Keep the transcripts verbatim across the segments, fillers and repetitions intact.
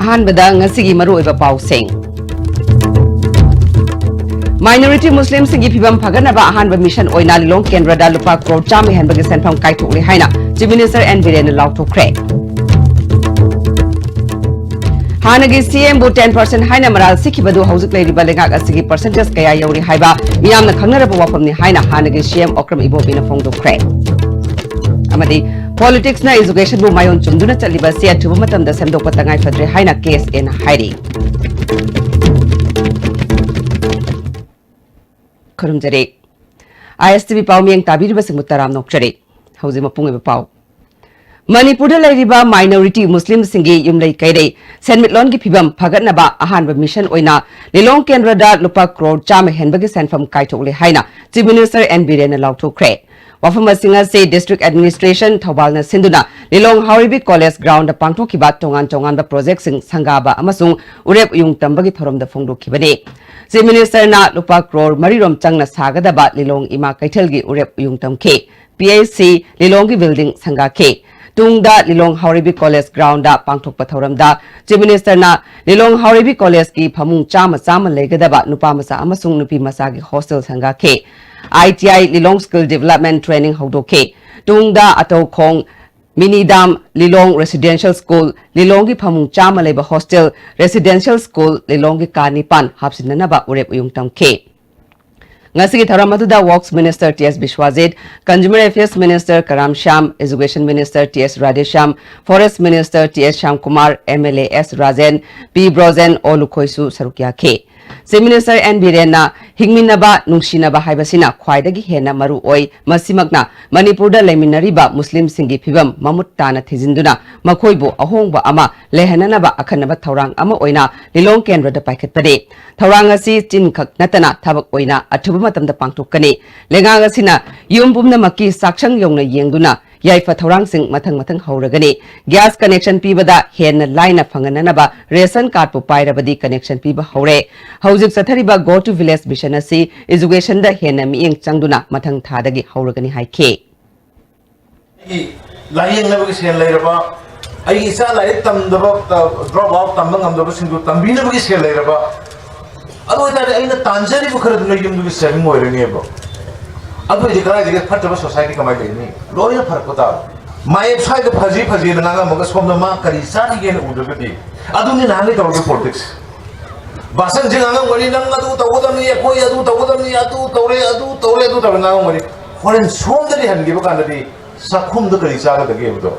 ꯑꯍꯥꯟꯕꯗ ꯉꯁꯤꯒꯤ ꯃꯔꯨꯑꯣꯏꯕ ꯄꯥꯎꯁꯤꯡ꯫ Minority Muslimꯁꯤꯡꯒꯤ ꯐꯤꯕꯝ ꯐꯒꯠꯅꯕ ꯑꯍꯥꯟꯕ ꯃꯤꯁꯟ ꯑꯣꯏꯅ ꯂꯤꯂꯣꯡ ꯀꯦꯟꯗ꯭ꯔꯗ ꯂꯨꯄꯥ ꯀ꯭ꯔꯣꯔ ꯆꯥꯝꯃ ꯍꯦꯟꯕꯒꯤ ꯁꯦꯟꯐꯝ ꯀꯥꯏꯊꯣꯛꯂꯦ ꯍꯥꯏꯅ Chief Minister N ꯕꯤꯔꯦꯟꯅ ꯂꯥꯎꯊꯣꯛꯈ꯭ꯔꯦ꯫ ꯍꯥꯟꯅꯒꯤ CMꯕꯨ ten percent ꯍꯥꯏꯅ ꯃꯔꯥꯜ ꯁꯤꯈꯤꯕꯗꯨ ꯍꯧꯖꯤꯛ ꯂꯩꯔꯤꯕ ꯂꯩꯉꯥꯛ ꯑꯁꯤꯒꯤ percentage ꯀꯌꯥ ꯌꯧꯔꯤ ꯍꯥꯏꯕ ꯃꯤꯌꯥꯝꯅ ꯈꯪꯅꯔꯕ ꯋꯥꯐꯝꯅꯤ ꯍꯥꯏꯅ ꯍꯥꯟꯅꯒꯤ CM ꯑꯣꯀ꯭ꯔꯝ ꯏꯕꯣꯕꯤꯅ ꯐꯣꯡꯗꯣꯛꯈ꯭ꯔꯦ꯫ ꯑꯃꯗꯤ Politicsꯅ Educationꯕꯨ ꯃꯥꯏꯑꯣꯟ ꯆꯨꯝꯗꯨꯅ ꯆꯠꯂꯤꯕ ꯑꯁꯤ ꯑꯊꯨꯕ ꯃꯇꯝꯗ ꯁꯦꯝꯗꯣꯛꯄ ꯇꯉꯥꯏ ꯐꯗ꯭ꯔꯦ ꯍꯥꯏꯅ KSAꯅ ꯍꯥꯏꯔꯤ꯫ ꯈꯨꯔꯨꯝꯖꯔꯤ꯫ ISTV ꯄꯥꯎ ꯃꯤꯌꯦꯡ ꯇꯥꯕꯤꯔꯤꯕꯁꯤꯡꯕꯨ ꯇꯔꯥꯝꯅ ꯑꯣꯛꯆꯔꯤ꯫ ꯍꯧꯖꯤꯛ ꯃꯄꯨꯡ ꯑꯣꯏꯕ ꯄꯥꯎ꯫ ꯃꯅꯤꯄꯨꯔꯗ ꯂꯩꯔꯤꯕ minority Muslimꯁꯤꯡꯒꯤ ꯌꯨꯝꯂꯩ ꯀꯩꯔꯩ ꯁꯦꯟꯃꯤꯠꯂꯣꯟꯒꯤ ꯐꯤꯕꯝ ꯐꯒꯠꯅꯕ ꯑꯍꯥꯟꯕ ꯃꯤꯁꯟ ꯑꯣꯏꯅ ꯂꯤꯂꯣꯡ ꯀꯦꯟꯗ꯭ꯔꯗ ꯂꯨꯄꯥ ꯀ꯭ꯔꯣꯔ ꯆꯥꯝꯃ ꯍꯦꯟꯕꯒꯤ ꯁꯦꯟꯐꯝ ꯀꯥꯏꯊꯣꯛꯂꯦ ꯍꯥꯏꯅ Chief Minister N ꯕꯤꯔꯦꯟꯅ ꯂꯥꯎꯊꯣꯛꯈ꯭ꯔꯦ꯫ ꯋꯥꯐꯝ ꯑꯁꯤꯡ ꯑꯁꯤ District Administration ꯊꯧꯕꯥꯜꯅ ꯁꯤꯟꯗꯨꯅ ꯂꯤꯂꯣꯡ ꯍꯥꯎꯔꯩꯕꯤ College Groundꯗ ꯄꯥꯡꯊꯣꯛꯈꯤꯕ ꯇꯣꯉꯥꯟ ꯇꯣꯉꯥꯟꯕ projectꯁꯤꯡ ꯁꯪꯒꯥꯕ ꯑꯃꯁꯨꯡ ꯎꯔꯦꯞ ꯎꯌꯨꯡ ꯇꯝꯕꯒꯤ ꯊꯧꯔꯝꯗ ꯐꯣꯡꯗꯣꯛꯈꯤꯕꯅꯤ꯫ Chief Ministerꯅ ꯂꯨꯄꯥ ꯀ꯭ꯔꯣꯔ ꯃꯔꯤꯔꯣꯝ ꯆꯪꯅ ꯁꯥꯒꯗꯕ ꯂꯤꯂꯣꯡ ꯏꯃꯥ ꯀꯩꯊꯦꯜꯒꯤ ꯎꯔꯦꯞ ꯎꯌꯨꯡ ꯇꯝꯈꯤ꯫ PHC ꯂꯤꯂꯣꯡꯒꯤ building ꯁꯪꯒꯥꯈꯤ꯫ ꯇꯨꯡꯗ ꯂꯤꯂꯣꯡ ꯍꯥꯎꯔꯩꯕꯤ College Groundꯗ ꯄꯥꯡꯊꯣꯛꯄ ꯊꯧꯔꯝꯗ Chief Ministerꯅ ꯂꯤꯂꯣꯡ ꯍꯥꯎꯔꯩꯕꯤ Collegeꯀꯤ ꯐꯃꯨꯡ ꯆꯥꯝꯃ ꯆꯥꯝꯃ ꯂꯩꯒꯗꯕ ꯅꯨꯄꯥ ꯃꯆꯥ ꯑꯃꯁꯨꯡ ꯅꯨꯄꯤ ꯃꯆꯥꯒꯤ hostel ꯁꯪꯒꯥꯈꯤ꯫ ITI ꯂꯤꯂꯣꯡ Skill Development Training ꯍꯧꯗꯣꯛꯈꯤ꯫ ꯇꯨꯡꯗ ꯑꯇꯧꯈꯣꯡ Mini Dam, ꯂꯤꯂꯣꯡ Residential School, ꯂꯤꯂꯣꯡꯒꯤ ꯐꯃꯨꯡ ꯆꯥꯝꯃ ꯂꯩꯕ hostel, Residential School, ꯂꯤꯂꯣꯡꯒꯤ ꯀꯥ ꯅꯤꯄꯥꯟ ꯍꯥꯞꯆꯤꯟꯅꯅꯕ ꯎꯔꯦꯞ ꯎꯌꯨꯡ ꯇꯝꯈꯤ꯫ ꯉꯁꯤꯒꯤ ꯊꯧꯔꯝ ꯑꯗꯨꯗ Works Minister T S ꯕꯤꯁ꯭ꯋꯥꯖꯤꯠ, Consumer Affairs Minister ꯀꯔꯥꯝ Shyam, Education Minister T S Radheshyam, Forest Minister T S Shyamkumar, MLA S Rajen, P Brojen, O ꯂꯨꯈꯣꯏꯁꯨ ꯁꯔꯨꯛ ꯌꯥꯈꯤ꯫ Chief Minister N ꯕꯤꯔꯦꯟꯅ ꯍꯤꯡꯃꯤꯟꯅꯕ, ꯅꯨꯡꯁꯤꯅꯕ ꯍꯥꯏꯕꯁꯤꯅ ꯈ꯭ꯋꯥꯏꯗꯒꯤ ꯍꯦꯟꯅ ꯃꯔꯨ ꯑꯣꯏ꯫ ꯃꯁꯤꯃꯛꯅ ꯃꯅꯤꯄꯨꯔꯗ ꯂꯩꯃꯤꯟꯅꯔꯤꯕ ꯃꯨꯁꯂꯤꯝꯁꯤꯡꯒꯤ ꯐꯤꯕꯝ ꯃꯃꯨꯠ ꯇꯥꯅ ꯊꯤꯖꯤꯟꯗꯨꯅ ꯃꯈꯣꯏꯕꯨ ꯑꯍꯣꯡꯕ ꯑꯃ ꯂꯩꯍꯟꯅꯅꯕ ꯑꯈꯟꯅꯕ ꯊꯧꯔꯥꯡ ꯑꯃ ꯑꯣꯏꯅ ꯂꯤꯂꯣꯡ ꯀꯦꯟꯗ꯭ꯔꯗ ꯄꯥꯏꯈꯠꯄꯅꯤ꯫ ꯊꯧꯔꯥꯡ ꯑꯁꯤ ꯆꯤꯟꯈꯛ ꯅꯠꯇꯅ ꯊꯕꯛ ꯑꯣꯏꯅ ꯑꯊꯨꯕ ꯃꯇꯝꯗ ꯄꯥꯡꯊꯣꯛꯀꯅꯤ꯫ ꯂꯩꯉꯥꯛ ꯑꯁꯤꯅ ꯌꯨꯝ ꯄꯨꯝꯅꯃꯛꯀꯤ ꯆꯥꯛꯁꯪ ꯌꯧꯅ ꯌꯦꯡꯗꯨꯅ ꯌꯥꯏꯐ ꯊꯧꯔꯥꯡꯁꯤꯡ ꯃꯊꯪ ꯃꯊꯪ ꯍꯧꯔꯒꯅꯤ꯫ Gas connection ꯄꯤꯕꯗ ꯍꯦꯟꯅ ꯂꯥꯏꯅ ꯐꯪꯍꯟꯅꯅꯕ ration cardꯄꯨ ꯄꯥꯏꯔꯕꯗꯤ connection ꯄꯤꯕ ꯍꯧꯔꯦ꯫ ꯍꯧꯖꯤꯛ ꯆꯠꯊꯔꯤꯕ Go to Village Mission ꯑꯁꯤ educationꯗ ꯍꯦꯟꯅ ꯃꯤꯠꯌꯦꯡ ꯆꯪꯗꯨꯅ ꯃꯊꯪ ꯊꯥꯗꯒꯤ ꯍꯧꯔꯒꯅꯤ ꯍꯥꯏꯈꯤ꯫ ꯑꯩꯒꯤ ꯂꯥꯌꯦꯡꯅꯕꯒꯤ ꯁꯦꯜ ꯂꯩꯔꯕ ꯑꯩꯒꯤ ꯏꯆꯥ ꯂꯥꯏꯔꯤꯛ ꯇꯝꯗꯕ, ꯗ꯭ꯔꯣꯞ ꯑꯥꯎꯠ ꯇꯝꯕ ꯉꯝꯗꯕꯁꯤꯡꯗꯨ ꯇꯝꯕꯤꯅꯕꯒꯤ ꯁꯦꯜ ꯂꯩꯔꯕ, ꯑꯗꯨ ꯑꯣꯏꯇꯥꯔꯗꯤ ꯑꯩꯅ ꯇꯥꯟꯖꯔꯤꯕ ꯈꯔꯗꯨꯅ ꯌꯨꯝꯗꯨꯒꯤ ꯁꯦꯚꯤꯡ ꯑꯣꯏꯔꯅꯦꯕ꯫ ꯑꯗꯨ ꯑꯣꯏꯗꯤ ꯀꯗꯥꯏꯗꯒꯤ ꯐꯠꯇꯕ ꯁꯣꯁꯥꯏꯇꯤ ꯀꯃꯥꯏꯅ ꯂꯩꯅꯤ? ꯂꯣꯏꯅ ꯐꯔꯛꯄ ꯇꯥꯕ꯫ ꯃꯥꯌꯦꯞ ꯁ꯭ꯋꯥꯏꯗ ꯐꯖꯤ ꯐꯖꯤꯅ ꯉꯥꯡꯉꯝꯃꯒ ꯁꯣꯝꯗ ꯃꯥ ꯀꯔꯤ ꯆꯥꯔꯤꯒꯦꯅ ꯎꯗ꯭ꯔꯒꯗꯤ, ꯑꯗꯨꯅꯤ ꯅꯍꯥꯟꯒꯩ ꯇꯧꯔꯤꯕ ꯄꯣꯂꯤꯇꯤꯛꯁ꯫ ꯚꯥꯁꯟꯁꯦ ꯉꯥꯡꯉꯝꯒꯅꯤ, "ꯅꯪ ꯑꯗꯨ ꯇꯧꯒꯗꯕꯅꯤ, ꯑꯩꯈꯣꯏ ꯑꯗꯨ ꯇꯧꯒꯗꯕꯅꯤ, ꯑꯗꯨ ꯇꯧꯔꯦ, ꯑꯗꯨ ꯇꯧꯔꯦ", ꯑꯗꯨ ꯇꯧꯔꯦ ꯉꯥꯡꯉꯝꯒꯅꯤ꯫ ꯍꯣꯔꯦꯟ ꯁꯣꯝꯗꯗꯤ ꯍꯟꯈꯤꯕ ꯀꯥꯟꯗꯗꯤ ꯆꯥꯛꯈꯨꯝꯗ ꯀꯔꯤ ꯆꯥꯒꯗꯒꯦ ꯍꯥꯏꯕꯗꯣ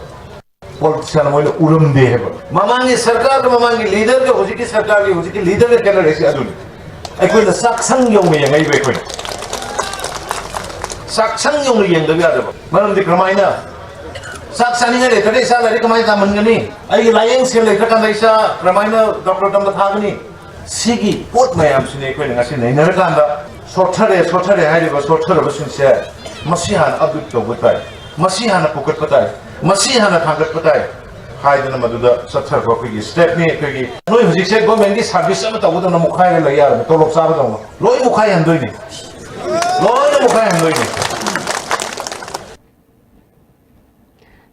ꯄꯣꯂꯤꯇꯤꯁꯤꯌꯥꯟ ꯃꯣꯏꯅ ꯎꯔꯝꯗꯦ ꯍꯥꯏꯕ꯫ ꯃꯃꯥꯡꯒꯤ ꯁꯔꯀꯥꯔꯒ ꯃꯃꯥꯡꯒꯤ ꯂꯤꯗꯔꯒ ꯍꯧꯖꯤꯛꯀꯤ ꯁꯔꯀꯥꯔꯒꯤ ꯍꯧꯖꯤꯛꯀꯤ ꯂꯤꯗꯔꯒ ꯈꯦꯠꯅꯔꯛꯏꯁꯦ ꯑꯗꯨꯅꯤ꯫ ꯑꯩꯈꯣꯏꯅ ꯆꯥꯛꯁꯪ ꯌꯧꯅ ꯌꯦꯡꯉꯛꯏꯕ ꯑꯩꯈꯣꯏꯅ꯫ ꯆꯥꯛꯁꯪ ꯌꯧꯅ ꯌꯦꯡꯗꯕ ꯌꯥꯗꯕ꯫ ꯃꯔꯝꯗꯤ ꯀꯔꯝꯍꯥꯏꯅ ꯆꯥꯛ ꯆꯥꯅꯤꯡꯉꯥꯏ ꯂꯩꯇ꯭ꯔꯒ ꯏꯆꯥ ꯂꯥꯏꯔꯤꯛ ꯀꯃꯥꯏꯅ ꯇꯝꯍꯟꯒꯅꯤ? ꯑꯩꯒꯤ ꯂꯥꯏꯌꯦꯡ ꯁꯦꯜ ꯂꯩꯇ꯭ꯔꯀꯥꯟꯗ ꯏꯆꯥ ꯀꯔꯝꯍꯥꯏꯅ ꯗꯣꯛꯇꯔ ꯇꯝꯕ ꯊꯥꯒꯅꯤ? ꯁꯤꯒꯤ ꯄꯣꯠ ꯃꯌꯥꯝꯁꯤꯅꯤ ꯑꯩꯈꯣꯏꯅ ꯉꯁꯤ ꯅꯩꯅꯔꯀꯥꯟꯗ ꯁꯣꯠꯊꯔꯦ, ꯁꯣꯠꯊꯔꯦ ꯍꯥꯏꯔꯤꯕ ꯁꯣꯠꯊꯔꯕꯁꯤꯡꯁꯦ ꯃꯁꯤ ꯍꯥꯟꯅ ꯑꯞꯗꯦꯠ ꯇꯧꯕ ꯇꯥꯏ, ꯃꯁꯤ ꯍꯥꯟꯅ ꯄꯨꯈꯠꯄ ꯇꯥꯏ, ꯃꯁꯤ ꯍꯥꯟꯅ ꯊꯥꯡꯒꯠꯄ ꯇꯥꯏ ꯍꯥꯏꯗꯅ ꯃꯗꯨꯗ ꯆꯠꯊꯔꯛꯄ ꯑꯩꯈꯣꯏꯒꯤ ꯁ꯭ꯇꯦꯠꯅꯤ꯫ ꯑꯩꯈꯣꯏꯒꯤ ꯅꯣꯏ ꯍꯧꯖꯤꯛꯁꯦ ꯒꯣꯔꯃꯦꯟꯒꯤ ꯁꯥꯔꯚꯤꯁ ꯑꯃ ꯇꯧꯕꯗꯧꯅ ꯃꯨꯛꯈꯥꯏꯔ ꯂꯩ ꯌꯥꯔꯕꯅꯤ, ꯇꯣꯂꯣꯞ ꯆꯥꯕꯗꯧꯅ ꯂꯣꯏ ꯃꯨꯛꯈꯥꯏꯍꯟꯗꯣꯏꯅꯤ, ꯂꯣꯏꯅ ꯃꯨꯛꯈꯥꯏꯍꯟꯗꯣꯏꯅꯤ꯫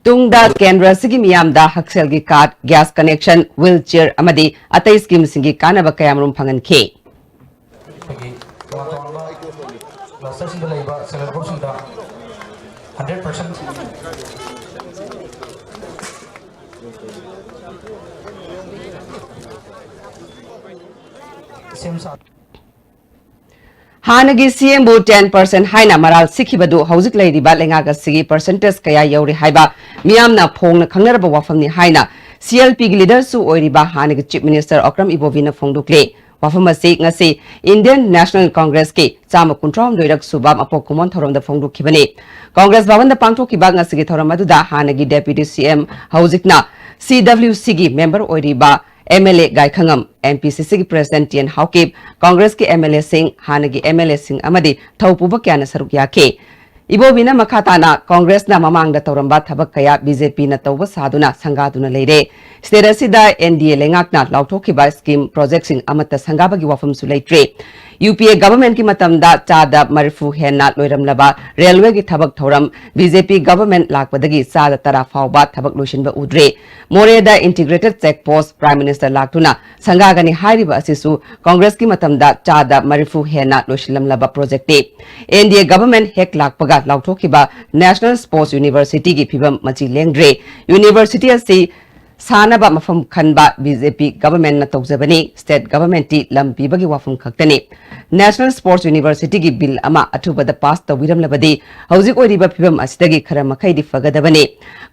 ꯇꯨꯡꯗ ꯀꯦꯟꯗ꯭ꯔ ꯑꯁꯤꯒꯤ ꯃꯤꯌꯥꯝꯗ ꯍꯛꯁꯦꯜꯒꯤ ꯀꯥꯔꯗ, ꯒ꯭ꯌꯥꯁ ꯀꯅꯦꯛꯁꯟ, ꯋꯤꯜ ꯆꯤꯌꯔ ꯑꯃꯗꯤ ꯑꯇꯩ ꯁ꯭ꯀꯤꯝꯁꯤꯡꯒꯤ ꯀꯥꯟꯅꯕ ꯀꯌꯥꯃꯔꯨꯝ ꯐꯪꯍꯟꯈꯤ꯫ ꯑꯩꯈꯣꯏꯒꯤ ꯇꯣꯉꯥꯟ ꯇꯣꯉꯥꯟꯕ ꯀ꯭ꯂꯁꯇꯔꯁꯤꯡꯗ ꯂꯩꯕ ꯁꯦꯜꯐ ꯍꯦꯜꯞ ꯒ꯭ꯔꯨꯞꯁꯤꯡꯗ ꯍꯟꯗ꯭ꯔꯦꯠ ꯄꯥꯔꯁꯦꯟ ꯁꯦꯝ ꯁꯥ ꯍꯥꯟꯅꯒꯤ ꯁꯤꯑꯦꯝꯕꯨ ꯇꯦꯟ ꯄꯥꯔꯁꯦꯟ ꯍꯥꯏꯅ ꯃꯔꯥꯜ ꯁꯤꯈꯤꯕꯗꯨ ꯍꯧꯖꯤꯛ ꯂꯩꯔꯤꯕ ꯂꯩꯉꯥꯛ ꯑꯁꯤꯒꯤ ꯄꯥꯔꯁꯦꯟꯇꯦꯖ ꯀꯌꯥ ꯌꯧꯔꯦ ꯍꯥꯏꯕ ꯃꯤꯌꯥꯝꯅ ꯐꯣꯡꯅ ꯈꯪꯅꯔꯕ ꯋꯥꯐꯝꯅꯤ ꯍꯥꯏꯅ ꯁꯤ ꯑꯦꯜ ꯄꯤꯒꯤ ꯂꯤꯗꯔꯁꯨ ꯑꯣꯏꯔꯤꯕ ꯍꯥꯟꯅꯒꯤ ꯆꯤꯐ ꯃꯤꯅꯤꯁꯇꯔ ꯑꯣꯀ꯭ꯔꯝ ꯏꯕꯣꯕꯤꯅ ꯐꯣꯡꯗꯣꯛꯂꯤ꯫ ꯋꯥꯐꯝ ꯑꯁꯤ ꯉꯁꯤ ꯏꯟꯗꯤꯌꯟ ꯅꯦꯁꯅꯦꯜ ꯀꯣꯡꯒ꯭ꯔꯦꯁꯀꯤ ꯆꯥꯝꯃ ꯀꯨꯟꯊ꯭ꯔꯥ ꯍꯨꯝꯗꯣꯏꯔꯛ ꯁꯨꯕ ꯃꯄꯣꯛ ꯀꯨꯝꯑꯣꯟ ꯊꯧꯔꯝꯗ ꯐꯣꯡꯗꯣꯛꯈꯤꯕꯅꯤ꯫ ꯀꯣꯡꯒ꯭ꯔꯦꯁ ꯚꯕꯟꯗ ꯄꯥꯡꯊꯣꯛꯈꯤꯕ ꯉꯁꯤꯒꯤ ꯊꯧꯔꯝ ꯑꯗꯨꯗ ꯍꯥꯟꯅꯒꯤ ꯗꯦꯄ꯭ꯌꯨꯇꯤ ꯁꯤꯑꯦꯝ, ꯍꯧꯖꯤꯛꯅ ꯁꯤ ꯗꯕ꯭ꯂꯤꯎ ꯁꯤꯒꯤ ꯃꯦꯝꯕꯔ ꯑꯣꯏꯔꯤꯕ M L A Gaikhangam, M P C ꯁꯤꯒꯤ ꯄ꯭ꯔꯦꯁꯤꯗꯦꯟꯠ ꯇꯤ ꯑꯦꯟ ꯍꯥꯎꯀꯤꯞ, ꯀꯣꯡꯒ꯭ꯔꯦꯁꯀꯤ ꯑꯦꯝ ꯑꯦꯜ ꯑꯦꯁꯤꯡ, ꯍꯥꯟꯅꯒꯤ ꯑꯦꯝ ꯑꯦꯜ ꯑꯦꯁꯤꯡ ꯑꯃꯗꯤ ꯊꯧꯄꯨꯕ ꯀꯌꯥꯅ ꯁꯔꯨꯛ ꯌꯥꯈꯤ꯫ ꯏꯕꯣꯕꯤꯅ ꯃꯈꯥ ꯇꯥꯅ ꯀꯣꯡꯒ꯭ꯔꯦꯁꯅ ꯃꯃꯥꯡꯗ ꯇꯧꯔꯝꯕ ꯊꯕꯛ ꯀꯌꯥ ꯕꯤ ꯖꯦ ꯄꯤꯅ ꯇꯧꯕ ꯁꯥꯗꯨꯅ ꯁꯪꯒꯥꯗꯨꯅ ꯂꯩꯔꯦ꯫ State ꯑꯁꯤꯗ N D A ꯂꯩꯉꯥꯛꯅ ꯂꯥꯎꯊꯣꯛꯈꯤꯕ scheme projectꯁꯤꯡ ꯑꯃꯠꯇ ꯁꯪꯒꯥꯕꯒꯤ ꯋꯥꯐꯝꯁꯨ ꯂꯩꯇ꯭ꯔꯦ꯫ U P A governmentꯀꯤ ꯃꯇꯝꯗ ꯆꯥꯗ ꯃꯔꯤꯐꯨ ꯍꯦꯟꯅ ꯂꯣꯏꯔꯝꯂꯕ railwayꯒꯤ ꯊꯕꯛ ꯊꯧꯔꯝ B J P government ꯂꯥꯛꯄꯗꯒꯤ ꯆꯥꯗ ꯇꯔꯥ ꯐꯥꯎꯕ ꯊꯕꯛ ꯂꯣꯏꯁꯤꯟꯕ ꯎꯗ꯭ꯔꯦ꯫ ꯃꯣꯔꯦꯗ integrated check post Prime Minister ꯂꯥꯛꯇꯨꯅ ꯁꯪꯒꯥꯒꯅꯤ ꯍꯥꯏꯔꯤꯕ ꯑꯁꯤꯁꯨ ꯀꯣꯡꯒ꯭ꯔꯦꯁꯀꯤ ꯃꯇꯝꯗ ꯆꯥꯗ ꯃꯔꯤꯐꯨ ꯍꯦꯟꯅ ꯂꯣꯏꯁꯤꯜꯂꯝꯂꯕ projectꯅꯤ꯫ N D A government ꯍꯦꯛ ꯂꯥꯛꯄꯒ ꯂꯥꯎꯊꯣꯛꯈꯤꯕ National Sports Universityꯒꯤ ꯐꯤꯕꯝ ꯃꯆꯤ ꯂꯦꯡꯗ꯭ꯔꯦ꯫ University ꯑꯁꯤ ꯁꯥꯅꯕ ꯃꯐꯝ ꯈꯟꯕ B J P governmentꯅ ꯇꯧꯖꯕꯅꯤ꯫ State governmentꯇꯤ ꯂꯝ ꯄꯤꯕꯒꯤ ꯋꯥꯐꯝ ꯈꯛꯇꯅꯤ꯫ National Sports Universityꯒꯤ bill ꯑꯃ ꯑꯊꯨꯕꯗ pass ꯇꯧꯕꯤꯔꯝꯂꯕꯗꯤ ꯍꯧꯖꯤꯛ ꯑꯣꯏꯔꯤꯕ ꯐꯤꯕꯝ ꯑꯁꯤꯗꯒꯤ ꯈꯔ ꯃꯈꯩꯗꯤ ꯐꯒꯗꯕꯅꯤ꯫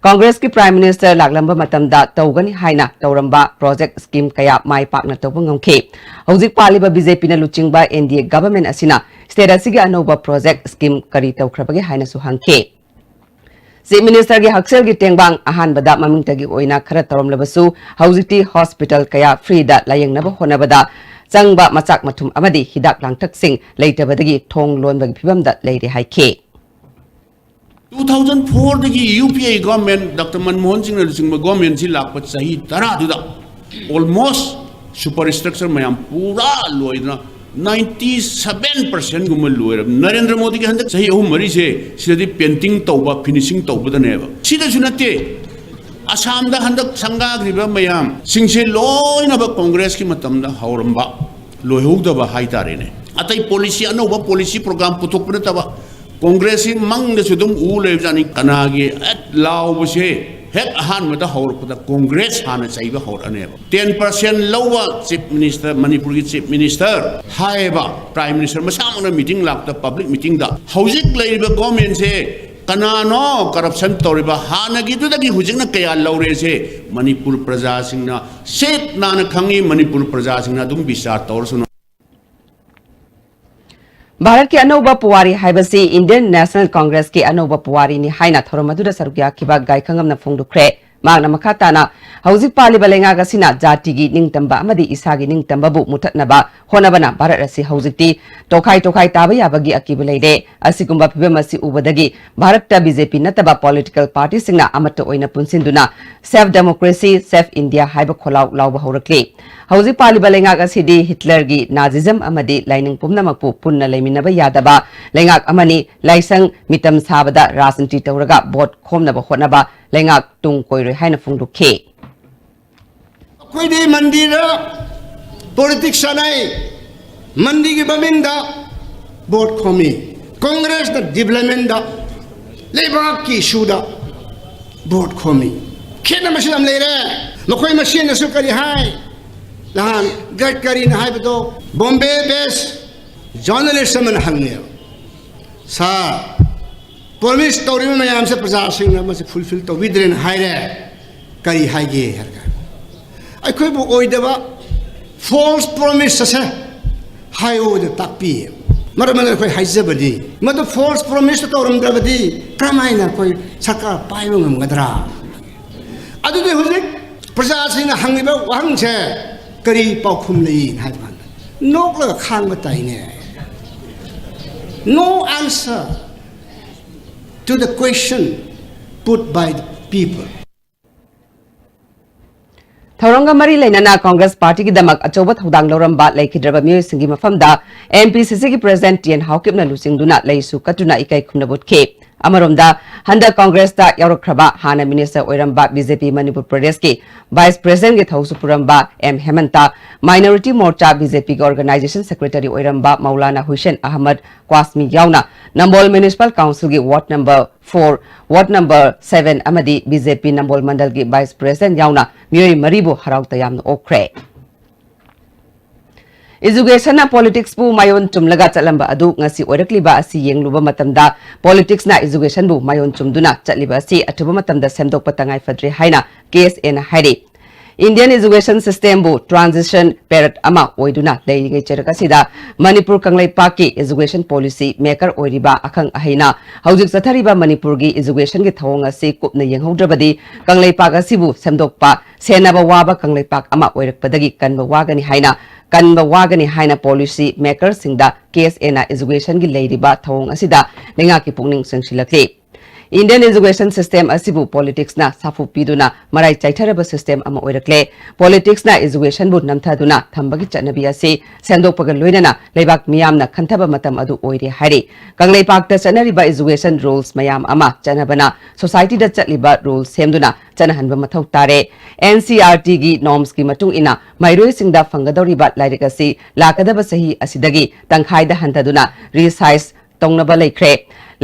ꯀꯣꯡꯒ꯭ꯔꯦꯁꯀꯤ Prime Minister ꯂꯥꯛꯂꯝꯕ ꯃꯇꯝꯗ ꯇꯧꯒꯅꯤ ꯍꯥꯏꯅ ꯇꯧꯔꯝꯕ project scheme ꯀꯌꯥ ꯃꯥꯏ ꯄꯥꯛꯅ ꯇꯧꯕ ꯉꯝꯈꯤ꯫ ꯍꯧꯖꯤꯛ ꯄꯥꯜꯂꯤꯕ B J Pꯅ ꯂꯨꯆꯤꯡꯕ N D A government ꯑꯁꯤꯅ state ꯑꯁꯤꯒꯤ ꯑꯅꯧꯕ project scheme ꯀꯔꯤ ꯇꯧꯈ꯭ꯔꯕꯒꯦ ꯍꯥꯏꯅꯁꯨ ꯍꯪꯈꯤ꯫ Chief Ministerꯒꯤ ꯍꯛꯁꯦꯜꯒꯤ ꯇꯦꯡꯕꯥꯡ ꯑꯍꯥꯟꯕꯗ ꯃꯃꯤꯡꯇꯒꯤ ꯑꯣꯏꯅ ꯈꯔ ꯇꯧꯔꯝꯂꯕꯁꯨ, ꯍꯧꯖꯤꯛꯇꯤ hospital ꯀꯌꯥ freeꯗ ꯂꯥꯌꯦꯡꯅꯕ ꯍꯣꯠꯅꯕꯗ ꯆꯪꯕ ꯃꯆꯥꯛ ꯃꯊꯨꯝ ꯑꯃꯗꯤ ꯍꯤꯗꯥꯛ ꯂꯥꯡꯊꯛꯁꯤꯡ ꯂꯩꯇꯕꯗꯒꯤ ꯊꯣꯡ ꯂꯣꯟꯕꯒꯤ ꯐꯤꯕꯝꯗ ꯂꯩꯔꯦ ꯍꯥꯏꯈꯤ꯫ Two thousand fourꯗꯒꯤ U P A government, Doctor Manmohan Singhꯅ ꯂꯨꯆꯤꯡꯕ governmentꯁꯤ ꯂꯥꯛꯄ ꯆꯍꯤ ꯇꯔꯥꯗꯨꯗ almost superstructure ꯃꯌꯥꯝ ꯄꯨꯔꯥ ꯂꯣꯏꯗꯅ ninety seven percentꯒꯨꯝꯕ ꯂꯣꯏꯔꯕ꯫ ꯅꯔꯦꯟꯗ꯭ꯔ ꯃꯣꯗꯤꯒꯤ ꯍꯟꯗꯛ ꯆꯍꯤ ꯑꯍꯨꯝ ꯃꯔꯤꯁꯦ ꯁꯤꯗꯗꯤ painting ꯇꯧꯕ, finishing ꯇꯧꯕꯗꯅꯦꯕ꯫ ꯁꯤꯗꯁꯨ ꯅꯠꯇꯦ, ꯑꯁꯥꯝꯗ ꯍꯟꯗꯛ ꯁꯪꯒꯥꯈ꯭ꯔꯤꯕ ꯃꯌꯥꯝꯁꯤꯡꯁꯦ ꯂꯣꯏꯅꯃꯛ ꯀꯣꯡꯒ꯭ꯔꯦꯁꯀꯤ ꯃꯇꯝꯗ ꯍꯧꯔꯝꯕ, ꯂꯣꯏꯍꯧꯗꯕ ꯍꯥꯏꯇꯥꯔꯦꯅꯦ꯫ ꯑꯇꯩ policy, ꯑꯅꯧꯕ policy program ꯄꯨꯊꯣꯛꯄ ꯅꯠꯇꯕ, ꯀꯣꯡꯒ꯭ꯔꯦꯁꯁꯤ ꯃꯪꯗꯁꯨ ꯑꯗꯨꯝ ꯎ ꯂꯩꯕꯖꯥꯠꯅꯤ꯫ ꯀꯅꯥꯒꯤ ꯑꯦꯠ ꯂꯥꯎꯕꯁꯦ ꯍꯦꯛ ꯑꯍꯥꯟꯕꯗ ꯍꯧꯔꯛꯄꯗ ꯀꯣꯡꯒ꯭ꯔꯦꯁ ꯍꯥꯟꯅ ꯆꯩꯕ ꯍꯧꯔꯛꯑꯅꯦꯕ꯫ Ten percent ꯂꯧꯕ Chief Minister, ꯃꯅꯤꯄꯨꯔꯒꯤ Chief Minister ꯍꯥꯏꯌꯦꯕ, Prime Minister ꯃꯁꯥꯃꯛꯅ meeting ꯂꯥꯛꯄꯗ, public meetingꯗ꯫ ꯍꯧꯖꯤꯛ ꯂꯩꯔꯤꯕ governmentꯁꯦ ꯀꯅꯥꯅꯣ corruption ꯇꯧꯔꯤꯕ? ꯍꯥꯟꯅꯒꯤꯗꯨꯗꯒꯤ ꯍꯧꯖꯤꯛꯅ ꯀꯌꯥ ꯂꯧꯔꯦꯁꯦ ꯃꯅꯤꯄꯨꯔ ꯄ꯭ꯔꯖꯥꯁꯤꯡꯅ ꯁꯤꯠ ꯅꯥꯟꯅ ꯈꯪꯉꯤ, ꯃꯅꯤꯄꯨꯔ ꯄ꯭ꯔꯖꯥꯁꯤꯡꯅ ꯑꯗꯨꯝ ꯕꯤꯆꯥꯔ ꯇꯧꯔꯁꯅꯨ꯫ ꯚꯥꯔꯠꯀꯤ ꯑꯅꯧꯕ ꯄꯨꯋꯥꯔꯤ ꯍꯥꯏꯕꯁꯤ Indian National Congressꯀꯤ ꯑꯅꯧꯕ ꯄꯨꯋꯥꯔꯤꯅꯤ ꯍꯥꯏꯅ ꯊꯧꯔꯝ ꯑꯗꯨꯗ ꯁꯔꯨꯛ ꯌꯥꯈꯤꯕ ꯒꯥꯏꯈꯪꯉꯝꯅ ꯐꯣꯡꯗꯣꯛꯈ꯭ꯔꯦ꯫ ꯃꯍꯥꯛꯅ ꯃꯈꯥ ꯇꯥꯅ, ꯍꯧꯖꯤꯛ ꯄꯥꯜꯂꯤꯕ ꯂꯩꯉꯥꯛ ꯑꯁꯤꯅ ꯖꯥꯇꯤꯒꯤ ꯅꯤꯡꯇꯝꯕ ꯑꯃꯗꯤ ꯏꯁꯥꯒꯤ ꯅꯤꯡꯇꯝꯕꯕꯨ ꯃꯨꯊꯠꯅꯕ ꯍꯣꯠꯅꯕꯅ ꯚꯥꯔꯠ ꯑꯁꯤ ꯍꯧꯖꯤꯛꯇꯤ ꯇꯣꯈꯥꯏ ꯇꯣꯈꯥꯏ ꯇꯥꯕ ꯌꯥꯕꯒꯤ ꯑꯀꯤꯕ ꯂꯩꯔꯦ꯫ ꯑꯁꯤꯒꯨꯝꯕ ꯐꯤꯚꯝ ꯑꯁꯤ ꯎꯕꯗꯒꯤ ꯚꯥꯔꯠꯇ ꯕꯤ ꯖꯦ ꯄꯤ ꯅꯠꯇꯕ ꯄꯣꯂꯤꯇꯤꯀꯦꯜ ꯄꯥꯔꯇꯤꯁꯤꯡꯅ ꯑꯃꯠꯇ ꯑꯣꯏꯅ ꯄꯨꯟꯁꯤꯟꯗꯨꯅ "Save Democracy, Save India" ꯍꯥꯏꯕ ꯈꯣꯜꯂꯥꯎ ꯂꯥꯎꯕ ꯍꯧꯔꯛꯂꯤ꯫ ꯍꯧꯖꯤꯛ ꯄꯥꯜꯂꯤꯕ ꯂꯩꯉꯥꯛ ꯑꯁꯤꯗꯤ ꯍꯤꯠꯂꯔꯒꯤ ꯅꯥꯖꯤꯖꯝ ꯑꯃꯗꯤ ꯂꯥꯏꯅꯤꯡ ꯄꯨꯝꯅꯃꯛꯄꯨ ꯄꯨꯟꯅ ꯂꯩꯃꯤꯟꯅꯕ ꯌꯥꯗꯕ ꯂꯩꯉꯥꯛ ꯑꯃꯅꯤ꯫ ꯂꯥꯏꯁꯪ ꯃꯤꯇꯝ ꯁꯥꯕꯗ ꯔꯥꯖꯅꯤꯇꯤ ꯇꯧꯔꯒ ꯚꯣꯠ ꯈꯣꯝꯅꯕ ꯍꯣꯠꯅꯕ ꯂꯩꯉꯥꯛ ꯇꯨꯡ ꯀꯣꯏꯔꯣꯏ ꯍꯥꯏꯅ ꯐꯣꯡꯗꯣꯛꯈꯤ꯫ ꯑꯩꯈꯣꯏꯗꯤ ꯃꯟꯗꯤꯔꯗ ꯄꯣꯂꯤꯇꯤꯛꯁ ꯁꯥꯟꯅꯩ, ꯃꯟꯗꯤꯔꯒꯤ ꯃꯃꯤꯡꯗ ꯚꯣꯠ ꯈꯣꯝꯃꯤ꯫ ꯀꯣꯡꯒ꯭ꯔꯦꯁꯅ ꯗꯤꯕ꯭ꯂꯞꯃꯦꯟꯗ, ꯂꯩꯕꯥꯛꯀꯤ ꯏꯁꯨꯗ ꯚꯣꯠ ꯈꯣꯝꯃꯤ꯫ ꯈꯦꯠꯅꯕꯁꯨ ꯌꯥꯝ ꯂꯩꯔꯦ꯫ ꯃꯈꯣꯏ ꯃꯁꯦꯟꯅꯁꯨ ꯀꯔꯤ ꯍꯥꯏ? ꯅꯍꯥꯟ ꯒꯗꯀꯔꯤꯅ ꯍꯥꯏꯕꯗꯣ, ꯕꯣꯝꯕꯦ ꯕꯦꯁ ꯖꯔꯅꯦꯂꯤꯁ ꯑꯃꯅ ꯍꯪꯉꯦꯕ, "ꯁꯥꯔ, ꯄ꯭ꯔꯣꯃꯤꯁ ꯇꯧꯔꯤꯕ ꯃꯌꯥꯝꯁꯦ ꯄ꯭ꯔꯖꯥꯁꯤꯡꯅ ꯃꯁꯤ ꯐꯨꯜꯐꯤꯜ ꯇꯧꯕꯤꯗ꯭ꯔꯦꯅ ꯍꯥꯏꯔꯦ, ꯀꯔꯤ ꯍꯥꯏꯒꯦ?" ꯍꯥꯏꯔꯒ, "ꯑꯩꯈꯣꯏꯕꯨ ꯑꯣꯏꯗꯕ ꯐꯣꯜꯁ ꯄ꯭ꯔꯣꯃꯤꯁ ꯑꯁꯦ ꯍꯥꯏꯌꯣꯅ ꯇꯥꯛꯄꯤ꯫" ꯃꯔꯝ ꯑꯗꯨꯅ ꯑꯩꯈꯣꯏ ꯍꯥꯏꯖꯕꯅꯤ, ꯃꯗꯨ ꯐꯣꯜꯁ ꯄ꯭ꯔꯣꯃꯤꯁ ꯇꯧꯔꯝꯗ꯭ꯔꯕꯗꯤ ꯀꯔꯝꯍꯥꯏꯅ ꯑꯩꯈꯣꯏ ꯁꯔꯀꯥꯔ ꯄꯥꯏꯕ ꯉꯝꯒꯗ꯭ꯔꯥ? ꯑꯗꯨꯗꯤ ꯍꯧꯖꯤꯛ ꯄ꯭ꯔꯖꯥꯁꯤꯡꯅ ꯍꯪꯉꯤꯕ ꯋꯥꯍꯪꯁꯦ ꯀꯔꯤ ꯄꯥꯎꯈꯨꯝ ꯂꯩ ꯍꯥꯏꯕ ꯀꯥꯟꯗ, ꯅꯣꯛꯂꯒ ꯈꯥꯡꯕ ꯇꯥꯏꯅꯦ꯫ No answer to the question put by the people. ꯊꯧꯔꯝꯒ ꯃꯔꯤ ꯂꯩꯅꯅ ꯀꯣꯡꯒ꯭ꯔꯦꯁ ꯄꯥꯔꯇꯤꯒꯤꯗꯃꯛ ꯑꯆꯧꯕ ꯊꯧꯗꯥꯡ ꯂꯧꯔꯝꯕ ꯂꯩꯈꯤꯗ꯭ꯔꯕ ꯃꯤꯑꯣꯏꯁꯤꯡꯒꯤ ꯃꯐꯝꯗ ꯑꯦꯝ ꯄꯤ ꯁꯤ ꯁꯤꯒꯤ ꯄ꯭ꯔꯦꯁꯤꯗꯦꯟꯠ ꯇꯤ ꯑꯦꯟ ꯍꯥꯎꯀꯤꯞꯅ ꯂꯨꯆꯤꯡꯗꯨꯅ ꯂꯩꯁꯨ ꯀꯠꯇꯨꯅ ꯏꯀꯥꯏ ꯈꯨꯝꯅꯕ ꯎꯠꯈꯤ꯫ ꯑꯃꯔꯣꯝꯗ, ꯍꯟꯗꯛ ꯀꯣꯡꯒ꯭ꯔꯦꯁꯇ ꯌꯥꯎꯔꯛꯈ꯭ꯔꯕ, ꯍꯥꯟꯅ ꯃꯤꯅꯤꯁꯇꯔ ꯑꯣꯏꯔꯝꯕ ꯕꯤ ꯖꯦ ꯄꯤ ꯃꯅꯤꯄꯨꯔ ꯄ꯭ꯔꯗꯦꯁꯀꯤ ꯚꯥꯏꯁ ꯄ꯭ꯔꯦꯁꯤꯗꯦꯟꯠꯀꯤ ꯊꯧꯁꯨ ꯄꯨꯔꯝꯕ M Hemanta, minority Morcha B J ꯄꯤꯒꯤ ꯑꯣꯔꯒꯅꯥꯏꯖꯦꯁꯟ ꯁꯦꯀ꯭ꯔꯦꯇꯔꯤ ꯑꯣꯏꯔꯝꯕ ꯃꯧꯂꯥꯅꯥ ꯍꯨꯏꯁꯦꯟ ꯑꯍꯃꯗ ꯀ꯭ꯋꯥꯁꯃꯤ ꯌꯥꯎꯅ ꯅꯝꯕꯣꯜ ꯃ꯭ꯌꯨꯅꯤꯁꯤꯄꯥꯜ ꯀꯥꯎꯟꯁꯤꯜꯒꯤ ward number four, ward number seven ꯑꯃꯗꯤ ꯕꯤ ꯖꯦ ꯄꯤ ꯅꯝꯕꯣꯜ ꯃꯟꯗꯜꯒꯤ ꯚꯥꯏꯁ ꯄ꯭ꯔꯦꯁꯤꯗꯦꯟꯠ ꯌꯥꯎꯅ ꯃꯤꯑꯣꯏ ꯃꯔꯤꯕꯨ ꯍꯔꯥꯎ ꯇꯌꯥꯝꯅ ꯑꯣꯛꯈ꯭ꯔꯦ꯫ ꯏꯖꯨꯀꯦꯁꯟꯅ ꯄꯣꯂꯤꯇꯤꯛꯁꯄꯨ ꯃꯥꯏꯑꯣꯟ ꯆꯨꯝꯂꯒ ꯆꯠꯂꯝꯕ ꯑꯗꯨ ꯉꯁꯤ ꯑꯣꯏꯔꯛꯂꯤꯕ ꯑꯁꯤ ꯌꯦꯡꯂꯨꯕ ꯃꯇꯝꯗ ꯄꯣꯂꯤꯇꯤꯛꯁꯅ ꯏꯖꯨꯀꯦꯁꯟꯕꯨ ꯃꯥꯏꯑꯣꯟ ꯆꯨꯝꯗꯨꯅ ꯆꯠꯂꯤꯕ ꯑꯁꯤ ꯑꯊꯨꯕ ꯃꯇꯝꯗ ꯁꯦꯝꯗꯣꯛꯄ ꯇꯉꯥꯏ ꯐꯗ꯭ꯔꯦ ꯍꯥꯏꯅ ꯀꯦ ꯑꯦꯁ ꯑꯦꯅ ꯍꯥꯏꯔꯤ꯫ Indian education system ꯕꯨ transition period ꯑꯃ ꯑꯣꯏꯗꯨꯅ ꯂꯩꯔꯤꯉꯩ ꯆꯩꯔꯛ ꯑꯁꯤꯗ ꯃꯅꯤꯄꯨꯔ ꯀꯪꯂꯩꯄꯥꯛꯀꯤ education policy maker ꯑꯣꯏꯔꯤꯕ ꯑꯈꯪ ꯑꯍꯩꯅ ꯍꯧꯖꯤꯛ ꯆꯠꯊꯔꯤꯕ ꯃꯅꯤꯄꯨꯔꯒꯤ education ꯒꯤ ꯊꯧꯑꯣꯡ ꯑꯁꯤ ꯀꯨꯞꯅ ꯌꯦꯡꯍꯧꯗ꯭ꯔꯕꯗꯤ ꯀꯪꯂꯩꯄꯥꯛ ꯑꯁꯤꯕꯨ ꯁꯦꯝꯗꯣꯛꯄ ꯁꯦꯟꯅꯕ ꯋꯥꯕ ꯀꯪꯂꯩꯄꯥꯛ ꯑꯃ ꯑꯣꯏꯔꯛꯄꯗꯒꯤ ꯀꯟꯕ ꯋꯥꯒꯅꯤ ꯍꯥꯏꯅ, ꯀꯟꯕ ꯋꯥꯒꯅꯤ ꯍꯥꯏꯅ policy maker ꯁꯤꯡꯗ K S A ꯅ education ꯒꯤ ꯂꯩꯔꯤꯕ ꯊꯧꯑꯣꯡ ꯑꯁꯤꯗ ꯂꯩꯉꯥꯛꯀꯤ ꯄꯨꯛꯅꯤꯡ ꯆꯪꯁꯤꯜꯂꯛꯂꯤ꯫ Indian education system ꯑꯁꯤꯕꯨ politics ꯅ ꯁꯥꯐꯨ ꯄꯤꯗꯨꯅ ꯃꯔꯥꯏ ꯆꯥꯏꯊꯔꯕ system ꯑꯃ ꯑꯣꯏꯔꯛꯂꯦ꯫ Politics ꯅ education ꯕꯨ ꯅꯝꯊꯗꯨꯅ ꯊꯝꯕꯒꯤ ꯆꯠꯅꯕꯤ ꯑꯁꯤ ꯁꯦꯝꯗꯣꯛꯄꯒ ꯂꯣꯏꯅꯅ ꯂꯩꯕꯥꯛ ꯃꯤꯌꯥꯝꯅ ꯈꯟꯊꯕ ꯃꯇꯝ ꯑꯗꯨ ꯑꯣꯏꯔꯦ ꯍꯥꯏꯔꯤ꯫ ꯀꯪꯂꯩꯄꯥꯛꯇ ꯆꯠꯅꯔꯤꯕ education rules ꯃꯌꯥꯝ ꯑꯃ ꯆꯠꯅꯕꯅ society ꯗ ꯆꯠꯂꯤꯕ rules ꯁꯦꯝꯗꯨꯅ ꯆꯠꯅꯍꯟꯕ ꯃꯊꯧ ꯇꯥꯔꯦ꯫ N C E R T ꯒꯤ norms ꯀꯤ ꯃꯇꯨꯡ ꯏꯟꯅ ꯃꯍꯩꯔꯣꯏꯁꯤꯡꯗ ꯐꯪꯒꯗꯧꯔꯤꯕ ꯂꯥꯏꯔꯤꯛ ꯑꯁꯤ ꯂꯥꯛꯀꯗꯕ ꯆꯍꯤ ꯑꯁꯤꯗꯒꯤ ꯇꯪꯈꯥꯏꯗ ꯍꯟꯊꯗꯨꯅ resize ꯇꯧꯅꯕ ꯂꯩꯈ꯭ꯔꯦ꯫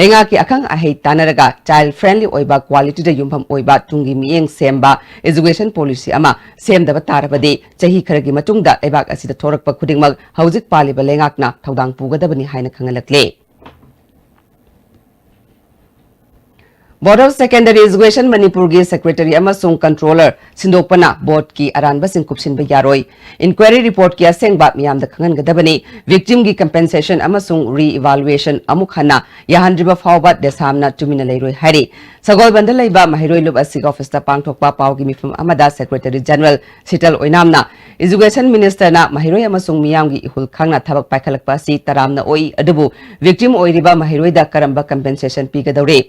ꯂꯩꯉꯥꯛꯀꯤ ꯑꯈꯪ ꯑꯍꯩ ꯇꯥꯟꯅꯔꯒ child friendly ꯑꯣꯏꯕ, quality ꯗ ꯌꯨꯝꯐꯝ ꯑꯣꯏꯕ, ꯇꯨꯡꯒꯤ ꯃꯤꯠꯌꯦꯡ ꯁꯦꯝꯕ education policy ꯑꯃ ꯁꯦꯝꯗꯕ ꯇꯥꯔꯕꯗꯤ ꯆꯍꯤ ꯈꯔꯒꯤ ꯃꯇꯨꯡꯗ ꯂꯩꯕꯥꯛ ꯑꯁꯤꯗ ꯊꯣꯔꯛꯄ ꯈꯨꯗꯤꯡꯃꯛ ꯍꯧꯖꯤꯛ ꯄꯥꯜꯂꯤꯕ ꯂꯩꯉꯥꯛꯅ ꯊꯧꯗꯥꯡ ꯄꯨꯒꯗꯕꯅꯤ ꯍꯥꯏꯅ ꯈꯪꯍꯜꯂꯛꯂꯦ꯫ Board of Secondary Education ꯃꯅꯤꯄꯨꯔꯒꯤ secretary ꯑꯃꯁꯨꯡ controller ꯁꯤꯟꯗꯣꯛꯄꯅ board ꯀꯤ ꯑꯔꯥꯟꯕꯁꯤꯡ ꯀꯨꯞꯁꯤꯟꯕ ꯌꯥꯔꯣꯏ꯫ Inquiry report ꯀꯤ ꯑꯁꯦꯡꯕ ꯃꯤꯌꯥꯝꯗ ꯈꯪꯍꯟꯒꯗꯕꯅꯤ꯫ Victim ꯒꯤ compensation ꯑꯃꯁꯨꯡ re-evaluation ꯑꯃꯨꯛ ꯍꯟꯅ ꯌꯥꯍꯟꯗ꯭ꯔꯤꯕ ꯐꯥꯎꯕ DESAM ꯅ ꯇꯨꯃꯤꯟꯅ ꯂꯩꯔꯣꯏ ꯍꯥꯏꯔꯤ꯫ ꯁꯒꯣꯜꯕꯟꯗ ꯂꯩꯕ ꯃꯍꯩꯔꯣꯏ ꯂꯨꯞ ꯑꯁꯤꯒꯤ office ꯇ ꯄꯥꯡꯊꯣꯛꯄ ꯄꯥꯎꯒꯤ ꯃꯤꯐꯝ ꯑꯃꯗ secretary general Sheetal ꯑꯣꯏꯅꯥꯝꯅ education minister ꯅ ꯃꯍꯩꯔꯣꯏ ꯑꯃꯁꯨꯡ ꯃꯤꯌꯥꯝꯒꯤ ꯏꯍꯨꯜ ꯈꯪꯅ ꯊꯕꯛ ꯄꯥꯏꯈꯠꯂꯛꯄ ꯑꯁꯤ ꯇꯔꯥꯝꯅ ꯑꯣꯏ, ꯑꯗꯨꯕꯨ victim ꯑꯣꯏꯔꯤꯕ ꯃꯍꯩꯔꯣꯏꯗ ꯀꯔꯝꯕ compensation ꯄꯤꯒꯗꯧꯔꯤ?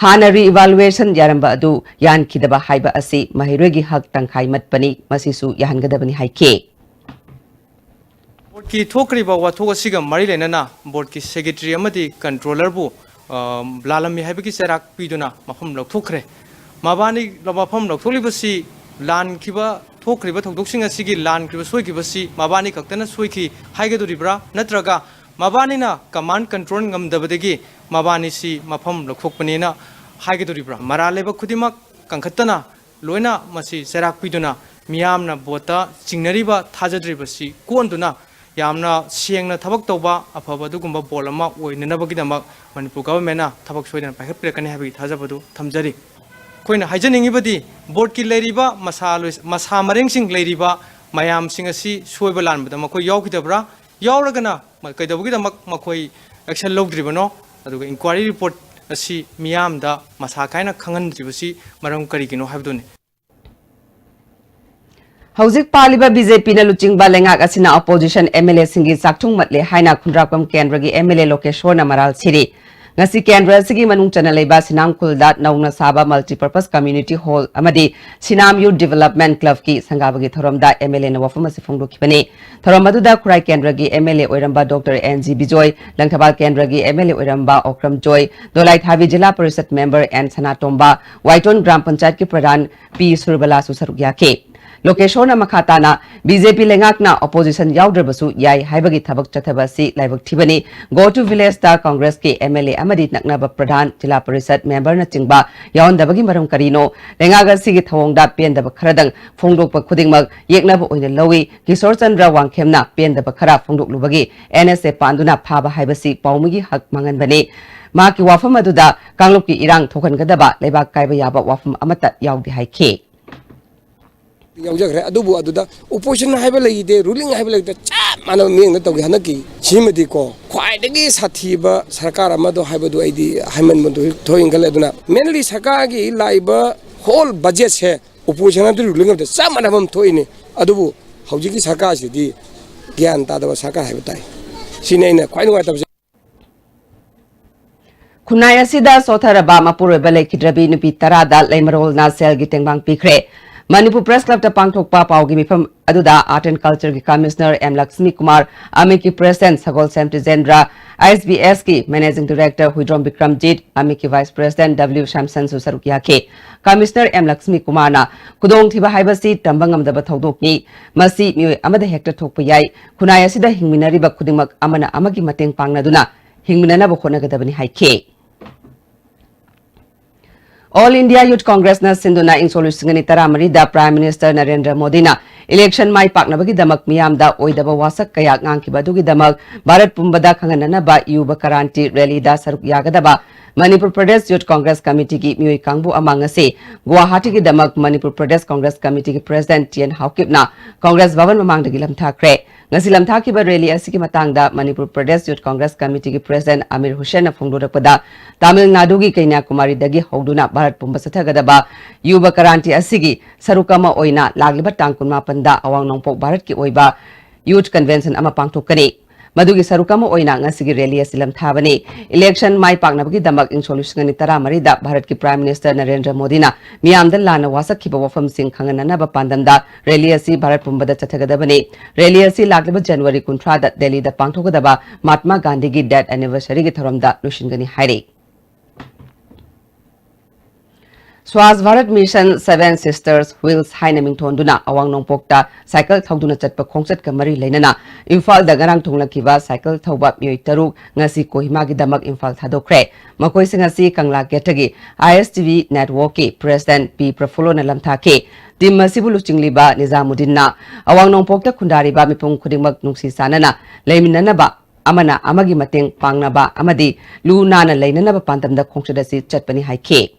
ꯍꯥꯟꯅ re-evaluation ꯌꯥꯔꯝꯕ ꯑꯗꯨ ꯌꯥꯍꯟꯈꯤꯗꯕ ꯍꯥꯏꯕ ꯑꯁꯤ ꯃꯍꯩꯔꯣꯏꯒꯤ ꯍꯛ ꯇꯪꯈꯥꯏ ꯃꯠꯄꯅꯤ, ꯃꯁꯤꯁꯨ ꯌꯥꯍꯟꯒꯗꯕꯅꯤ ꯍꯥꯏꯈꯤ꯫ Board ꯀꯤ ꯊꯣꯛꯈ꯭ꯔꯤꯕ ꯋꯥꯊꯣꯛ ꯑꯁꯤꯒ ꯃꯔꯤ ꯂꯩꯅꯅ board ꯀꯤ secretary ꯑꯃꯗꯤ controller ꯕꯨ, ꯑ, ꯂꯥꯜꯂꯝꯃꯤ ꯍꯥꯏꯕꯒꯤ ꯆꯩꯔꯥꯛ ꯄꯤꯗꯨꯅ ꯃꯐꯝ ꯂꯧꯊꯣꯛꯈ꯭ꯔꯦ꯫ ꯃꯕꯥꯅꯤ ꯃꯐꯝ ꯂꯧꯊꯣꯛꯂꯤꯕꯁꯤ ꯂꯥꯟꯈꯤꯕ, ꯊꯣꯛꯈ꯭ꯔꯤꯕ ꯊꯧꯗꯣꯛꯁꯤꯡ ꯑꯁꯤꯒꯤ ꯂꯥꯟꯈꯤꯕ, ꯁꯣꯏꯈꯤꯕꯁꯤ ꯃꯕꯥꯅꯤ ꯈꯛꯇꯅ ꯁꯣꯏꯈꯤ ꯍꯥꯏꯒꯗꯧꯔꯤꯕ꯭ꯔꯥ, ꯅꯠꯇ꯭ꯔꯒ ꯃꯕꯥꯅꯤꯅ command control ꯉꯝꯗꯕꯗꯒꯤ ꯃꯕꯥꯅꯤꯁꯤ ꯃꯐꯝ ꯂꯧꯊꯣꯛꯄꯅꯦꯅ ꯍꯥꯏꯒꯗꯧꯔꯤꯕ꯭ꯔꯥ? ꯃꯔꯥꯜ ꯂꯩꯕ ꯈꯨꯗꯤꯡꯃꯛ ꯀꯟꯈꯠꯇꯅ ꯂꯣꯏꯅ ꯃꯁꯤ ꯆꯩꯔꯥꯛ ꯄꯤꯗꯨꯅ ꯃꯤꯌꯥꯝꯅ board ꯇ ꯆꯤꯡꯅꯔꯤꯕ ꯊꯥꯖꯗ꯭ꯔꯤꯕꯁꯤ ꯀꯣꯟꯗꯨꯅ ꯌꯥꯝꯅ ꯁꯦꯡꯅ ꯊꯕꯛ ꯇꯧꯕ ꯑꯐꯕ ꯑꯗꯨꯒꯨꯝꯕ board ꯑꯃ ꯑꯣꯏꯅꯅꯕꯒꯤꯗꯃꯛ ꯃꯅꯤꯄꯨꯔ government ꯅ ꯊꯕꯛ ꯁꯣꯏꯗꯅ ꯄꯥꯏꯈꯠꯄꯤꯔꯛꯀꯅꯤ ꯍꯥꯏꯕꯒꯤ ꯊꯥꯖꯕꯗꯨ ꯊꯝꯖꯔꯤ꯫ ꯑꯩꯈꯣꯏꯅ ꯍꯥꯏꯖꯅꯤꯡꯉꯤꯕꯗꯤ ꯕꯣꯔꯗꯀꯤ ꯂꯩꯔꯤꯕ ꯃꯁꯥ ꯂꯣꯏ-, ꯃꯁꯥ ꯃꯔꯦꯡꯁꯤꯡ ꯂꯩꯔꯤꯕ ꯃꯌꯥꯝꯁꯤꯡ ꯑꯁꯤ ꯁꯣꯏꯕ ꯂꯥꯟꯕꯗ ꯃꯈꯣꯏ ꯌꯥꯎꯈꯤꯗꯕ꯭ꯔꯥ? ꯌꯥꯎꯔꯒꯅ ꯃ-, ꯀꯩꯗꯧꯕꯒꯤꯗꯃꯛ ꯃꯈꯣꯏ action ꯂꯧꯗ꯭ꯔꯤꯕꯅꯣ? ꯑꯗꯨꯒ inquiry report ꯑꯁꯤ ꯃꯤꯌꯥꯝꯗ ꯃꯁꯥ ꯈꯥꯏꯅ ꯈꯪꯍꯟꯗ꯭ꯔꯤꯕꯁꯤ ꯃꯔꯝ ꯀꯔꯤꯒꯤꯅꯣ ꯍꯥꯏꯕꯗꯨꯅꯤ꯫ ꯍꯧꯖꯤꯛ ꯄꯥꯜꯂꯤꯕ ꯕꯤ ꯖꯦ ꯄꯤꯅ ꯂꯨꯆꯤꯡꯕ ꯂꯩꯉꯥꯛ ꯑꯁꯤꯅ opposition M L A ꯁꯤꯡꯒꯤ ꯆꯥꯛꯊꯨꯡ ꯃꯠꯂꯦ ꯍꯥꯏꯅ ꯈꯨꯟꯗ꯭ꯔꯥꯛꯄꯝ ꯀꯦꯟꯗ꯭ꯔꯒꯤ M L A ꯂꯣꯀꯦꯁꯣꯔꯅ ꯃꯔꯥꯜ ꯁꯤꯔꯤ꯫ ꯉꯁꯤ ꯀꯦꯟꯗ꯭ꯔ ꯑꯁꯤꯒꯤ ꯃꯅꯨꯡ ꯆꯟꯅ ꯂꯩꯕ ꯁꯤꯅꯥꯝꯈꯨꯜꯗ ꯅꯧꯅ ꯁꯥꯕ multipurpose community hall ꯑꯃꯗꯤ ꯁꯤꯅꯥꯝ Youth Development Clubꯀꯤ ꯁꯪꯒꯥꯕꯒꯤ ꯊꯧꯔꯝꯗ M L Aꯅ ꯋꯥꯐꯝ ꯑꯁꯤ ꯐꯣꯡꯗꯣꯛꯈꯤꯕꯅꯤ꯫ ꯊꯧꯔꯝ ꯑꯗꯨꯗ ꯈꯨꯔꯥꯏ ꯀꯦꯟꯗ꯭ꯔꯒꯤ M L A ꯑꯣꯏꯔꯝꯕ doctor and G Bijoy, Langthabal ꯀꯦꯟꯗ꯭ꯔꯒꯤ M L A ꯑꯣꯏꯔꯝꯕ ꯑꯣꯀ꯭ꯔꯝ ꯖꯣꯏ, ꯗꯣꯂꯥꯏꯊꯥꯕꯤ ꯖꯤꯂꯥ parishad member and Sanatomba, ꯋꯥꯏꯇꯣꯟ gram ꯄꯟꯆꯥꯌꯠꯀꯤ ꯄ꯭ꯔꯙꯥꯟ ꯄꯤ ꯁꯨꯔꯕꯂꯥꯁꯨ ꯁꯔꯨꯛ ꯌꯥꯈꯤ꯫ ꯂꯣꯀꯦꯁꯣꯔꯅ ꯃꯈꯥ ꯇꯥꯅ ꯕꯤ ꯖꯦ ꯄꯤ ꯂꯩꯉꯥꯛꯅ opposition ꯌꯥꯎꯗ꯭ꯔꯕꯁꯨ ꯌꯥꯏ ꯍꯥꯏꯕꯒꯤ ꯊꯕꯛ ꯆꯠꯊꯕ ꯑꯁꯤ ꯂꯥꯏꯕꯛ ꯊꯤꯕꯅꯤ꯫ Go to villageꯇ ꯀꯪꯒ꯭ꯔꯦꯁꯀꯤ M L A ꯑꯃꯗꯤ ꯅꯛꯅꯕ ꯄ꯭ꯔꯙꯥꯟ, ꯖꯤꯂꯥ ꯄꯔꯤꯁꯠ memberꯅꯆꯤꯡꯕ ꯌꯥꯎꯍꯟꯗꯕꯒꯤ ꯃꯔꯝ ꯀꯔꯤꯅꯣ? ꯂꯩꯉꯥꯛ ꯑꯁꯤꯒꯤ ꯊꯧꯑꯣꯡꯗ ꯄꯦꯟꯗꯕ ꯈꯔꯗꯪ ꯐꯣꯡꯗꯣꯛꯄ ꯈꯨꯗꯤꯡꯃꯛ ꯌꯦꯛꯅꯕ ꯑꯣꯏꯅ ꯂꯧꯏ꯫ ꯀꯤꯁꯣꯔ ꯆꯟꯗ꯭ꯔ ꯋꯥꯡꯈꯦꯝꯅ ꯄꯦꯟꯗꯕ ꯈꯔ ꯐꯣꯡꯗꯣꯛꯂꯨꯕꯒꯤ N S A ꯄꯥꯟꯗꯨꯅ ꯐꯥꯕ ꯍꯥꯏꯕꯁꯤ ꯄꯥꯎꯃꯤꯒꯤ ꯍꯛ ꯃꯥꯡꯍꯟꯕꯅꯤ꯫ ꯃꯍꯥꯛꯀꯤ ꯋꯥꯐꯝ ꯑꯗꯨꯗ ꯀꯥꯡꯂꯨꯞꯀꯤ ꯏꯔꯥꯡ ꯊꯣꯛꯍꯟꯒꯗꯕ ꯂꯩꯕꯥꯛ ꯀꯥꯏꯕ ꯌꯥꯕ ꯋꯥꯐꯝ ꯑꯃꯠꯇ ꯌꯥꯎꯗꯦ ꯍꯥꯏꯈꯤ꯫ ꯌꯥꯎꯖꯈ꯭ꯔꯦ꯫ ꯑꯗꯨꯕꯨ ꯑꯗꯨꯗ opposition ꯍꯥꯏꯕ ꯂꯩꯇꯦ, ruling ꯍꯥꯏꯕ ꯂꯩꯇꯦ, ꯆꯞ ꯃꯥꯟꯅꯕ ꯃꯤꯠꯌꯦꯡꯗ ꯇꯧꯈꯤ꯫ ꯍꯟꯗꯛꯀꯤ ꯁꯤꯃꯗꯤꯀꯣ, ꯈ꯭ꯋꯥꯏꯗꯒꯤ ꯁꯥꯊꯤꯕ ꯁꯔꯀꯥꯔ ꯑꯃꯗꯣ ꯍꯥꯏꯕꯗꯨ ꯑꯩꯗꯤ ꯍꯥꯏꯃꯟꯕꯗꯨ ꯊꯣꯛꯏꯅ ꯈꯜꯂꯦ꯫ ꯑꯗꯨꯅ mainly ꯁꯔꯀꯥꯔꯒꯤ ꯂꯥꯛꯏꯕ whole budgetꯁꯦ opposition ꯑꯃꯗꯤ ruling ꯑꯃꯗ ꯆꯞ ꯃꯥꯟꯅꯕ ꯑꯃ ꯊꯣꯛꯏꯅꯤ꯫ ꯑꯗꯨꯕꯨ ꯍꯧꯖꯤꯛꯀꯤ ꯁꯔꯀꯥꯔꯁꯤꯗꯤ ꯒ꯭ꯌꯥꯟ ꯇꯥꯗꯕ ꯁꯔꯀꯥꯔ ꯍꯥꯏꯕ ꯇꯥꯏ꯫ ꯁꯤꯅꯤ ꯑꯩꯅ ꯈ꯭ꯋꯥꯏ ꯅꯨꯡꯉꯥꯏꯇꯕꯁꯦ꯫ ꯈꯨꯟꯅꯥꯏ ꯑꯁꯤꯗ ꯁꯣꯠꯊꯔꯕ ꯃꯄꯨꯔꯣꯏꯕ ꯂꯩꯈꯤꯗ꯭ꯔꯕꯤ ꯅꯨꯄꯤ ꯇꯔꯥꯗ ꯂꯩꯃꯔꯣꯜꯅ ꯁꯦꯜꯒꯤ ꯇꯦꯡꯕꯥꯡ ꯄꯤꯈ꯭ꯔꯦ꯫ ꯃꯅꯤꯄꯨꯔ Press Clubꯇ ꯄꯥꯡꯊꯣꯛꯄ ꯄꯥꯎꯒꯤ ꯃꯤꯐꯝ ꯑꯗꯨꯗ Art and Cultureꯒꯤ Commissioner ꯑꯦꯝ ꯂꯛꯁꯃꯤ ꯀꯨꯃꯥꯔ, ꯑꯃꯤꯠꯀꯤ President Sagolsem Tijendra, I S B ꯑꯦꯁꯀꯤ Managing Director ꯍꯨꯏꯗ꯭ꯔꯣꯝ ꯕꯤꯀ꯭ꯔꯝꯖꯤꯠ, ꯑꯃꯤꯠꯀꯤ Vice President ꯗꯕ꯭ꯂꯤꯎ ꯁ꯭ꯌꯥꯝꯁꯟꯁꯨ ꯁꯔꯨꯛ ꯌꯥꯈꯤ꯫ Commissioner ꯑꯦꯝ ꯂꯛꯁꯃꯤ ꯀꯨꯃꯥꯔꯅ, "ꯈꯨꯗꯣꯡꯊꯤꯕ ꯍꯥꯏꯕꯁꯤ ꯇꯝꯕ ꯉꯝꯗꯕ ꯊꯧꯗꯣꯛꯅꯤ꯫ ꯃꯁꯤ ꯃꯤꯑꯣꯏ ꯑꯃꯗ ꯍꯦꯛꯇ ꯊꯣꯛꯄ ꯌꯥꯏ꯫ ꯈꯨꯟꯅꯥꯏ ꯑꯁꯤꯗ ꯍꯤꯡꯃꯤꯟꯅꯔꯤꯕ ꯈꯨꯗꯤꯡꯃꯛ ꯑꯃꯅ ꯑꯃꯒꯤ ꯃꯇꯦꯡ ꯄꯥꯡꯅꯗꯨꯅ ꯍꯤꯡꯃꯤꯟꯅꯅꯕ ꯍꯣꯠꯅꯒꯗꯕꯅꯤ" ꯍꯥꯏꯈꯤ꯫ All India Youth Congressꯅ ꯁꯤꯟꯗꯨꯅ ꯏꯪ ꯁꯣꯛ ꯂꯤꯁꯤꯡ ꯑꯅꯤ ꯇꯔꯥꯃꯔꯤꯗ Prime Minister ꯅꯔꯦꯟꯗ꯭ꯔ ꯃꯣꯗꯤꯅ election ꯃꯥꯏ ꯄꯥꯛꯅꯕꯒꯤꯗꯃꯛ ꯃꯤꯌꯥꯝꯗ ꯑꯣꯏꯗꯕ ꯋꯥꯁꯛ ꯀꯌꯥ ꯉꯥꯡꯈꯤꯕ ꯑꯗꯨꯒꯤꯗꯃꯛ ꯚꯥꯔꯠ ꯄꯨꯝꯕꯗ ꯈꯪꯍꯟꯅꯅꯕ Yuva Kranti rallyꯗ ꯁꯔꯨꯛ ꯌꯥꯒꯗꯕ ꯃꯅꯤꯄꯨꯔ ꯄ꯭ꯔꯗꯦꯁ ꯌꯨꯊ ꯀꯣꯡꯒ꯭ꯔꯦꯁ ꯀꯃꯤꯇꯤꯒꯤ ꯃꯤꯑꯣꯏ ꯀꯥꯡꯕꯨ ꯑꯃ ꯉꯁꯤ ꯒꯨꯋꯥꯍꯥꯇꯤꯒꯤꯗꯃꯛ ꯃꯅꯤꯄꯨꯔ ꯄ꯭ꯔꯗꯦꯁ ꯀꯣꯡꯒ꯭ꯔꯦꯁ ꯀꯃꯤꯇꯤꯒꯤ ꯄ꯭ꯔꯦꯁꯤꯗꯦꯟꯠ ꯇꯤ ꯑꯦꯟ ꯍꯥꯎꯀꯤꯞꯅ ꯀꯣꯡꯒ꯭ꯔꯦꯁ ꯚꯕꯟ ꯃꯃꯥꯡꯗꯒꯤ ꯂꯝꯊꯥꯈ꯭ꯔꯦ꯫ ꯉꯁꯤ ꯂꯝꯊꯥꯈꯤꯕ ꯔꯦꯂꯤ ꯑꯁꯤꯒꯤ ꯃꯇꯥꯡꯗ ꯃꯅꯤꯄꯨꯔ ꯄ꯭ꯔꯗꯦꯁ ꯌꯨꯊ ꯀꯣꯡꯒ꯭ꯔꯦꯁ ꯀꯃꯤꯇꯤꯒꯤ ꯄ꯭ꯔꯦꯁꯤꯗꯦꯟꯠ ꯑꯃꯤꯔ ꯍꯨꯁꯦꯟꯅ ꯐꯣꯡꯗꯣꯔꯛꯄꯗ, ꯇꯥꯃꯤꯜ ꯅꯥꯗꯨꯒꯤ ꯀꯩꯅ꯭ꯌꯥꯀꯨꯃꯥꯔꯤꯗꯒꯤ ꯍꯧꯗꯨꯅ ꯚꯥꯔꯠ ꯄꯨꯝꯕ ꯆꯠꯊꯒꯗꯕ ꯌꯨꯕ ꯀ꯭ꯔꯥꯟꯇꯤ ꯑꯁꯤꯒꯤ ꯁꯔꯨꯛ ꯑꯃ ꯑꯣꯏꯅ ꯂꯥꯛꯂꯤꯕ ꯇꯥꯡ ꯀꯨꯟꯃꯥꯄꯟꯗ ꯑꯋꯥꯡ ꯅꯣꯡꯄꯣꯛ ꯚꯥꯔꯠꯀꯤ ꯑꯣꯏꯕ ꯌꯨꯊ ꯀꯟꯚꯦꯟꯁꯟ ꯑꯃ ꯄꯥꯡꯊꯣꯛꯀꯅꯤ꯫ ꯃꯗꯨꯒꯤ ꯁꯔꯨꯛ ꯑꯃ ꯑꯣꯏꯅ ꯉꯁꯤꯒꯤ ꯔꯦꯂꯤ ꯑꯁꯤ ꯂꯝꯊꯥꯕꯅꯤ꯫ ꯏꯂꯦꯛꯁꯟ ꯃꯥꯏ ꯄꯥꯛꯅꯕꯒꯤꯗꯃꯛ ꯏꯪ ꯁꯣꯛ ꯂꯤꯁꯤꯡ ꯑꯅꯤ ꯇꯔꯥꯃꯔꯤꯗ ꯚꯥꯔꯠꯀꯤ ꯄ꯭ꯔꯥꯏꯝ ꯃꯤꯅꯤꯁꯇꯔ ꯅꯔꯦꯟꯗ꯭ꯔ ꯃꯣꯗꯤꯅ ꯃꯤꯌꯥꯝꯗ ꯂꯥꯟꯅ ꯋꯥꯁꯛꯈꯤꯕ ꯋꯥꯐꯝꯁꯤꯡ ꯈꯪꯍꯟꯅꯅꯕ ꯄꯥꯟꯗꯝꯗ ꯔꯦꯂꯤ ꯑꯁꯤ ꯚꯥꯔꯠ ꯄꯨꯝꯕꯗ ꯆꯠꯊꯒꯗꯕꯅꯤ꯫ ꯔꯦꯂꯤ ꯑꯁꯤ ꯂꯥꯛꯂꯤꯕ ꯖꯅꯋꯥꯔꯤ ꯀꯨꯟꯊ꯭ꯔꯥꯗ ꯗꯦꯜꯂꯤꯗ ꯄꯥꯡꯊꯣꯛꯀꯗꯕ ꯃꯍꯥꯇꯃꯥ ꯒꯥꯟꯙꯤꯒꯤ ꯗꯦꯊ ꯑꯦꯅꯤꯚꯔꯁꯔꯤꯒꯤ ꯊꯧꯔꯝꯗ ꯂꯣꯏꯁꯤꯟꯒꯅꯤ ꯍꯥꯏꯔꯤ꯫ Swachh Bharat mission seven sisters wheels ꯍꯥꯏꯅ ꯃꯤꯡꯊꯣꯟꯗꯨꯅ ꯑꯋꯥꯡ ꯅꯣꯡꯄꯣꯛꯇ ꯁꯥꯏꯀꯜ ꯊꯧꯗꯨꯅ ꯆꯠꯄ ꯈꯣꯡꯆꯠꯀ ꯃꯔꯤ ꯂꯩꯅꯅ ꯏꯝꯐꯥꯜꯗ ꯉꯔꯥꯡ ꯊꯨꯡꯂꯈꯤꯕ ꯁꯥꯏꯀꯜ ꯊꯧꯕ ꯃꯤꯑꯣꯏ ꯇꯔꯨꯛ ꯉꯁꯤ ꯀꯣꯍꯤꯃꯥꯒꯤꯗꯃꯛ ꯏꯝꯐꯥꯜ ꯊꯥꯗꯣꯛꯈ꯭ꯔꯦ꯫ ꯃꯈꯣꯏꯁꯤꯡ ꯑꯁꯤ ꯀꯪꯂꯥ ꯒꯦꯠꯇꯒꯤ ꯑꯥꯏ ꯑꯦꯁ ꯇꯤ ꯚꯤ ꯅꯦꯠꯋꯥꯔꯛꯀꯤ ꯄ꯭ꯔꯦꯁꯤꯗꯦꯟꯠ ꯄꯤ ꯄ꯭ꯔꯐꯨꯜꯂꯣꯅ ꯂꯝꯊꯥꯈꯤ꯫ ꯇꯤꯝ ꯑꯁꯤꯕꯨ ꯂꯨꯆꯤꯡꯂꯤꯕ ꯅꯤꯖꯥꯃꯨꯗꯤꯟꯅ ꯑꯋꯥꯡ ꯅꯣꯡꯄꯣꯛꯇ ꯈꯨꯟꯗꯥꯔꯤꯕ ꯃꯤꯄꯨꯝ ꯈꯨꯗꯤꯡꯃꯛ ꯅꯨꯡꯁꯤ ꯆꯥꯟꯅꯅ ꯂꯩꯃꯤꯟꯅꯅꯕ, ꯑꯃꯅ ꯑꯃꯒꯤ ꯃꯇꯦꯡ ꯄꯥꯡꯅꯕ ꯑꯃꯗꯤ ꯂꯨ ꯅꯥꯟꯅ ꯂꯩꯅꯅꯕ ꯄꯥꯟꯗꯝꯗ ꯈꯣꯡꯆꯠ ꯑꯁꯤ ꯆꯠꯄꯅꯤ ꯍꯥꯏꯈꯤ꯫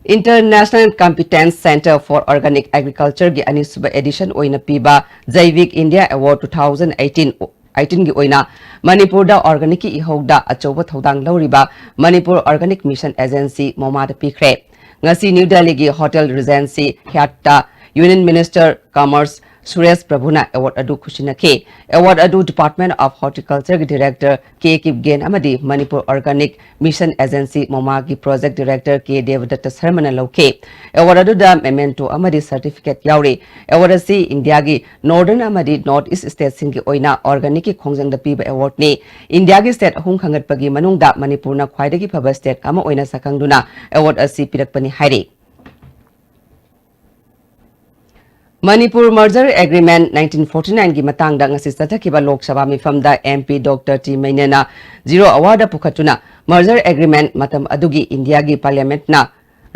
International Competence Centre for Organic Agriculture ꯒꯤ ꯑꯅꯤꯁꯨꯕ ꯑꯦꯗꯤꯁꯟ ꯑꯣꯏꯅ ꯄꯤꯕ Jaivik India award two thousand eighteen, eighteenꯒꯤ ꯑꯣꯏꯅ ꯃꯅꯤꯄꯨꯔꯗ ꯑꯣꯔꯒꯥꯅꯤꯛꯀꯤ ꯏꯍꯧꯗ ꯑꯆꯧꯕ ꯊꯧꯗꯥꯡ ꯂꯧꯔꯤꯕ ꯃꯅꯤꯄꯨꯔ ꯑꯣꯔꯒꯥꯅꯤꯛ ꯃꯤꯁꯟ ꯑꯦꯖꯦꯟꯁꯤ ꯃꯣꯃꯥꯗ ꯄꯤꯈ꯭ꯔꯦ꯫ ꯉꯁꯤ ꯅ꯭ꯌꯨ ꯗꯦꯜꯂꯤꯒꯤ ꯍꯣꯇꯦꯜ ꯔꯤꯖꯦꯟꯁꯤ ꯍ꯭ꯌꯥꯠꯇ ꯌꯨꯅꯤꯌꯟ ꯃꯤꯅꯤꯁꯇꯔ ꯀꯃꯔꯁ ꯁꯨꯔꯦꯁ ꯄ꯭ꯔꯚꯨꯅ ꯑꯦꯋꯥꯔꯗ ꯑꯗꯨ ꯈꯨꯠꯁꯤꯟꯅꯈꯤ꯫ ꯑꯦꯋꯥꯔꯗ ꯑꯗꯨ Department of Horticulture ꯒꯤ ꯗꯤꯔꯦꯛꯇꯔ ꯀꯦ ꯀꯤꯞꯒꯦꯟ ꯑꯃꯗꯤ ꯃꯅꯤꯄꯨꯔ ꯑꯣꯔꯒꯥꯅꯤꯛ ꯃꯤꯁꯟ ꯑꯦꯖꯦꯟꯁꯤ ꯃꯣꯃꯥꯒꯤ ꯄ꯭ꯔꯣꯖꯦꯛ ꯗꯤꯔꯦꯛꯇꯔ ꯀꯦ ꯗꯦꯕꯗꯠꯇ ꯁꯔꯃꯅ ꯂꯧꯈꯤ꯫ ꯑꯦꯋꯥꯔꯗ ꯑꯗꯨꯗ ꯃꯦꯃꯦꯟꯇꯣ ꯑꯃꯗꯤ ꯁꯔꯇꯤꯐꯤꯀꯦꯠ ꯌꯥꯎꯔꯤ꯫ ꯑꯦꯋꯥꯔꯗ ꯑꯁꯤ ꯏꯟꯗꯤꯌꯥꯒꯤ ꯅꯣꯔꯗꯔꯟ ꯑꯃꯗꯤ ꯅꯣꯔꯊ ꯏꯁ꯭ꯠ ꯁ꯭ꯇꯦꯠꯁꯤꯡꯒꯤ ꯑꯣꯏꯅ ꯑꯣꯔꯒꯥꯅꯤꯛꯀꯤ ꯈꯣꯡꯖꯪꯗ ꯄꯤꯕ ꯑꯦꯋꯥꯔꯗꯅꯤ꯫ ꯏꯟꯗꯤꯌꯥꯒꯤ ꯁ꯭ꯇꯦꯠ ꯑꯍꯨꯝ ꯈꯟꯒꯠꯄꯒꯤ ꯃꯅꯨꯡꯗ ꯃꯅꯤꯄꯨꯔꯅ ꯈ꯭ꯋꯥꯏꯗꯒꯤ ꯐꯕ ꯁ꯭ꯇꯦꯠ ꯑꯃ ꯑꯣꯏꯅ ꯁꯛꯈꯪꯗꯨꯅ ꯑꯦꯋꯥꯔꯗ ꯑꯁꯤ ꯄꯤꯔꯛꯄꯅꯤ ꯍꯥꯏꯔꯤ꯫ Manipur Merger Agreement nineteen forty nine ꯒꯤ ꯃꯇꯥꯡꯗ ꯉꯁꯤ ꯆꯠꯊꯈꯤꯕ ꯂꯣꯛ ꯁꯚꯥ ꯃꯤꯐꯝꯗ ꯑꯦꯝ ꯄꯤ ꯗꯣꯛꯇꯔ ꯇꯤ ꯃꯩꯅꯦꯅ ꯖꯤꯔꯣ ꯑꯋꯥꯔꯗ ꯄꯨꯈꯠꯇꯨꯅ merger agreement ꯃꯇꯝ ꯑꯗꯨꯒꯤ ꯏꯟꯗꯤꯌꯥꯒꯤ ꯄꯥꯔꯂꯤꯌꯥꯃꯦꯟꯠꯅ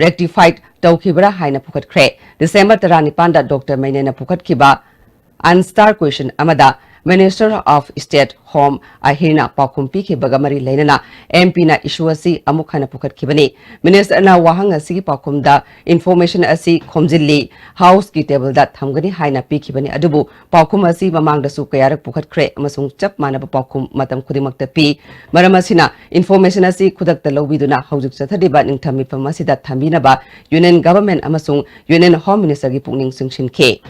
rectified ꯇꯧꯈꯤꯕ꯭ꯔꯥ ꯍꯥꯏꯅ ꯄꯨꯈꯠꯈ꯭ꯔꯦ꯫ ꯗꯤꯁꯦꯝꯕꯔ ꯇꯔꯥꯅꯤꯄꯥꯟꯗ ꯗꯣꯛꯇꯔ ꯃꯩꯅꯦꯅ ꯄꯨꯈꯠꯈꯤꯕ unanswered question ꯑꯃꯗ Minister of State Home ꯑꯍꯤꯔꯅ ꯄꯥꯎꯈꯨꯝ ꯄꯤꯈꯤꯕꯒ ꯃꯔꯤ ꯂꯩꯅꯅ M P ꯅ issue ꯑꯁꯤ ꯑꯃꯨꯛ ꯍꯟꯅ ꯄꯨꯈꯠꯈꯤꯕꯅꯤ꯫ Minister ꯅ ꯋꯥꯍꯪ ꯑꯁꯤꯒꯤ ꯄꯥꯎꯈꯨꯝꯗ information ꯑꯁꯤ ꯈꯣꯝꯖꯤꯜꯂꯤ, House ꯀꯤ table ꯗ ꯊꯝꯒꯅꯤ ꯍꯥꯏꯅ ꯄꯤꯈꯤꯕꯅꯤ, ꯑꯗꯨꯕꯨ ꯄꯥꯎꯈꯨꯝ ꯑꯁꯤ ꯃꯃꯥꯡꯗꯁꯨ ꯀꯌꯥꯔꯛ ꯄꯨꯈꯠꯈ꯭ꯔꯦ ꯑꯃꯁꯨꯡ ꯆꯞ ꯃꯥꯟꯅꯕ ꯄꯥꯎꯈꯨꯝ ꯃꯇꯝ ꯈꯨꯗꯤꯡꯃꯛꯇ ꯄꯤ꯫ ꯃꯔꯝ ꯑꯁꯤꯅ information ꯑꯁꯤ ꯈꯨꯗꯛꯇ ꯂꯧꯕꯤꯗꯨꯅ ꯍꯧꯖꯤꯛ ꯆꯠꯊꯔꯤꯕ ꯅꯤꯡꯊꯝ ꯃꯤꯐꯝ ꯑꯁꯤꯗ ꯊꯝꯕꯤꯅꯕ Union Government ꯑꯃꯁꯨꯡ Union Home Minister ꯒꯤ ꯄꯨꯛꯅꯤꯡ ꯆꯤꯡꯁꯤꯟꯈꯤ꯫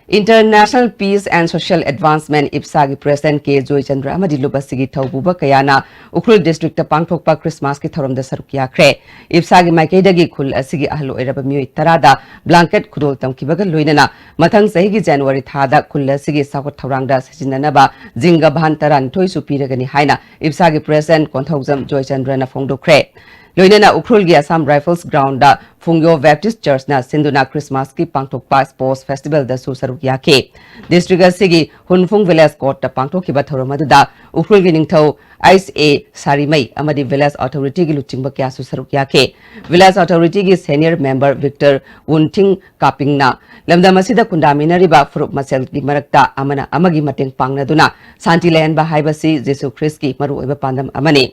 International Peace and Social Advancement, ꯏꯞꯁꯥꯒꯤ President K Joychandra ꯑꯃꯗꯤ ꯂꯨꯞ ꯑꯁꯤꯒꯤ ꯊꯧꯄꯨꯕ ꯀꯌꯥꯅ ꯎꯈ꯭ꯔꯨꯜ district ꯇ ꯄꯥꯡꯊꯣꯛꯄ Christmas ꯀꯤ ꯊꯧꯔꯝꯗ ꯁꯔꯨꯛ ꯌꯥꯈ꯭ꯔꯦ꯫ ꯏꯞꯁꯥꯒꯤ ꯃꯥꯏꯀꯩꯗꯒꯤ ꯈꯨꯜ ꯑꯁꯤꯒꯤ ꯑꯍꯜ ꯑꯣꯏꯔꯕ ꯃꯤꯑꯣꯏ ꯇꯔꯥꯗ blanket ꯈꯨꯗꯣꯜ ꯇꯝꯈꯤꯕꯒ ꯂꯣꯏꯅꯅ ꯃꯊꯪ ꯆꯍꯤꯒꯤ January ꯊꯥꯗ ꯈꯨꯜ ꯑꯁꯤꯒꯤ ꯆꯥꯎꯈꯠ ꯊꯧꯔꯥꯡꯗ ꯁꯤꯖꯤꯟꯅꯅꯕ ꯖꯤꯡꯒ ꯚꯥꯟ ꯇꯔꯥꯅꯤꯊꯣꯏꯁꯨ ꯄꯤꯔꯒꯅꯤ ꯍꯥꯏꯅ ꯏꯞꯁꯥꯒꯤ President ꯀꯣꯟꯊꯧꯖꯝ ꯖꯣꯏꯆꯟꯗ꯭ꯔꯅ ꯐꯣꯡꯗꯣꯛꯈ꯭ꯔꯦ꯫ ꯂꯣꯏꯅꯅ ꯎꯈ꯭ꯔꯨꯜꯒꯤ Assam Rifles ground ꯗ ꯐꯨꯡꯌꯣ Baptist Church ꯅ ꯁꯤꯟꯗꯨꯅ Christmas ꯀꯤ ꯄꯥꯡꯊꯣꯛꯄ sports festival ꯗꯁꯨ ꯁꯔꯨꯛ ꯌꯥꯈꯤ꯫ District ꯑꯁꯤꯒꯤ ꯍꯨꯟꯐꯨꯡ Village Court ꯇ ꯄꯥꯡꯊꯣꯛꯈꯤꯕ ꯊꯧꯔꯝ ꯑꯗꯨꯗ ꯎꯈ꯭ꯔꯨꯜꯒꯤ ꯅꯤꯡꯊꯧ ꯑꯩꯆ ꯑꯦ ꯁꯥꯔꯤꯃꯩ ꯑꯃꯗꯤ Village Authority ꯒꯤ ꯂꯨꯆꯤꯡꯕ ꯀꯌꯥꯁꯨ ꯁꯔꯨꯛ ꯌꯥꯈꯤ꯫ Village Authority ꯒꯤ senior member Victor ꯋꯨꯟꯊꯤꯡ ꯀꯥꯄꯤꯡꯅ ꯂꯝꯗꯝ ꯑꯁꯤꯗ ꯈꯨꯟꯗꯥꯃꯤꯟꯅꯔꯤꯕ ꯐꯨꯔꯨꯞ ꯃꯁꯦꯜꯒꯤ ꯃꯔꯛꯇ ꯑꯃꯅ ꯑꯃꯒꯤ ꯃꯇꯦꯡ ꯄꯥꯡꯅꯗꯨꯅ ꯁꯥꯟꯇꯤ ꯂꯩꯍꯟꯕ ꯍꯥꯏꯕꯁꯤ ꯖꯤꯁꯨ ꯈ꯭ꯔꯤꯁꯀꯤ ꯃꯔꯨꯑꯣꯏꯕ ꯄꯥꯟꯗꯝ ꯑꯃꯅꯤ꯫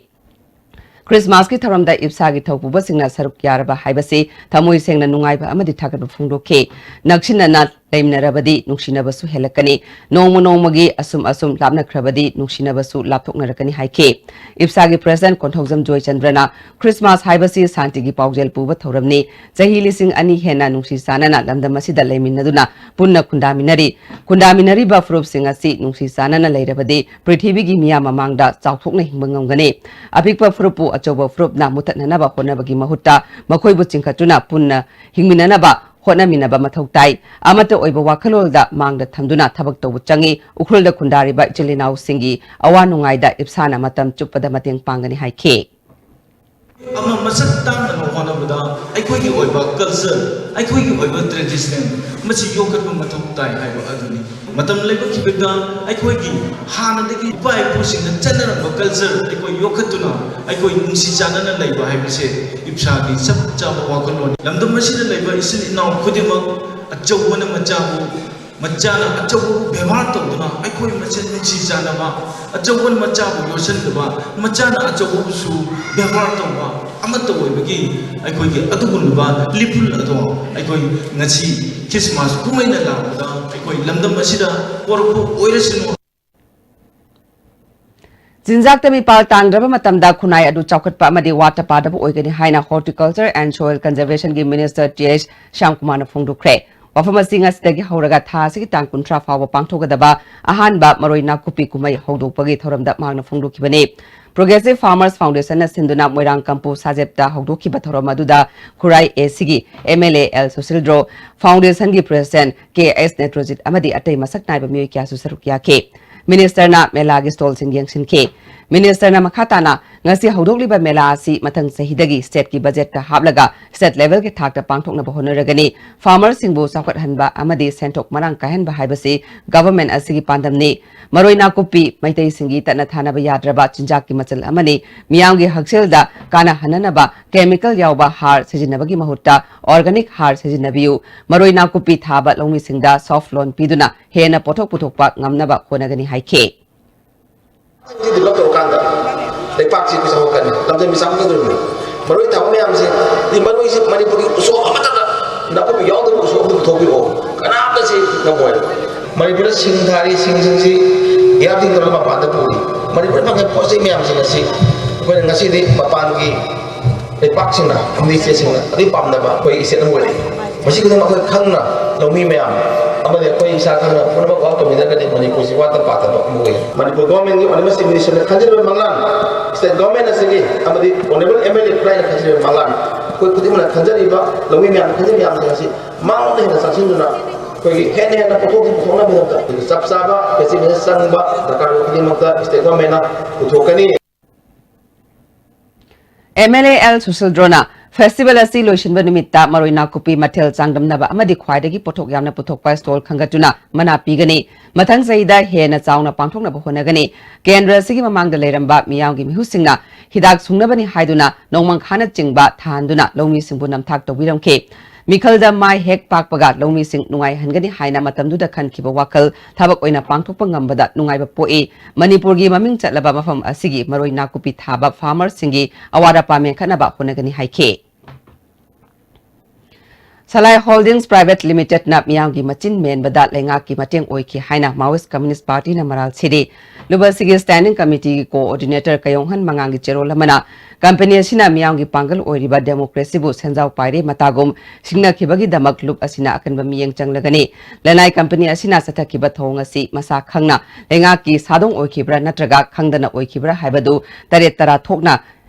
Christmas ꯀꯤ ꯊꯧꯔꯝꯗ ꯏꯞꯁꯥꯒꯤ ꯊꯧꯄꯨꯕꯁꯤꯡꯅ ꯁꯔꯨꯛ ꯌꯥꯔꯕ ꯍꯥꯏꯕꯁꯤ ꯊꯃꯣꯏ ꯁꯦꯡꯅ ꯅꯨꯡꯉꯥꯏꯕ ꯑꯃꯗꯤ ꯊꯥꯒꯠꯄ ꯐꯣꯡꯗꯣꯛꯈꯤ꯫ ꯅꯛꯁꯤꯟꯅꯅ ꯂꯩꯃꯤꯟꯅꯔꯕꯗꯤ ꯅꯨꯡꯁꯤꯅꯕꯁꯨ ꯍꯦꯜꯂꯛꯀꯅꯤ, ꯅꯣꯡꯃ ꯅꯣꯡꯃꯒꯤ ꯑꯁꯨꯝ ꯑꯁꯨꯝ ꯂꯥꯞꯅꯈ꯭ꯔꯕꯗꯤ ꯅꯨꯡꯁꯤꯅꯕꯁꯨ ꯂꯥꯞꯊꯣꯛꯅꯔꯛꯀꯅꯤ ꯍꯥꯏꯈꯤ꯫ ꯏꯞꯁꯥꯒꯤ President ꯀꯣꯟꯊꯧꯖꯝ ꯖꯣꯏꯆꯟꯗ꯭ꯔꯅ Christmas ꯍꯥꯏꯕꯁꯤ ꯁꯥꯟꯇꯤꯒꯤ ꯄꯥꯎꯖꯦꯜ ꯄꯨꯕ ꯊꯧꯔꯝꯅꯤ, ꯆꯍꯤ ꯂꯤꯁꯤꯡ ꯑꯅꯤ ꯍꯦꯟꯅ ꯅꯨꯡꯁꯤ ꯆꯥꯟꯅꯅ ꯂꯝꯗꯝ ꯑꯁꯤꯗ ꯂꯩꯃꯤꯟꯅꯗꯨꯅ ꯄꯨꯟꯅ ꯈꯨꯟꯗꯥꯃꯤꯟꯅꯔꯤ꯫ ꯈꯨꯟꯗꯥꯃꯤꯟꯅꯔꯤꯕ ꯐꯨꯔꯨꯞꯁꯤꯡ ꯑꯁꯤ ꯅꯨꯡꯁꯤ ꯆꯥꯟꯅꯅ ꯂꯩꯔꯕꯗꯤ ꯄ꯭ꯔꯤꯊꯤꯕꯤꯒꯤ ꯃꯤꯌꯥꯝ ꯃꯃꯥꯡꯗ ꯆꯥꯎꯊꯣꯛꯅ ꯍꯤꯡꯕ ꯉꯝꯒꯅꯤ꯫ ꯑꯄꯤꯛꯄ ꯐꯨꯔꯨꯞꯄꯨ ꯑꯆꯧꯕ ꯐꯨꯔꯨꯞꯅ ꯃꯨꯊꯠꯅꯅꯕ ꯍꯣꯠꯅꯕꯒꯤ ꯃꯍꯨꯠꯇ ꯃꯈꯣꯏꯕꯨ ꯆꯤꯡꯈꯠꯇꯨꯅ ꯄꯨꯟꯅ ꯍꯤꯡꯃꯤꯟꯅꯅꯕ ꯍꯣꯠꯅꯃꯤꯟꯅꯕ ꯃꯊꯧ ꯇꯥꯏ꯫ ꯑꯃꯠꯇ ꯑꯣꯏꯕ ꯋꯥꯈꯜꯂꯣꯟꯗ ꯃꯥꯡꯗ ꯊꯝꯗꯨꯅ ꯊꯕꯛ ꯇꯧꯕ ꯆꯪꯏ꯫ ꯎꯈ꯭ꯔꯨꯜꯗ ꯈꯨꯟꯗꯥꯔꯤꯕ ꯏꯆꯤꯜ ꯏꯅꯥꯎꯁꯤꯡꯒꯤ ꯑꯋꯥ ꯅꯨꯡꯉꯥꯏꯗ ꯏꯞꯁꯥꯅ ꯃꯇꯝ ꯆꯨꯞꯄꯗ ꯃꯇꯦꯡ ꯄꯥꯡꯒꯅꯤ ꯍꯥꯏꯈꯤ꯫ ꯑꯃ ꯃꯁꯛ ꯇꯥꯛꯅꯕ ꯍꯣꯠꯅꯕꯗ ꯑꯩꯈꯣꯏꯒꯤ ꯑꯣꯏꯕ culture, ꯑꯩꯈꯣꯏꯒꯤ ꯑꯣꯏꯕ tradition ꯃꯁꯤ ꯌꯣꯛꯈꯠꯄ ꯃꯊꯧ ꯇꯥꯏ ꯍꯥꯏꯕ ꯑꯗꯨꯅꯤ꯫ ꯃꯇꯝ ꯂꯩꯕ ꯈꯤꯕꯤꯛꯇ ꯑꯩꯈꯣꯏꯒꯤ ꯍꯥꯟꯅꯗꯒꯤ ꯏꯄꯥ ꯏꯄꯨꯁꯤꯡꯅ ꯆꯠꯅꯔꯝꯕ culture ꯑꯩꯈꯣꯏ ꯌꯣꯛꯈꯠꯇꯨꯅ ꯑꯩꯈꯣꯏ ꯅꯨꯡꯁꯤ ꯆꯥꯟꯅꯅ ꯂꯩꯕ ꯍꯥꯏꯕꯁꯦ ꯏꯞꯁꯥꯒꯤ ꯆꯞ ꯆꯥꯕ ꯋꯥꯈꯜꯂꯣꯟꯅꯤ꯫ ꯂꯝꯗꯝ ꯑꯁꯤꯗ ꯂꯩꯕ ꯏꯆꯤꯜ ꯏꯅꯥꯎ ꯈꯨꯗꯤꯡꯃꯛ ꯑꯆꯧꯕꯅ ꯃꯆꯥꯕꯨ ꯃꯆꯥꯅ ꯑꯆꯧꯕꯕꯨ ꯕꯦꯕꯥꯔ ꯇꯧꯗꯨꯅ ꯑꯩꯈꯣꯏ ꯃꯁꯦꯟ ꯅꯨꯡꯁꯤ ꯆꯥꯟꯅꯕ, ꯑꯆꯧꯕꯅ ꯃꯆꯥꯕꯨ ꯌꯣꯠꯁꯤꯟꯗꯕ, ꯃꯆꯥꯅ ꯑꯆꯧꯕꯕꯨꯁꯨ ꯕꯦꯕꯥꯔ ꯇꯧꯕ ꯑꯃꯠꯇ ꯑꯣꯏꯕꯒꯤ ꯑꯩꯈꯣꯏꯒꯤ ꯑꯗꯨꯒꯨꯝꯂꯕ ꯂꯤꯄꯨꯟ ꯑꯗꯣ ꯑꯩꯈꯣꯏ ꯉꯁꯤ ꯈ꯭ꯔꯤꯁꯃꯥꯁ ꯀꯨꯝꯍꯩꯅ ꯂꯥꯛꯄꯗ ꯑꯩꯈꯣꯏ ꯂꯝꯗꯝ ꯑꯁꯤꯗ ꯄꯣꯔꯛꯄ ꯑꯣꯏꯔꯁꯅꯨ꯫ ꯆꯤꯟꯖꯥꯛꯇ ꯃꯤꯄꯥꯜ ꯇꯥꯡꯗ꯭ꯔꯕ ꯃꯇꯝꯗ ꯈꯨꯟꯅꯥꯏ ꯑꯗꯨ ꯆꯥꯎꯈꯠꯄ ꯑꯃꯗꯤ ꯋꯥꯠꯇ ꯄꯥꯗꯕ ꯑꯣꯏꯒꯅꯤ ꯍꯥꯏꯅ Horticulture and Soil Conservationꯒꯤ Minister ꯇꯤ ꯑꯩꯆ ꯁ꯭ꯌꯥꯝꯀꯨꯃꯥꯔꯅ ꯐꯣꯡꯗꯣꯛꯈ꯭ꯔꯦ꯫ ꯋꯥꯐꯝ ꯑꯁꯤ ꯉꯁꯤꯗꯒꯤ ꯍꯧꯔꯒ ꯊꯥ ꯑꯁꯤꯒꯤ ꯇꯥꯡ ꯀꯨꯟꯊ꯭ꯔꯥ ꯐꯥꯎꯕ ꯄꯥꯡꯊꯣꯛꯀꯗꯕ ꯑꯍꯥꯟꯕ ꯃꯔꯣꯏ ꯅꯥꯀꯨꯞꯄꯤ ꯀꯨꯝꯍꯩ ꯍꯧꯗꯣꯛꯄꯒꯤ ꯊꯧꯔꯝꯗ ꯃꯍꯥꯛꯅ ꯐꯣꯡꯗꯣꯛꯈꯤꯕꯅꯤ꯫ Progressive Farmers Foundationꯅ ꯁꯤꯟꯗꯨꯅ ꯃꯣꯏꯔꯥꯡ ꯀꯝꯄꯨ ꯁꯥꯖꯦꯞꯇ ꯍꯧꯗꯣꯛꯈꯤꯕ ꯊꯧꯔꯝ ꯑꯗꯨꯗ ꯈꯨꯔꯥꯏ ꯑꯦ ꯁꯤꯒꯤ M L A L Susindro, Foundationꯒꯤ President ꯀꯦ ꯑꯦꯁ ꯅꯦꯇ꯭ꯔꯣꯖꯤꯠ ꯑꯃꯗꯤ ꯑꯇꯩ ꯃꯁꯛ ꯅꯥꯏꯕ ꯃꯤꯑꯣꯏ ꯀꯌꯥꯁꯨ ꯁꯔꯨꯛ ꯌꯥꯈꯤ꯫ Ministerꯅ ꯃꯦꯂꯥꯒꯤ stallꯁꯤꯡ ꯌꯦꯡꯁꯤꯟꯈꯤ꯫ Ministerꯅ ꯃꯈꯥ ꯇꯥꯅ ꯉꯁꯤ ꯍꯧꯗꯣꯛꯂꯤꯕ ꯃꯦꯂꯥ ꯑꯁꯤ ꯃꯊꯪ ꯆꯍꯤꯗꯒꯤ stateꯀꯤ budgetꯇ ꯍꯥꯞꯂꯒ state levelꯒꯤ ꯊꯥꯛꯇ ꯄꯥꯡꯊꯣꯛꯅꯕ ꯍꯣꯠꯅꯔꯒꯅꯤ꯫ Farmerꯁꯤꯡꯕꯨ ꯆꯥꯎꯈꯠꯍꯟꯕ ꯑꯃꯗꯤ ꯁꯦꯟꯊꯣꯛ ꯃꯔꯥꯡ ꯀꯥꯏꯍꯟꯕ ꯍꯥꯏꯕꯁꯤ government ꯑꯁꯤꯒꯤ ꯄꯥꯟꯗꯝꯅꯤ꯫ ꯃꯔꯣꯏ ꯅꯥꯀꯨꯞꯄꯤ ꯃꯩꯇꯩꯁꯤꯡꯒꯤ ꯇꯠꯅ ꯊꯥꯅꯕ ꯌꯥꯗ꯭ꯔꯕ ꯆꯤꯟꯖꯥꯛꯀꯤ ꯃꯆꯜ ꯑꯃꯅꯤ꯫ ꯃꯤꯌꯥꯝꯒꯤ ꯍꯛꯁꯦꯜꯗ ꯀꯥꯟꯅꯍꯟꯅꯅꯕ chemical ꯌꯥꯎꯕ ꯍꯥꯔ ꯁꯤꯖꯤꯟꯅꯕꯒꯤ ꯃꯍꯨꯠꯇ organic ꯍꯥꯔ ꯁꯤꯖꯤꯟꯅꯕꯤꯌꯨ꯫ ꯃꯔꯣꯏ ꯅꯥꯀꯨꯞꯄꯤ ꯊꯥꯕ ꯂꯧꯃꯤꯁꯤꯡꯗ soft loan ꯄꯤꯗꯨꯅ ꯍꯦꯟꯅ ꯄꯣꯠꯊꯣꯛ ꯄꯨꯊꯣꯛꯄ ꯉꯝꯅꯕ ꯍꯣꯠꯅꯒꯅꯤ ꯍꯥꯏꯈꯤ꯫ ꯗꯤꯕꯦꯂꯞ ꯇꯧꯔꯀꯥꯟꯗ ꯂꯩꯄꯥꯛꯁꯤ ꯄꯩꯁꯥ ꯍꯧꯔꯛꯀꯅꯤ, ꯂꯝꯗꯝꯁꯤ ꯆꯥꯎꯈꯠꯀꯗꯧꯔꯤꯕꯅꯤ꯫ ꯃꯔꯣꯏ ꯊꯥꯕ ꯃꯌꯥꯝꯁꯤ, ꯃꯔꯣꯏꯁꯤ ꯃꯅꯤꯄꯨꯔꯒꯤ ꯎꯁꯣꯞ ꯑꯃꯠꯇꯗ ꯅꯥꯀꯨꯞꯄꯤ ꯌꯥꯎꯗꯕ ꯎꯁꯣꯞ ꯑꯃ ꯄꯨꯊꯣꯛꯄꯤꯔꯛꯑꯣ, ꯀꯅꯥꯝꯇ ꯁꯤ ꯉꯝꯃꯣꯏ꯫ ꯃꯅꯤꯄꯨꯔꯗ ꯁꯤꯡ ꯊꯥꯔꯤ, ꯁꯤꯡꯁꯤꯡꯁꯤ ꯌꯥꯝꯗꯤ ꯇꯧꯔꯒ ꯃꯄꯥꯟꯗ ꯄꯨꯔꯤ꯫ ꯃꯅꯤꯄꯨꯔꯗ ꯐꯪꯉꯤꯕ ꯄꯣꯠ ꯆꯩ ꯃꯌꯥꯝꯁꯤꯡ ꯑꯁꯤ ꯑꯩꯈꯣꯏꯅ ꯉꯁꯤꯗꯤ ꯃꯄꯥꯟꯒꯤ ꯂꯩꯄꯥꯛꯁꯤꯡꯅ ꯑꯃꯗꯤ ꯁ꯭ꯇꯦꯠꯁꯤꯡꯅ ꯑꯗꯨꯝ ꯄꯥꯝꯅꯕ ꯑꯩꯈꯣꯏ ꯁ꯭ꯇꯦꯠ ꯑꯃ ꯑꯣꯏꯔꯛꯏ꯫ ꯃꯁꯤ ꯈꯨꯗꯤꯡꯃꯛ ꯑꯩꯈꯣꯏ ꯈꯪꯅ ꯂꯧꯃꯤ ꯃꯌꯥꯝ ꯑꯃꯗꯤ ꯑꯩꯈꯣꯏ ꯏꯁꯥ ꯈꯪꯅ ꯄꯨꯝꯅꯃꯛ ꯋꯥꯛ ꯇꯧꯃꯤꯟꯅꯔꯒꯗꯤ ꯃꯅꯤꯄꯨꯔꯁꯤ ꯋꯥꯠꯇ ꯄꯥꯗꯕ ꯑꯃ ꯑꯣꯏꯒꯅꯤ꯫ ꯃꯅꯤꯄꯨꯔ ꯒꯣꯔꯃꯦꯟꯒꯤ ꯑꯣꯏꯅꯃꯛ ꯆꯤꯐ ꯃꯤꯅꯤꯁꯇꯔꯅ ꯈꯟꯖꯔꯤꯕ ꯃꯪꯂꯥꯟ, ꯁ꯭ꯇꯦꯠ ꯒꯣꯔꯃꯦꯟ ꯑꯁꯤꯒꯤ ꯑꯃꯗꯤ ꯑꯣꯅꯔꯦꯕꯜ ꯑꯦꯝ ꯑꯦꯜ ꯑꯦ ꯈꯨꯔꯥꯏꯅ ꯈꯟꯖꯔꯤꯕ ꯃꯪꯂꯥꯟ, ꯑꯩꯈꯣꯏ ꯈꯨꯗꯤꯡꯃꯛꯅ ꯈꯟꯖꯔꯤꯕ ꯂꯧꯃꯤ ꯃꯌꯥꯝꯅ ꯈꯟꯖꯔꯤꯕ ꯃꯌꯥꯝꯁꯤꯡ ꯑꯁꯤ ꯃꯥꯡꯂꯣꯝꯗ ꯍꯦꯟꯅ ꯆꯪꯁꯤꯟꯗꯨꯅ ꯑꯩꯈꯣꯏꯒꯤ ꯍꯦꯟꯅ ꯍꯦꯟꯅ ꯄꯣꯠꯊꯣꯛꯇꯤ ꯄꯨꯊꯣꯛꯅꯕꯒꯤꯗꯃꯛꯇ ꯆꯞ ꯆꯥꯕ ꯐꯦꯁꯤꯂꯤꯇꯤ ꯆꯪꯕ ꯗꯔꯀꯥꯔ ꯑꯣꯏꯕ ꯈꯨꯗꯤꯡꯃꯛꯇ ꯁ꯭ꯇꯦꯠ ꯒꯣꯔꯃꯦꯟꯅ ꯄꯨꯊꯣꯛꯀꯅꯤ꯫ ꯑꯦꯝ ꯑꯦꯜ ꯑꯦ ꯑꯦꯜ ꯁꯨꯁꯤꯜꯗ꯭ꯔꯣꯅ festival ꯑꯁꯤ ꯂꯣꯏꯁꯤꯟꯕ ꯅꯨꯃꯤꯠꯇ ꯃꯔꯣꯏ ꯅꯥꯀꯨꯞꯄꯤ ꯃꯊꯦꯜ ꯆꯥꯡꯗꯝꯅꯕ ꯑꯃꯗꯤ ꯈ꯭ꯋꯥꯏꯗꯒꯤ ꯄꯣꯠꯊꯣꯛ ꯌꯥꯝꯅ ꯄꯨꯊꯣꯛꯄ stall ꯈꯟꯒꯠꯇꯨꯅ ꯃꯅꯥ ꯄꯤꯒꯅꯤ꯫ ꯃꯊꯪ ꯆꯍꯤꯗ ꯍꯦꯟꯅ ꯆꯥꯎꯅ ꯄꯥꯡꯊꯣꯛꯅꯕ ꯍꯣꯠꯅꯒꯅꯤ꯫ ꯀꯦꯟꯗ꯭ꯔ ꯑꯁꯤꯒꯤ ꯃꯃꯥꯡꯗ ꯂꯩꯔꯝꯕ ꯃꯤꯌꯥꯝꯒꯤ ꯃꯤꯍꯨꯠꯁꯤꯡꯅ ꯍꯤꯗꯥꯛ ꯁꯨꯡꯅꯕꯅꯤ ꯍꯥꯏꯗꯨꯅ ꯅꯣꯡꯃꯪꯈꯥꯅꯆꯤꯡꯕ ꯊꯥꯍꯟꯗꯨꯅ ꯂꯧꯃꯤꯁꯤꯡꯕꯨ ꯅꯝꯊꯥꯛ ꯇꯧꯕꯤꯔꯝꯈꯤ꯫ ꯃꯤꯈꯜꯗ ꯃꯥꯏ ꯍꯦꯛ ꯄꯥꯛꯄꯒ ꯂꯧꯃꯤꯁꯤꯡ ꯅꯨꯡꯉꯥꯏꯍꯟꯒꯅꯤ ꯍꯥꯏꯅ ꯃꯇꯝꯗꯨꯗ ꯈꯟꯈꯤꯕ ꯋꯥꯈꯜ ꯊꯕꯛ ꯑꯣꯏꯅ ꯄꯥꯡꯊꯣꯛꯄ ꯉꯝꯕꯗ ꯅꯨꯡꯉꯥꯏꯕ ꯄꯣꯛꯏ꯫ ꯃꯅꯤꯄꯨꯔꯒꯤ ꯃꯃꯤꯡ ꯆꯠꯂꯕ ꯃꯐꯝ ꯑꯁꯤꯒꯤ ꯃꯔꯣꯏ ꯅꯥꯀꯨꯞꯄꯤ ꯊꯥꯕ ꯐꯥꯔꯃꯔꯁꯤꯡꯒꯤ ꯑꯋꯥꯠ ꯑꯄꯥ ꯃꯦꯟꯈꯠꯅꯕ ꯍꯣꯠꯅꯒꯅꯤ ꯍꯥꯏꯈꯤ꯫ ꯁꯂꯥꯏ ꯍꯣꯜꯗꯤꯡꯁ ꯄ꯭ꯔꯥꯏꯚꯦꯠ ꯂꯤꯃꯤꯇꯦꯗꯅ ꯃꯤꯌꯥꯝꯒꯤ ꯃꯆꯤꯟ ꯃꯦꯟꯕꯗ ꯂꯩꯉꯥꯛꯀꯤ ꯃꯇꯦꯡ ꯑꯣꯏꯈꯤ ꯍꯥꯏꯅ ꯃꯥꯋꯣꯏꯁ ꯀꯝꯃ꯭ꯌꯨꯅꯤꯁ ꯄꯥꯔꯇꯤꯅ ꯃꯔꯥꯜ ꯁꯤꯔꯤ꯫ ꯂꯨꯞ ꯑꯁꯤꯒꯤ ꯁ꯭ꯇꯦꯟꯗꯤꯡ ꯀꯃꯤꯇꯤꯒꯤ ꯀꯣꯑꯣꯔꯗꯤꯅꯦꯇꯔ ꯀꯌꯣꯡꯍꯟ ꯃꯉꯥꯡꯒꯤ ꯆꯦꯔꯣꯜ ꯑꯃꯅ ꯀꯝꯄꯦꯅꯤ ꯑꯁꯤꯅ ꯃꯤꯌꯥꯝꯒꯤ ꯄꯥꯡꯒꯜ ꯑꯣꯏꯔꯤꯕ ꯗꯦꯃꯣꯀ꯭ꯔꯦꯁꯤꯕꯨ ꯁꯦꯟꯖꯥꯎ ꯄꯥꯏꯔꯦ ꯃꯇꯥꯒꯨꯝ ꯁꯤꯡꯅꯈꯤꯕꯒꯤꯗꯃꯛ ꯂꯨꯞ ꯑꯁꯤꯅ ꯑꯀꯟꯕ ꯃꯤꯠꯌꯦꯡ ꯆꯪꯂꯒꯅꯤ꯫ ꯂꯅꯥꯏ ꯀꯝꯄꯦꯅꯤ ꯑꯁꯤꯅ ꯆꯠꯊꯈꯤꯕ ꯊꯧꯑꯣꯡ ꯑꯁꯤ ꯃꯁꯥ ꯈꯪꯅ ꯂꯩꯉꯥꯛꯀꯤ ꯁꯥꯗꯣꯡ ꯑꯣꯏꯈꯤꯕ꯭ꯔꯥ ꯅꯠꯇ꯭ꯔꯒ ꯈꯪꯗꯅ ꯑꯣꯏꯈꯤꯕ꯭ꯔꯥ ꯍꯥꯏꯕꯗꯨ ꯇꯔꯦꯠ ꯇꯔꯥ ꯊꯣꯛꯅ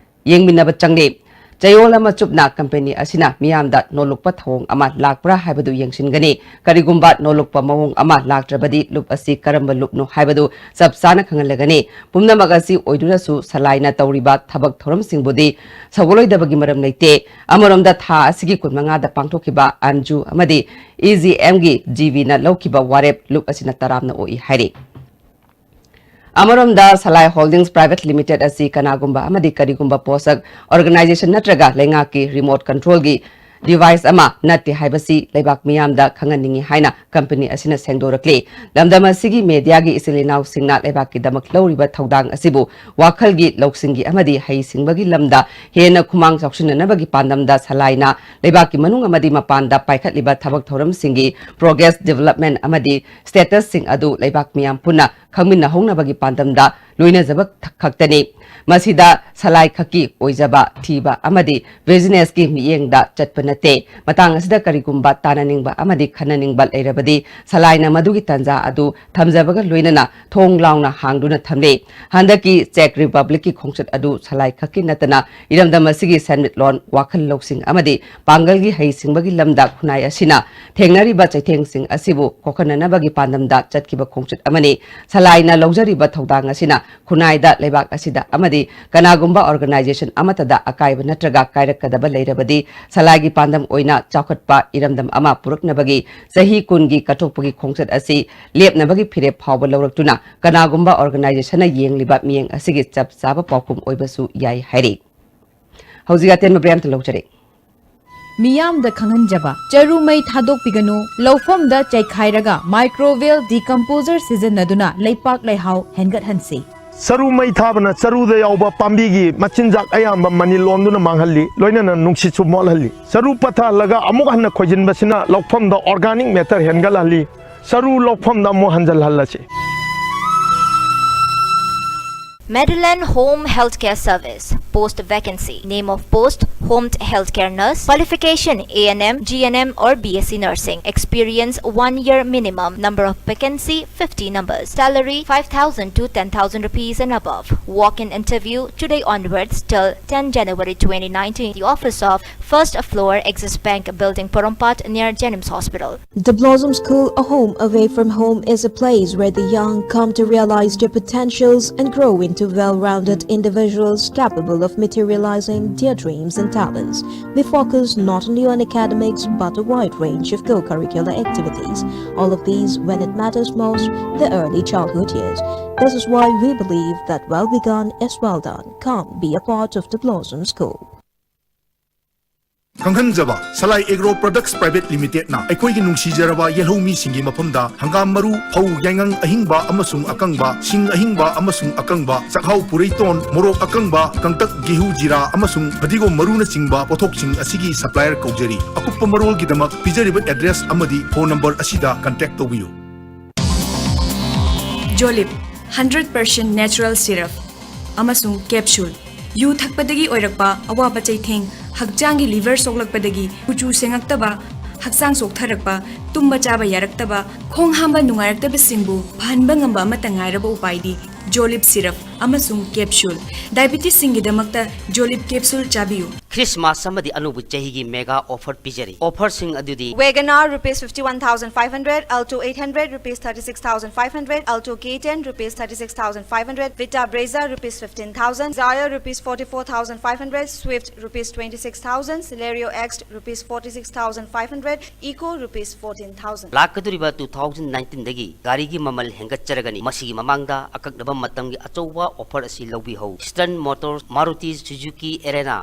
ꯌꯦꯡꯃꯤꯟꯅꯕ ꯆꯪꯂꯤ꯫ ꯆꯌꯣꯜ ꯑꯃ ꯆꯨꯞꯅ ꯀꯝꯄꯦꯅꯤ ꯑꯁꯤꯅ ꯃꯤꯌꯥꯝꯗ ꯅꯣꯜꯂꯨꯛꯄ ꯊꯧꯑꯣꯡ ꯑꯃ ꯂꯥꯛꯄ꯭ꯔꯥ ꯍꯥꯏꯕꯗꯨ ꯌꯦꯡꯁꯤꯟꯒꯅꯤ꯫ ꯀꯔꯤꯒꯨꯝꯕ ꯅꯣꯜꯂꯨꯛꯄ ꯃꯑꯣꯡ ꯑꯃ ꯂꯥꯛꯇ꯭ꯔꯕꯗꯤ ꯂꯨꯞ ꯑꯁꯤ ꯀꯔꯝꯕ ꯂꯨꯞꯅꯣ ꯍꯥꯏꯕꯗꯨ ꯆꯞ ꯆꯥꯅ ꯈꯪꯍꯜꯂꯒꯅꯤ꯫ ꯄꯨꯝꯅꯃꯛ ꯑꯁꯤ ꯑꯣꯏꯗꯨꯅꯁꯨ ꯁꯂꯥꯏꯅ ꯇꯧꯔꯤꯕ ꯊꯕꯛ ꯊꯧꯔꯝꯁꯤꯡꯕꯨꯗꯤ ꯁꯧꯒꯠꯂꯣꯏꯗꯕꯒꯤ ꯃꯔꯝ ꯂꯩꯇꯦ꯫ ꯑꯃꯔꯣꯝꯗ ꯊꯥ ꯑꯁꯤꯒꯤ ꯀꯨꯟꯃꯉꯥꯗ ꯄꯥꯡꯊꯣꯛꯈꯤꯕ ꯑꯦꯝꯖꯨ ꯑꯃꯗꯤ ꯏꯖꯤꯑꯦꯝꯒꯤ ꯖꯤꯕꯤꯅ ꯂꯧꯈꯤꯕ ꯋꯥꯔꯦꯞ ꯂꯨꯞ ꯑꯁꯤꯅ ꯇꯔꯥꯝꯅ ꯑꯣꯛꯏ ꯍꯥꯏꯔꯤ꯫ ꯑꯃꯔꯣꯝꯗ ꯁꯂꯥꯏ ꯍꯣꯜꯗꯤꯡꯁ ꯄ꯭ꯔꯥꯏꯚꯦꯠ ꯂꯤꯃꯤꯇꯦꯗ ꯑꯁꯤ ꯀꯅꯥꯒꯨꯝꯕ ꯑꯃꯗꯤ ꯀꯔꯤꯒꯨꯝꯕ ꯄꯣꯠꯁꯛ, ꯑꯣꯔꯒꯅꯥꯏꯖꯦꯁꯟ ꯅꯠꯇ꯭ꯔꯒ ꯂꯩꯉꯥꯛꯀꯤ ꯔꯤꯃꯣꯠ ꯀꯟꯇ꯭ꯔꯣꯜꯒꯤ ꯗꯤꯚꯥꯏꯁ ꯑꯃ ꯅꯠꯇꯦ ꯍꯥꯏꯕꯁꯤ ꯂꯩꯕꯥꯛ ꯃꯤꯌꯥꯝꯗ ꯈꯪꯍꯟꯅꯤꯡꯏ ꯍꯥꯏꯅ ꯀꯝꯄꯦꯅꯤ ꯑꯁꯤꯅ ꯁꯦꯡꯗꯣꯔꯛꯂꯤ꯫ ꯂꯝꯗꯝ ꯑꯁꯤꯒꯤ ꯃꯦꯗꯤꯌꯥꯒꯤ ꯏꯆꯤꯜ ꯏꯅꯥꯎꯁꯤꯡꯅ ꯂꯩꯕꯥꯛꯀꯤꯗꯃꯛ ꯂꯧꯔꯤꯕ ꯊꯧꯗꯥꯡ ꯑꯁꯤꯕꯨ ꯋꯥꯈꯜꯒꯤ ꯂꯧꯁꯤꯡꯒꯤ ꯑꯃꯗꯤ ꯍꯩꯁꯤꯡꯕꯒꯤ ꯂꯝꯗ ꯍꯦꯟꯅ ꯈꯨꯃꯥꯡ ꯆꯥꯎꯁꯤꯟꯅꯅꯕꯒꯤ ꯄꯥꯟꯗꯝꯗ ꯁꯂꯥꯏꯅ ꯂꯩꯕꯥꯛꯀꯤ ꯃꯅꯨꯡ ꯑꯃꯗꯤ ꯃꯄꯥꯟꯗ ꯄꯥꯏꯈꯠꯂꯤꯕ ꯊꯕꯛ ꯊꯧꯔꯝꯁꯤꯡꯒꯤ ꯄ꯭ꯔꯣꯒ꯭ꯔꯦꯁ, ꯗꯤꯕꯦꯂꯞꯃꯦꯟ ꯑꯃꯗꯤ ꯁ꯭ꯇꯦꯇꯁꯁꯤꯡ ꯑꯗꯨ ꯂꯩꯕꯥꯛ ꯃꯤꯌꯥꯝ ꯄꯨꯟꯅ ꯈꯪꯃꯤꯟꯅꯍꯧꯅꯕꯒꯤ ꯄꯥꯟꯗꯝꯗ ꯂꯣꯏꯅꯖꯕ ꯈꯛꯇꯅꯤ꯫ ꯃꯁꯤꯗ ꯁꯂꯥꯏ ꯈꯛꯀꯤ ꯑꯣꯏꯖꯕ ꯊꯤꯕ ꯑꯃꯗꯤ ꯕꯤꯖꯤꯅꯦꯁꯀꯤ ꯃꯤꯠꯌꯦꯡꯗ ꯆꯠꯄ ꯅꯠꯇꯦ꯫ ꯃꯇꯥꯡ ꯑꯁꯤꯗ ꯀꯔꯤꯒꯨꯝꯕ ꯇꯥꯅꯅꯤꯡꯕ ꯑꯃꯗꯤ ꯈꯟꯅꯅꯤꯡꯕ ꯂꯩꯔꯕꯗꯤ ꯁꯂꯥꯏꯅ ꯃꯗꯨꯒꯤ ꯇꯥꯟꯖꯥ ꯑꯗꯨ ꯊꯝꯖꯕꯒ ꯂꯣꯏꯅꯅ ꯊꯣꯡ ꯂꯥꯎꯅ ꯍꯥꯡꯗꯨꯅ ꯊꯝꯂꯤ꯫ ꯍꯟꯗꯛꯀꯤ ꯆꯦꯛ ꯔꯤꯄꯕ꯭ꯂꯤꯛꯀꯤ ꯈꯣꯡꯆꯠ ꯑꯗꯨ ꯁꯂꯥꯏ ꯈꯛꯀꯤ ꯅꯠꯇꯅ ꯏꯔꯝꯗꯝ ꯑꯁꯤꯒꯤ ꯁꯦꯟꯃꯤꯠꯂꯣꯟ, ꯋꯥꯈꯜ ꯂꯧꯁꯤꯡ ꯑꯃꯗꯤ ꯄꯥꯡꯒꯜꯒꯤ ꯍꯩꯁꯤꯡꯕꯒꯤ ꯂꯝꯗ ꯈꯨꯟꯅꯥꯏ ꯑꯁꯤꯅ ꯊꯦꯡꯅꯔꯤꯕ ꯆꯩꯊꯦꯡꯁꯤꯡ ꯑꯁꯤꯕꯨ ꯀꯣꯛꯍꯟꯅꯅꯕꯒꯤ ꯄꯥꯟꯗꯝꯗ ꯆꯠꯈꯤꯕ ꯈꯣꯡꯆꯠ ꯑꯃꯅꯤ꯫ ꯁꯂꯥꯏꯅ ꯂꯧꯖꯔꯤꯕ ꯊꯧꯗꯥꯡ ꯑꯁꯤꯅ ꯈꯨꯟꯅꯥꯏꯗ ꯂꯩꯕꯥꯛ ꯑꯁꯤꯗ ꯑꯃꯗꯤ ꯀꯅꯥꯒꯨꯝꯕ ꯑꯣꯔꯒꯅꯥꯏꯖꯦꯁꯟ ꯑꯃꯠꯇꯗ ꯑꯀꯥꯏꯕ ꯅꯠꯇ꯭ꯔꯒ ꯀꯥꯏꯔꯛꯀꯗꯕ ꯂꯩꯔꯕꯗꯤ ꯁꯂꯥꯏꯒꯤ ꯄꯥꯟꯗꯝ ꯑꯣꯏꯅ ꯆꯥꯎꯈꯠꯄ ꯏꯔꯝꯗꯝ ꯑꯃ ꯄꯨꯔꯛꯅꯕꯒꯤ ꯆꯍꯤ ꯀꯨꯟꯒꯤ ꯀꯠꯊꯣꯛꯄꯒꯤ ꯈꯣꯡꯆꯠ ꯑꯁꯤ ꯂꯦꯞꯅꯕꯒꯤ ꯐꯤꯔꯦꯞ ꯐꯥꯎꯕ ꯂꯧꯔꯛꯇꯨꯅ ꯀꯅꯥꯒꯨꯝꯕ ꯑꯣꯔꯒꯅꯥꯏꯖꯦꯁꯟꯅ ꯌꯦꯡꯂꯤꯕ ꯃꯤꯠꯌꯦꯡ ꯑꯁꯤꯒꯤ ꯆꯞ ꯆꯥꯕ ꯄꯥꯎꯈꯨꯝ ꯑꯣꯏꯕꯁꯨ ꯌꯥꯏ ꯍꯥꯏꯔꯤ꯫ ꯍꯧꯖꯤꯛ ꯑꯇꯦꯟꯕ ꯕ꯭ꯔꯦꯛ ꯑꯃꯇ ꯂꯧꯖꯔꯦ꯫ ꯃꯤꯌꯥꯝꯗ ꯈꯪꯍꯟꯖꯕ꯫ ꯆꯔꯨ ꯃꯩ ꯊꯥꯗꯣꯛꯄꯤꯒꯅꯨ꯫ ꯂꯧꯐꯝꯗ ꯆꯩꯈꯥꯏꯔꯒ microbial decomposer ꯁꯤꯖꯤꯟꯅꯗꯨꯅ ꯂꯩꯄꯥꯛ ꯂꯩꯍꯥꯎ ꯍꯦꯟꯒꯠꯍꯟꯁꯤ꯫ ꯆꯔꯨ ꯃꯩ ꯊꯥꯕꯅ ꯆꯔꯨꯗ ꯌꯥꯎꯕ ꯄꯥꯝꯕꯤꯒꯤ ꯃꯆꯤꯟꯖꯥꯛ ꯑꯌꯥꯝꯕ ꯃꯅꯤꯜ ꯑꯣꯟꯗꯨꯅ ꯃꯥꯡꯍꯜꯂꯤ, ꯂꯣꯏꯅꯅ ꯅꯨꯡꯁꯤꯠꯁꯨ ꯃꯣꯠꯍꯜꯂꯤ꯫ ꯆꯔꯨ ꯄꯠꯊꯍꯜꯂꯒ ꯑꯃꯨꯛ ꯍꯟꯅ ꯈꯣꯏꯖꯤꯟꯕꯁꯤꯅ ꯂꯧꯐꯝꯗ organic matter ꯍꯦꯟꯒꯠꯍꯜꯂꯤ꯫ ꯆꯔꯨ ꯂꯧꯐꯝꯗ ꯑꯃꯨꯛ ꯍꯟꯖꯜꯍꯜꯂꯁꯤ꯫ Meadowland Home Healthcare Service. Post vacancy. Name of post: Home Healthcare Nurse. Qualification: A N M, G N M or B S C Nursing. Experience: one year minimum. Number of vacancy: fifty numbers. Salary: five thousand to ten thousand rupees and above. Walk-in interview today onwards till ten January twenty nineteen. The office of first floor, Axis Bank Building, Porompat, near JNIMS Hospital. The Blossom School, a home away from home, is a place where the young come to realize their potentials and grow into well rounded individuals capable of materializing their dreams and talents. We focus not only on academics but a wide range of co curricular activities, all of these when it matters most, the early childhood years. This is why we believe that well begun is well done. Come be a part of the Blossom School. ꯈꯪꯍꯟꯖꯕ, Salai agro products private ꯂꯤꯃꯤꯇꯦꯗꯅ ꯑꯩꯈꯣꯏꯒꯤ ꯅꯨꯡꯁꯤꯖꯔꯕ ꯌꯦꯜꯍꯧꯃꯤꯁꯤꯡꯒꯤ ꯃꯐꯝꯗ ꯍꯪꯒꯥꯝ ꯃꯔꯨ, ꯐꯧ, ꯌꯥꯏꯉꯪ ꯑꯍꯤꯡꯕ ꯑꯃꯁꯨꯡ ꯑꯀꯪꯕ, ꯁꯤꯡ ꯑꯍꯤꯡꯕ ꯑꯃꯁꯨꯡ ꯑꯀꯪꯕ, ꯆꯥꯛꯍꯥꯎ, ꯄꯨꯔꯩꯇꯣꯟ, ꯃꯣꯔꯣꯛ ꯑꯀꯪꯕ, ꯀꯪꯇꯛ, ꯒꯦꯍꯨ, ꯖꯤꯔꯥ ꯑꯃꯁꯨꯡ ꯐꯗꯤꯒꯣꯝ ꯃꯔꯨꯅꯆꯤꯡꯕ ꯄꯣꯠꯊꯣꯛꯁꯤꯡ ꯑꯁꯤꯒꯤ ꯁꯄ꯭ꯂꯥꯏꯌꯔ ꯀꯧꯖꯔꯤ꯫ ꯑꯀꯨꯞꯄ ꯃꯔꯣꯜꯒꯤꯗꯃꯛ ꯄꯤꯖꯔꯤꯕ ꯑꯦꯗ꯭ꯔꯦꯁ ꯑꯃꯗꯤ ꯐꯣꯟ ꯅꯝꯕꯔ ꯑꯁꯤꯗ ꯀꯟꯇꯦꯛ ꯇꯧꯕꯤꯌꯨ꯫ ꯖꯣꯂꯤꯞ, hundred percent natural syrup ꯑꯃꯁꯨꯡ capsule꯫ ꯌꯨ ꯊꯛꯄꯗꯒꯤ ꯑꯣꯏꯔꯛꯄ ꯑꯋꯥꯕ ꯆꯩꯊꯦꯡ, ꯍꯛꯆꯥꯡꯒꯤ liver ꯁꯣꯛꯂꯛꯄꯗꯒꯤ ꯀꯨꯆꯨ ꯁꯦꯡꯉꯛꯇꯕ, ꯍꯛꯆꯥꯡ ꯆꯣꯛꯊꯔꯛꯄ, ꯇꯨꯝꯕ ꯆꯥꯕ ꯌꯥꯔꯛꯇꯕ, ꯈꯣꯡ ꯍꯥꯝꯕ ꯅꯨꯡꯉꯥꯏꯔꯛꯇꯕꯁꯤꯡꯕꯨ ꯐꯍꯟꯕ ꯉꯝꯕ ꯑꯃꯠꯇ ꯉꯥꯏꯔꯕ ꯎꯄꯥꯏꯗꯤ ꯖꯣꯂꯤꯞ syrup ꯑꯃꯁꯨꯡ capsule꯫ ꯗꯥꯏꯕꯤꯇꯤꯁꯁꯤꯡꯒꯤꯗꯃꯛꯇ ꯖꯣꯂꯤꯞ capsule ꯆꯥꯕꯤꯌꯨ꯫ ꯈ꯭ꯔꯤꯁꯃꯥꯁ ꯑꯃꯗꯤ ꯑꯅꯧꯕ ꯆꯍꯤꯒꯤ ꯃꯦꯒꯥ ꯑꯣꯐꯔ ꯄꯤꯖꯔꯤ꯫ ꯑꯣꯐꯔꯁꯤꯡ ꯑꯗꯨꯗꯤ: WagonR rupees fifty-one thousand five hundred, Alto eight hundred rupees thirty-six thousand five hundred, Alto K ten rupees thirty-six thousand five hundred, Vita Brezza rupees fifteen thousand, Dzire rupees forty-four thousand five hundred, Swift rupees twenty-six thousand, Celerio X rupees forty-six thousand five hundred, Eeco rupees fourteen thousand. ꯂꯥꯛꯀꯗꯧꯔꯤꯕ two thousand nineteenꯗꯒꯤ ꯒꯥꯔꯤꯒꯤ ꯃꯃꯜ ꯍꯦꯟꯒꯠꯆꯔꯒꯅꯤ꯫ ꯃꯁꯤꯒꯤ ꯃꯃꯥꯡꯗ ꯑꯀꯛꯅꯕ ꯃꯇꯝꯒꯤ ꯑꯆꯧꯕ offer ꯑꯁꯤ ꯂꯧꯕꯤꯍꯧ꯫ Eastern Motors, Maruti Suzuki Erena꯫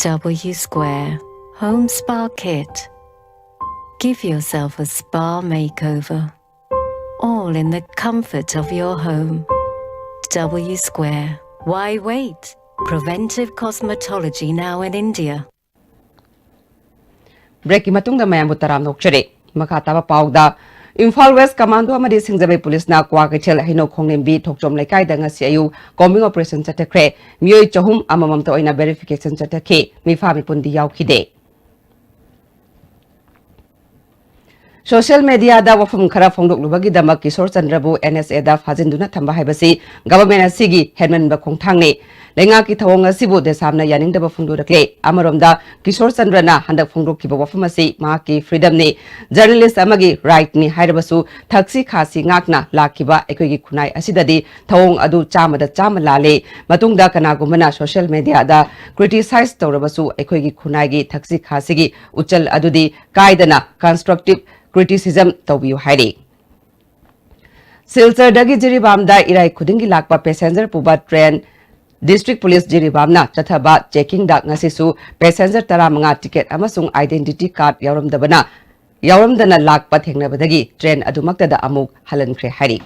W Square Home Spa Kit. Give yourself a spa makeover, all in the comfort of your home. W Square. Why wait? Preventive cosmetology now in India. ꯕ꯭ꯔꯦꯛꯀꯤ ꯃꯇꯨꯡꯗ ꯃꯌꯥꯝꯕꯨ ꯇꯔꯥꯝꯅ ꯑꯣꯛꯆꯔꯤ꯫ ꯃꯈꯥ ꯇꯥꯕ ꯄꯥꯎꯗ, Imphal west commando ꯑꯃꯗꯤ ꯁꯤꯡꯖꯃꯩ ꯄꯨꯂꯤꯁꯅ ꯀ꯭ꯋꯥꯀꯩꯊꯦꯜ ꯍꯩꯅꯧ ꯈꯣꯡꯂꯦꯝꯕꯤ ꯊꯣꯛꯆꯣꯝ ꯂꯩꯀꯥꯏꯗ ꯉꯁꯤ ꯑꯌꯨꯛ combing operation ꯆꯠꯊꯈ꯭ꯔꯦ꯫ ꯃꯤꯑꯣꯏ ꯆꯍꯨꯝ ꯑꯃꯃꯝꯇ ꯑꯣꯏꯅ verification ꯆꯠꯊꯈꯤ꯫ ꯃꯤꯐꯥ ꯃꯤꯄꯨꯟꯗꯤ ꯌꯥꯎꯈꯤꯗꯦ꯫ ꯁꯣꯁꯤꯌꯦꯜ ꯃꯦꯗꯤꯌꯥꯗ ꯋꯥꯐꯝ ꯈꯔ ꯐꯣꯡꯗꯣꯛꯂꯨꯕꯒꯤꯗꯃꯛ ꯀꯤꯁꯣꯔ ꯆꯟꯗ꯭ꯔꯕꯨ ꯑꯦꯟ ꯑꯦꯁ ꯑꯦꯗ ꯐꯥꯖꯤꯟꯗꯨꯅ ꯊꯝꯕ ꯍꯥꯏꯕꯁꯤ ꯒꯚꯔꯟꯃꯦꯟꯠ ꯑꯁꯤꯒꯤ ꯍꯦꯟꯃꯟꯕ ꯈꯣꯡꯊꯥꯡꯅꯤ꯫ ꯂꯩꯉꯥꯛꯀꯤ ꯊꯧꯑꯣꯡ ꯑꯁꯤꯕꯨ ꯗꯦꯁꯥꯝꯅ ꯌꯥꯅꯤꯡꯗꯕ ꯐꯣꯡꯗꯣꯔꯛꯂꯦ꯫ ꯑꯃꯔꯣꯝꯗ, ꯀꯤꯁꯣꯔ ꯆꯟꯗ꯭ꯔꯅ ꯍꯟꯗꯛ ꯐꯣꯡꯗꯣꯛꯈꯤꯕ ꯋꯥꯐꯝ ꯑꯁꯤ ꯃꯍꯥꯛꯀꯤ freedomꯅꯤ꯫ Journalist ꯑꯃꯒꯤ rightꯅꯤ ꯍꯥꯏꯔꯕꯁꯨ, ꯊꯛꯁꯤ ꯈꯥꯁꯤ ꯉꯥꯛꯅ ꯂꯥꯛꯈꯤꯕ ꯑꯩꯈꯣꯏꯒꯤ ꯈꯨꯟꯅꯥꯏ ꯑꯁꯤꯗꯗꯤ ꯊꯧꯑꯣꯡ ꯑꯗꯨ ꯆꯥꯝꯃꯗ ꯆꯥꯝꯃ ꯂꯥꯜꯂꯤ꯫ ꯃꯇꯨꯡꯗ ꯀꯅꯥꯒꯨꯝꯕꯅ ꯁꯣꯁꯤꯌꯦꯜ ꯃꯦꯗꯤꯌꯥꯗ criticize ꯇꯧꯔꯕꯁꯨ, ꯑꯩꯈꯣꯏꯒꯤ ꯈꯨꯟꯅꯥꯏꯒꯤ ꯊꯛꯁꯤ ꯈꯥꯁꯤꯒꯤ ꯎꯆꯜ ꯑꯗꯨꯗꯤ ꯀꯥꯏꯗꯅ constructive criticism ꯇꯧꯕꯤꯌꯨ ꯍꯥꯏꯔꯤ꯫ ꯁꯤꯜꯆꯔꯗꯒꯤ ꯖꯤꯔꯤꯕꯥꯝꯗ ꯏꯔꯥꯏ ꯈꯨꯗꯤꯡꯒꯤ ꯂꯥꯛꯄ passenger ꯄꯨꯕ train District Police ꯖꯤꯔꯤꯕꯥꯝꯅ ꯆꯠꯊꯕ checkingꯗ ꯉꯁꯤꯁꯨ passenger ꯇꯔꯥꯃꯉꯥ ticket ꯑꯃꯁꯨꯡ identity card ꯌꯥꯎꯔꯝꯗꯕꯅ, ꯌꯥꯎꯔꯝꯗꯅ ꯂꯥꯛꯄ ꯊꯦꯡꯅꯕꯗꯒꯤ train ꯑꯗꯨꯃꯛꯇꯗ ꯑꯃꯨꯛ ꯍꯜꯍꯟꯈ꯭ꯔꯦ ꯍꯥꯏꯔꯤ꯫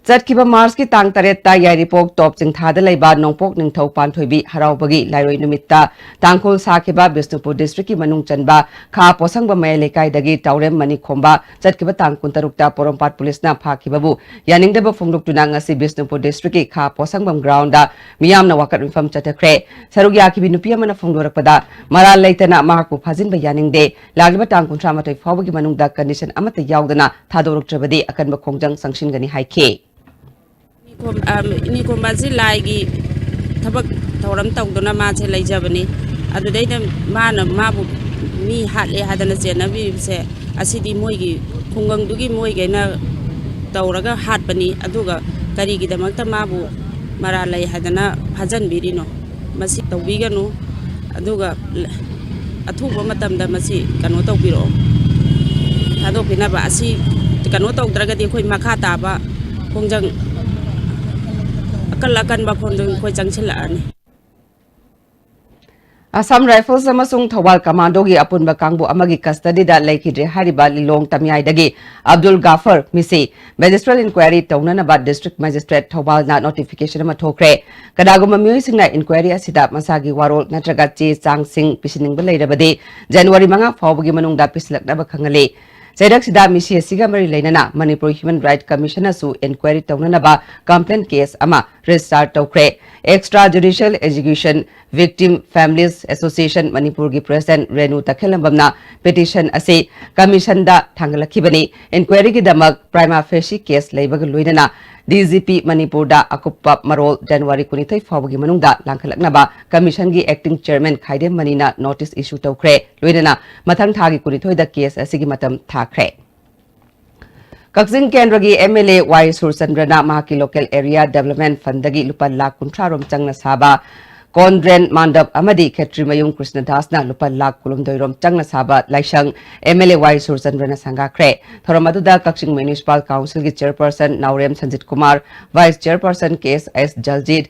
ꯆꯠꯈꯤꯕ ꯃꯥꯔꯆꯀꯤ ꯇꯥꯡ ꯇꯔꯦꯠꯇ ꯌꯥꯏꯔꯤꯄꯣꯛ ꯇꯣꯞ ꯆꯤꯡꯊꯥꯗ ꯂꯩꯕ ꯅꯣꯡꯄꯣꯛ ꯅꯤꯡꯊꯧ ꯄꯥꯟꯊꯣꯏꯕꯤ ꯍꯔꯥꯎꯕꯒꯤ ꯂꯥꯏꯔꯣꯏ ꯅꯨꯃꯤꯠꯇ ꯇꯥꯡꯈꯨꯜ ꯁꯥꯈꯤꯕ ꯕꯤꯁꯅꯨꯄꯨꯔ districtꯀꯤ ꯃꯅꯨꯡ ꯆꯟꯕ ꯈꯥ ꯄꯣꯁꯪꯕ ꯃꯌꯥꯏ ꯂꯩꯀꯥꯏꯗꯒꯤ ꯇꯥꯎꯔꯦꯝ ꯃꯅꯤ ꯈꯣꯝꯕ ꯆꯠꯈꯤꯕ ꯇꯥꯡ ꯀꯨꯟꯇꯔꯨꯛꯇ ꯄꯣꯔꯣꯝꯄꯥꯠ ꯄꯨꯂꯤꯁꯅ ꯐꯥꯈꯤꯕꯕꯨ ꯌꯥꯅꯤꯡꯗꯕ ꯐꯣꯡꯗꯣꯛꯇꯨꯅ ꯉꯁꯤ ꯕꯤꯁꯅꯨꯄꯨꯔ districtꯀꯤ ꯈꯥ ꯄꯣꯁꯪꯕꯝ groundꯗ ꯃꯤꯌꯥꯝꯅ ꯋꯥꯀꯠ ꯃꯤꯐꯝ ꯆꯠꯊꯈ꯭ꯔꯦ꯫ ꯁꯔꯨꯛ ꯌꯥꯈꯤꯕꯤ ꯅꯨꯄꯤ ꯑꯃꯅ ꯐꯣꯡꯗꯣꯔꯛꯄꯗ, ꯃꯔꯥꯜ ꯂꯩꯇꯅ ꯃꯍꯥꯛꯄꯨ ꯐꯥꯖꯤꯟꯕ ꯌꯥꯅꯤꯡꯗꯦ꯫ ꯂꯥꯛꯂꯤꯕ ꯇꯥꯡ ꯀꯨꯟꯊ꯭ꯔꯥ ꯃꯥꯊꯣꯏ ꯐꯥꯎꯕꯒꯤ ꯃꯅꯨꯡꯗ condition ꯑꯃꯠꯇ ꯌꯥꯎꯗꯅ ꯊꯥꯗꯣꯔꯛꯇ꯭ꯔꯕꯗꯤ ꯑꯀꯟꯕ ꯈꯣꯡꯖꯪ ꯆꯪꯁꯤꯟꯒꯅꯤ ꯍꯥꯏꯈꯤ꯫ ꯅꯤꯡꯈꯣꯝ-, ꯑ, ꯅꯤꯡꯈꯣꯝꯕ ꯑꯁꯤ ꯂꯥꯏꯒꯤ ꯊꯕꯛ ꯊꯧꯔꯝ ꯇꯧꯗꯨꯅ ꯃꯥꯁꯦ ꯂꯩꯖꯕꯅꯤ꯫ ꯑꯗꯨꯗꯩꯗ ꯃꯥꯅ ꯃꯥꯕꯨ ꯃꯤ ꯍꯥꯠꯂꯦ ꯍꯥꯏꯗꯅ ꯆꯦꯟꯅꯕꯤꯕꯁꯦ, ꯑꯁꯤꯗꯤ ꯃꯣꯏꯒꯤ ꯈꯨꯡꯒꯪꯗꯨꯒꯤ ꯃꯣꯏꯒꯩꯅ ꯇꯧꯔꯒ ꯍꯥꯠꯄꯅꯤ꯫ ꯑꯗꯨꯒ ꯀꯔꯤꯒꯤꯗꯃꯛꯇ ꯃꯥꯕꯨ ꯃꯔꯥꯜ ꯂꯩ ꯍꯥꯏꯗꯅ ꯐꯥꯖꯟꯕꯤꯔꯤꯅꯣ? ꯃꯁꯤ ꯇꯧꯕꯤꯒꯅꯨ꯫ ꯑꯗꯨꯒ ꯑꯊꯨꯕ ꯃꯇꯝꯗ ꯃꯁꯤ ꯀꯩꯅꯣ ꯇꯧꯕꯤꯔꯛꯑꯣ, ꯊꯥꯗꯣꯛꯄꯤꯅꯕ꯫ ꯑꯁꯤ ꯀꯩꯅꯣ ꯇꯧꯗ꯭ꯔꯒꯗꯤ ꯑꯩꯈꯣꯏ ꯃꯈꯥ ꯇꯥꯕ ꯈꯣꯡꯖꯪ ꯑꯀꯜ ꯑꯀꯟꯕ ꯈꯣꯡꯖꯪ ꯑꯩꯈꯣꯏ ꯆꯪꯁꯤꯜꯂꯛꯑꯅꯤ꯫ ꯑꯁꯥꯝ ꯔꯥꯏꯐꯜꯁ ꯑꯃꯁꯨꯡ ꯊꯧꯕꯥꯜ ꯀꯃꯥꯟꯗꯣꯒꯤ ꯑꯄꯨꯟꯕ ꯀꯥꯡꯕꯨ ꯑꯃꯒꯤ ꯀꯁꯇꯗꯤꯗ ꯂꯩꯈꯤꯗ꯭ꯔꯦ ꯍꯥꯏꯔꯤꯕ ꯂꯤꯂꯣꯡ ꯇꯝꯌꯥꯏꯗꯒꯤ ꯑꯕꯗꯨꯜ ꯒꯥꯐꯔ ꯃꯤꯁꯤ ꯃꯦꯖꯤꯁꯇ꯭ꯔꯦꯠ ꯏꯟꯀ꯭ꯋꯥꯏꯔꯤ ꯇꯧꯅꯅꯕ ꯗꯤꯁꯇ꯭ꯔꯤꯛ ꯃꯦꯖꯤꯁꯇ꯭ꯔꯦꯠ ꯊꯧꯕꯥꯜꯅ ꯅꯣꯇꯤꯐꯤꯀꯦꯁꯟ ꯑꯃ ꯊꯣꯛꯈ꯭ꯔꯦ꯫ ꯀꯅꯥꯒꯨꯝꯕ ꯃꯤꯑꯣꯏꯁꯤꯡꯅ ꯏꯟꯀ꯭ꯋꯥꯏꯔꯤ ꯑꯁꯤꯗ ꯃꯁꯥꯒꯤ ꯋꯥꯔꯣꯜ ꯅꯠꯇ꯭ꯔꯒ ꯆꯦ ꯆꯥꯡꯁꯤꯡ ꯄꯤꯁꯤꯟꯅꯤꯡꯕ ꯂꯩꯔꯕꯗꯤ ꯖꯅꯋꯥꯔꯤ ꯃꯉꯥ ꯐꯥꯎꯕꯒꯤ ꯃꯅꯨꯡꯗ ꯄꯤꯁꯤꯜꯂꯛꯅꯕ ꯈꯪꯍꯜꯂꯤ꯫ ꯆꯩꯔꯛꯁꯤꯗ ꯃꯤꯁꯤ ꯑꯁꯤꯒ ꯃꯔꯤ ꯂꯩꯅꯅ ꯃꯅꯤꯄꯨꯔ ꯍ꯭ꯌꯨꯃꯦꯟ ꯔꯥꯏꯠ ꯀꯃꯤꯁꯟꯅꯁꯨ ꯏꯟꯀ꯭ꯋꯥꯏꯔꯤ ꯇꯧꯅꯅꯕ ꯀꯝꯄ꯭ꯂꯦꯟ ꯀꯦꯁ ꯑꯃ ꯔꯦꯖꯤꯁꯇꯥꯔ ꯇꯧꯈ꯭ꯔꯦ꯫ Extrajudicial Execution Victim Families Association ꯃꯅꯤꯄꯨꯔꯒꯤ ꯄ꯭ꯔꯦꯁꯤꯗꯦꯟꯠ ꯔꯦꯅꯨ ꯇꯈꯦꯜꯂꯝꯕꯝꯅ ꯄꯤꯇꯤꯁꯟ ꯑꯁꯤ ꯀꯃꯤꯁꯟꯗ ꯊꯥꯡꯒꯠꯂꯛꯈꯤꯕꯅꯤ꯫ ꯏꯟꯀ꯭ꯋꯥꯏꯔꯤꯒꯤꯗꯃꯛ ꯄ꯭ꯔꯥꯏꯃꯥ ꯐꯦꯁꯤ ꯀꯦꯁ ꯂꯩꯕꯒ ꯂꯣꯏꯅꯅ ꯗꯤ ꯖꯤ ꯄꯤ ꯃꯅꯤꯄꯨꯔꯗ ꯑꯀꯨꯞꯄ ꯃꯔꯣꯜ ꯖꯅꯋꯥꯔꯤ ꯀꯨꯟꯅꯤꯊꯣꯏ ꯐꯥꯎꯕꯒꯤ ꯃꯅꯨꯡꯗ ꯂꯥꯡꯈꯠꯂꯛꯅꯕ ꯀꯃꯤꯁꯟꯒꯤ ꯑꯦꯛꯇꯤꯡ ꯆꯦꯌꯔꯃꯦꯟ ꯈꯥꯏꯗꯦꯝ ꯃꯅꯤꯅ ꯅꯣꯇꯤꯁ ꯏꯁꯨ ꯇꯧꯈ꯭ꯔꯦ꯫ ꯂꯣꯏꯅꯅ ꯃꯊꯪ ꯊꯥꯒꯤ ꯀꯨꯟꯅꯤꯊꯣꯏꯗ ꯀꯦꯁ ꯑꯁꯤꯒꯤ ꯃꯇꯝ ꯊꯥꯈ꯭ꯔꯦ꯫ ꯀꯛꯆꯤꯡ ꯀꯦꯟꯗ꯭ꯔꯒꯤ ꯑꯦꯝ ꯑꯦꯜ ꯑꯦ ꯋꯥꯏ ꯁꯨꯔꯆꯟꯗ꯭ꯔꯅ ꯃꯍꯥꯛꯀꯤ ꯂꯣꯀꯦꯜ ꯑꯦꯔꯤꯌꯥ ꯗꯦꯕꯂꯞꯃꯦꯟꯠ ꯐꯟꯗꯒꯤ ꯂꯨꯄꯥ ꯂꯥꯈ ꯀꯨꯟꯊ꯭ꯔꯥ ꯔꯣꯝ ꯆꯪꯅ ꯁꯥꯕ ꯀꯣꯟꯗ꯭ꯔꯦꯟ ꯃꯥꯟꯗꯞ ꯑꯃꯗꯤ ꯈꯦꯇ꯭ꯔꯤꯃꯌꯨꯝ ꯀ꯭ꯔꯤꯁꯅꯗꯥꯁꯅ ꯂꯨꯄꯥ ꯂꯥꯈ ꯀꯨꯟꯍꯨꯝꯗꯣꯏ ꯔꯣꯝ ꯆꯪꯅ ꯁꯥꯕ ꯂꯥꯏꯁꯪ ꯑꯦꯝ ꯑꯦꯜ ꯑꯦ ꯋꯥꯏ ꯁꯨꯔꯆꯟꯗ꯭ꯔꯅ ꯁꯪꯒꯥꯈ꯭ꯔꯦ꯫ ꯊꯧꯔꯝ ꯑꯗꯨꯗ ꯀꯛꯆꯤꯡ ꯃ꯭ꯌꯨꯅꯤꯁꯤꯄꯥꯜ ꯀꯥꯎꯟꯁꯤꯜꯒꯤ ꯆꯦꯌꯔꯄꯔꯁꯟ ꯅꯥꯎꯔꯦꯝ ꯁꯟꯖꯤꯠ ꯀꯨꯃꯥꯔ, ꯚꯥꯏꯁ ꯆꯦꯌꯔꯄꯔꯁꯟ ꯀꯦ ꯑꯦꯁ ꯑꯦꯁ ꯖꯜꯖꯤꯠ,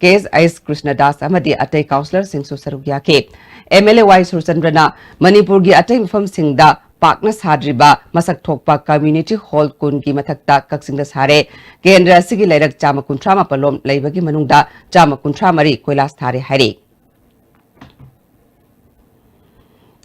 ꯀꯦ ꯑꯦꯁ ꯑꯦꯁ ꯀ꯭ꯔꯤꯁꯅꯗꯥꯁ ꯑꯃꯗꯤ ꯑꯇꯩ ꯀꯥꯎꯟꯁꯤꯂꯔꯁꯤꯡꯁꯨ ꯁꯔꯨꯛ ꯌꯥꯈꯤ꯫ ꯑꯦꯝ ꯑꯦꯜ ꯑꯦ ꯋꯥꯏ ꯁꯨꯔꯆꯟꯗ꯭ꯔꯅ ꯃꯅꯤꯄꯨꯔꯒꯤ ꯑꯇꯩ ꯃꯐꯝꯁꯤꯡꯗ ꯄꯥꯛꯅ ꯁꯥꯗ꯭ꯔꯤꯕ ꯃꯁꯛ ꯊꯣꯛꯄ ꯀꯝꯃ꯭ꯌꯨꯅꯤꯇꯤ ꯍꯣꯜ ꯀꯨꯟꯒꯤ ꯃꯊꯛꯇ ꯀꯛꯆꯤꯡꯗ ꯁꯥꯔꯦ꯫ ꯀꯦꯟꯗ꯭ꯔ ꯑꯁꯤꯒꯤ ꯂꯩꯔꯛ ꯆꯥꯝꯃ ꯀꯨꯟꯊ꯭ꯔꯥ ꯃꯥꯄꯜ ꯂꯣꯝ ꯂꯩꯕꯒꯤ ꯃꯅꯨꯡꯗ ꯆꯥꯝꯃ ꯀꯨꯟꯊ꯭ꯔꯥ ꯃꯔꯤ ꯀꯣꯏꯂꯥꯁ ꯊꯥꯔꯦ ꯍꯥꯏꯔꯤ꯫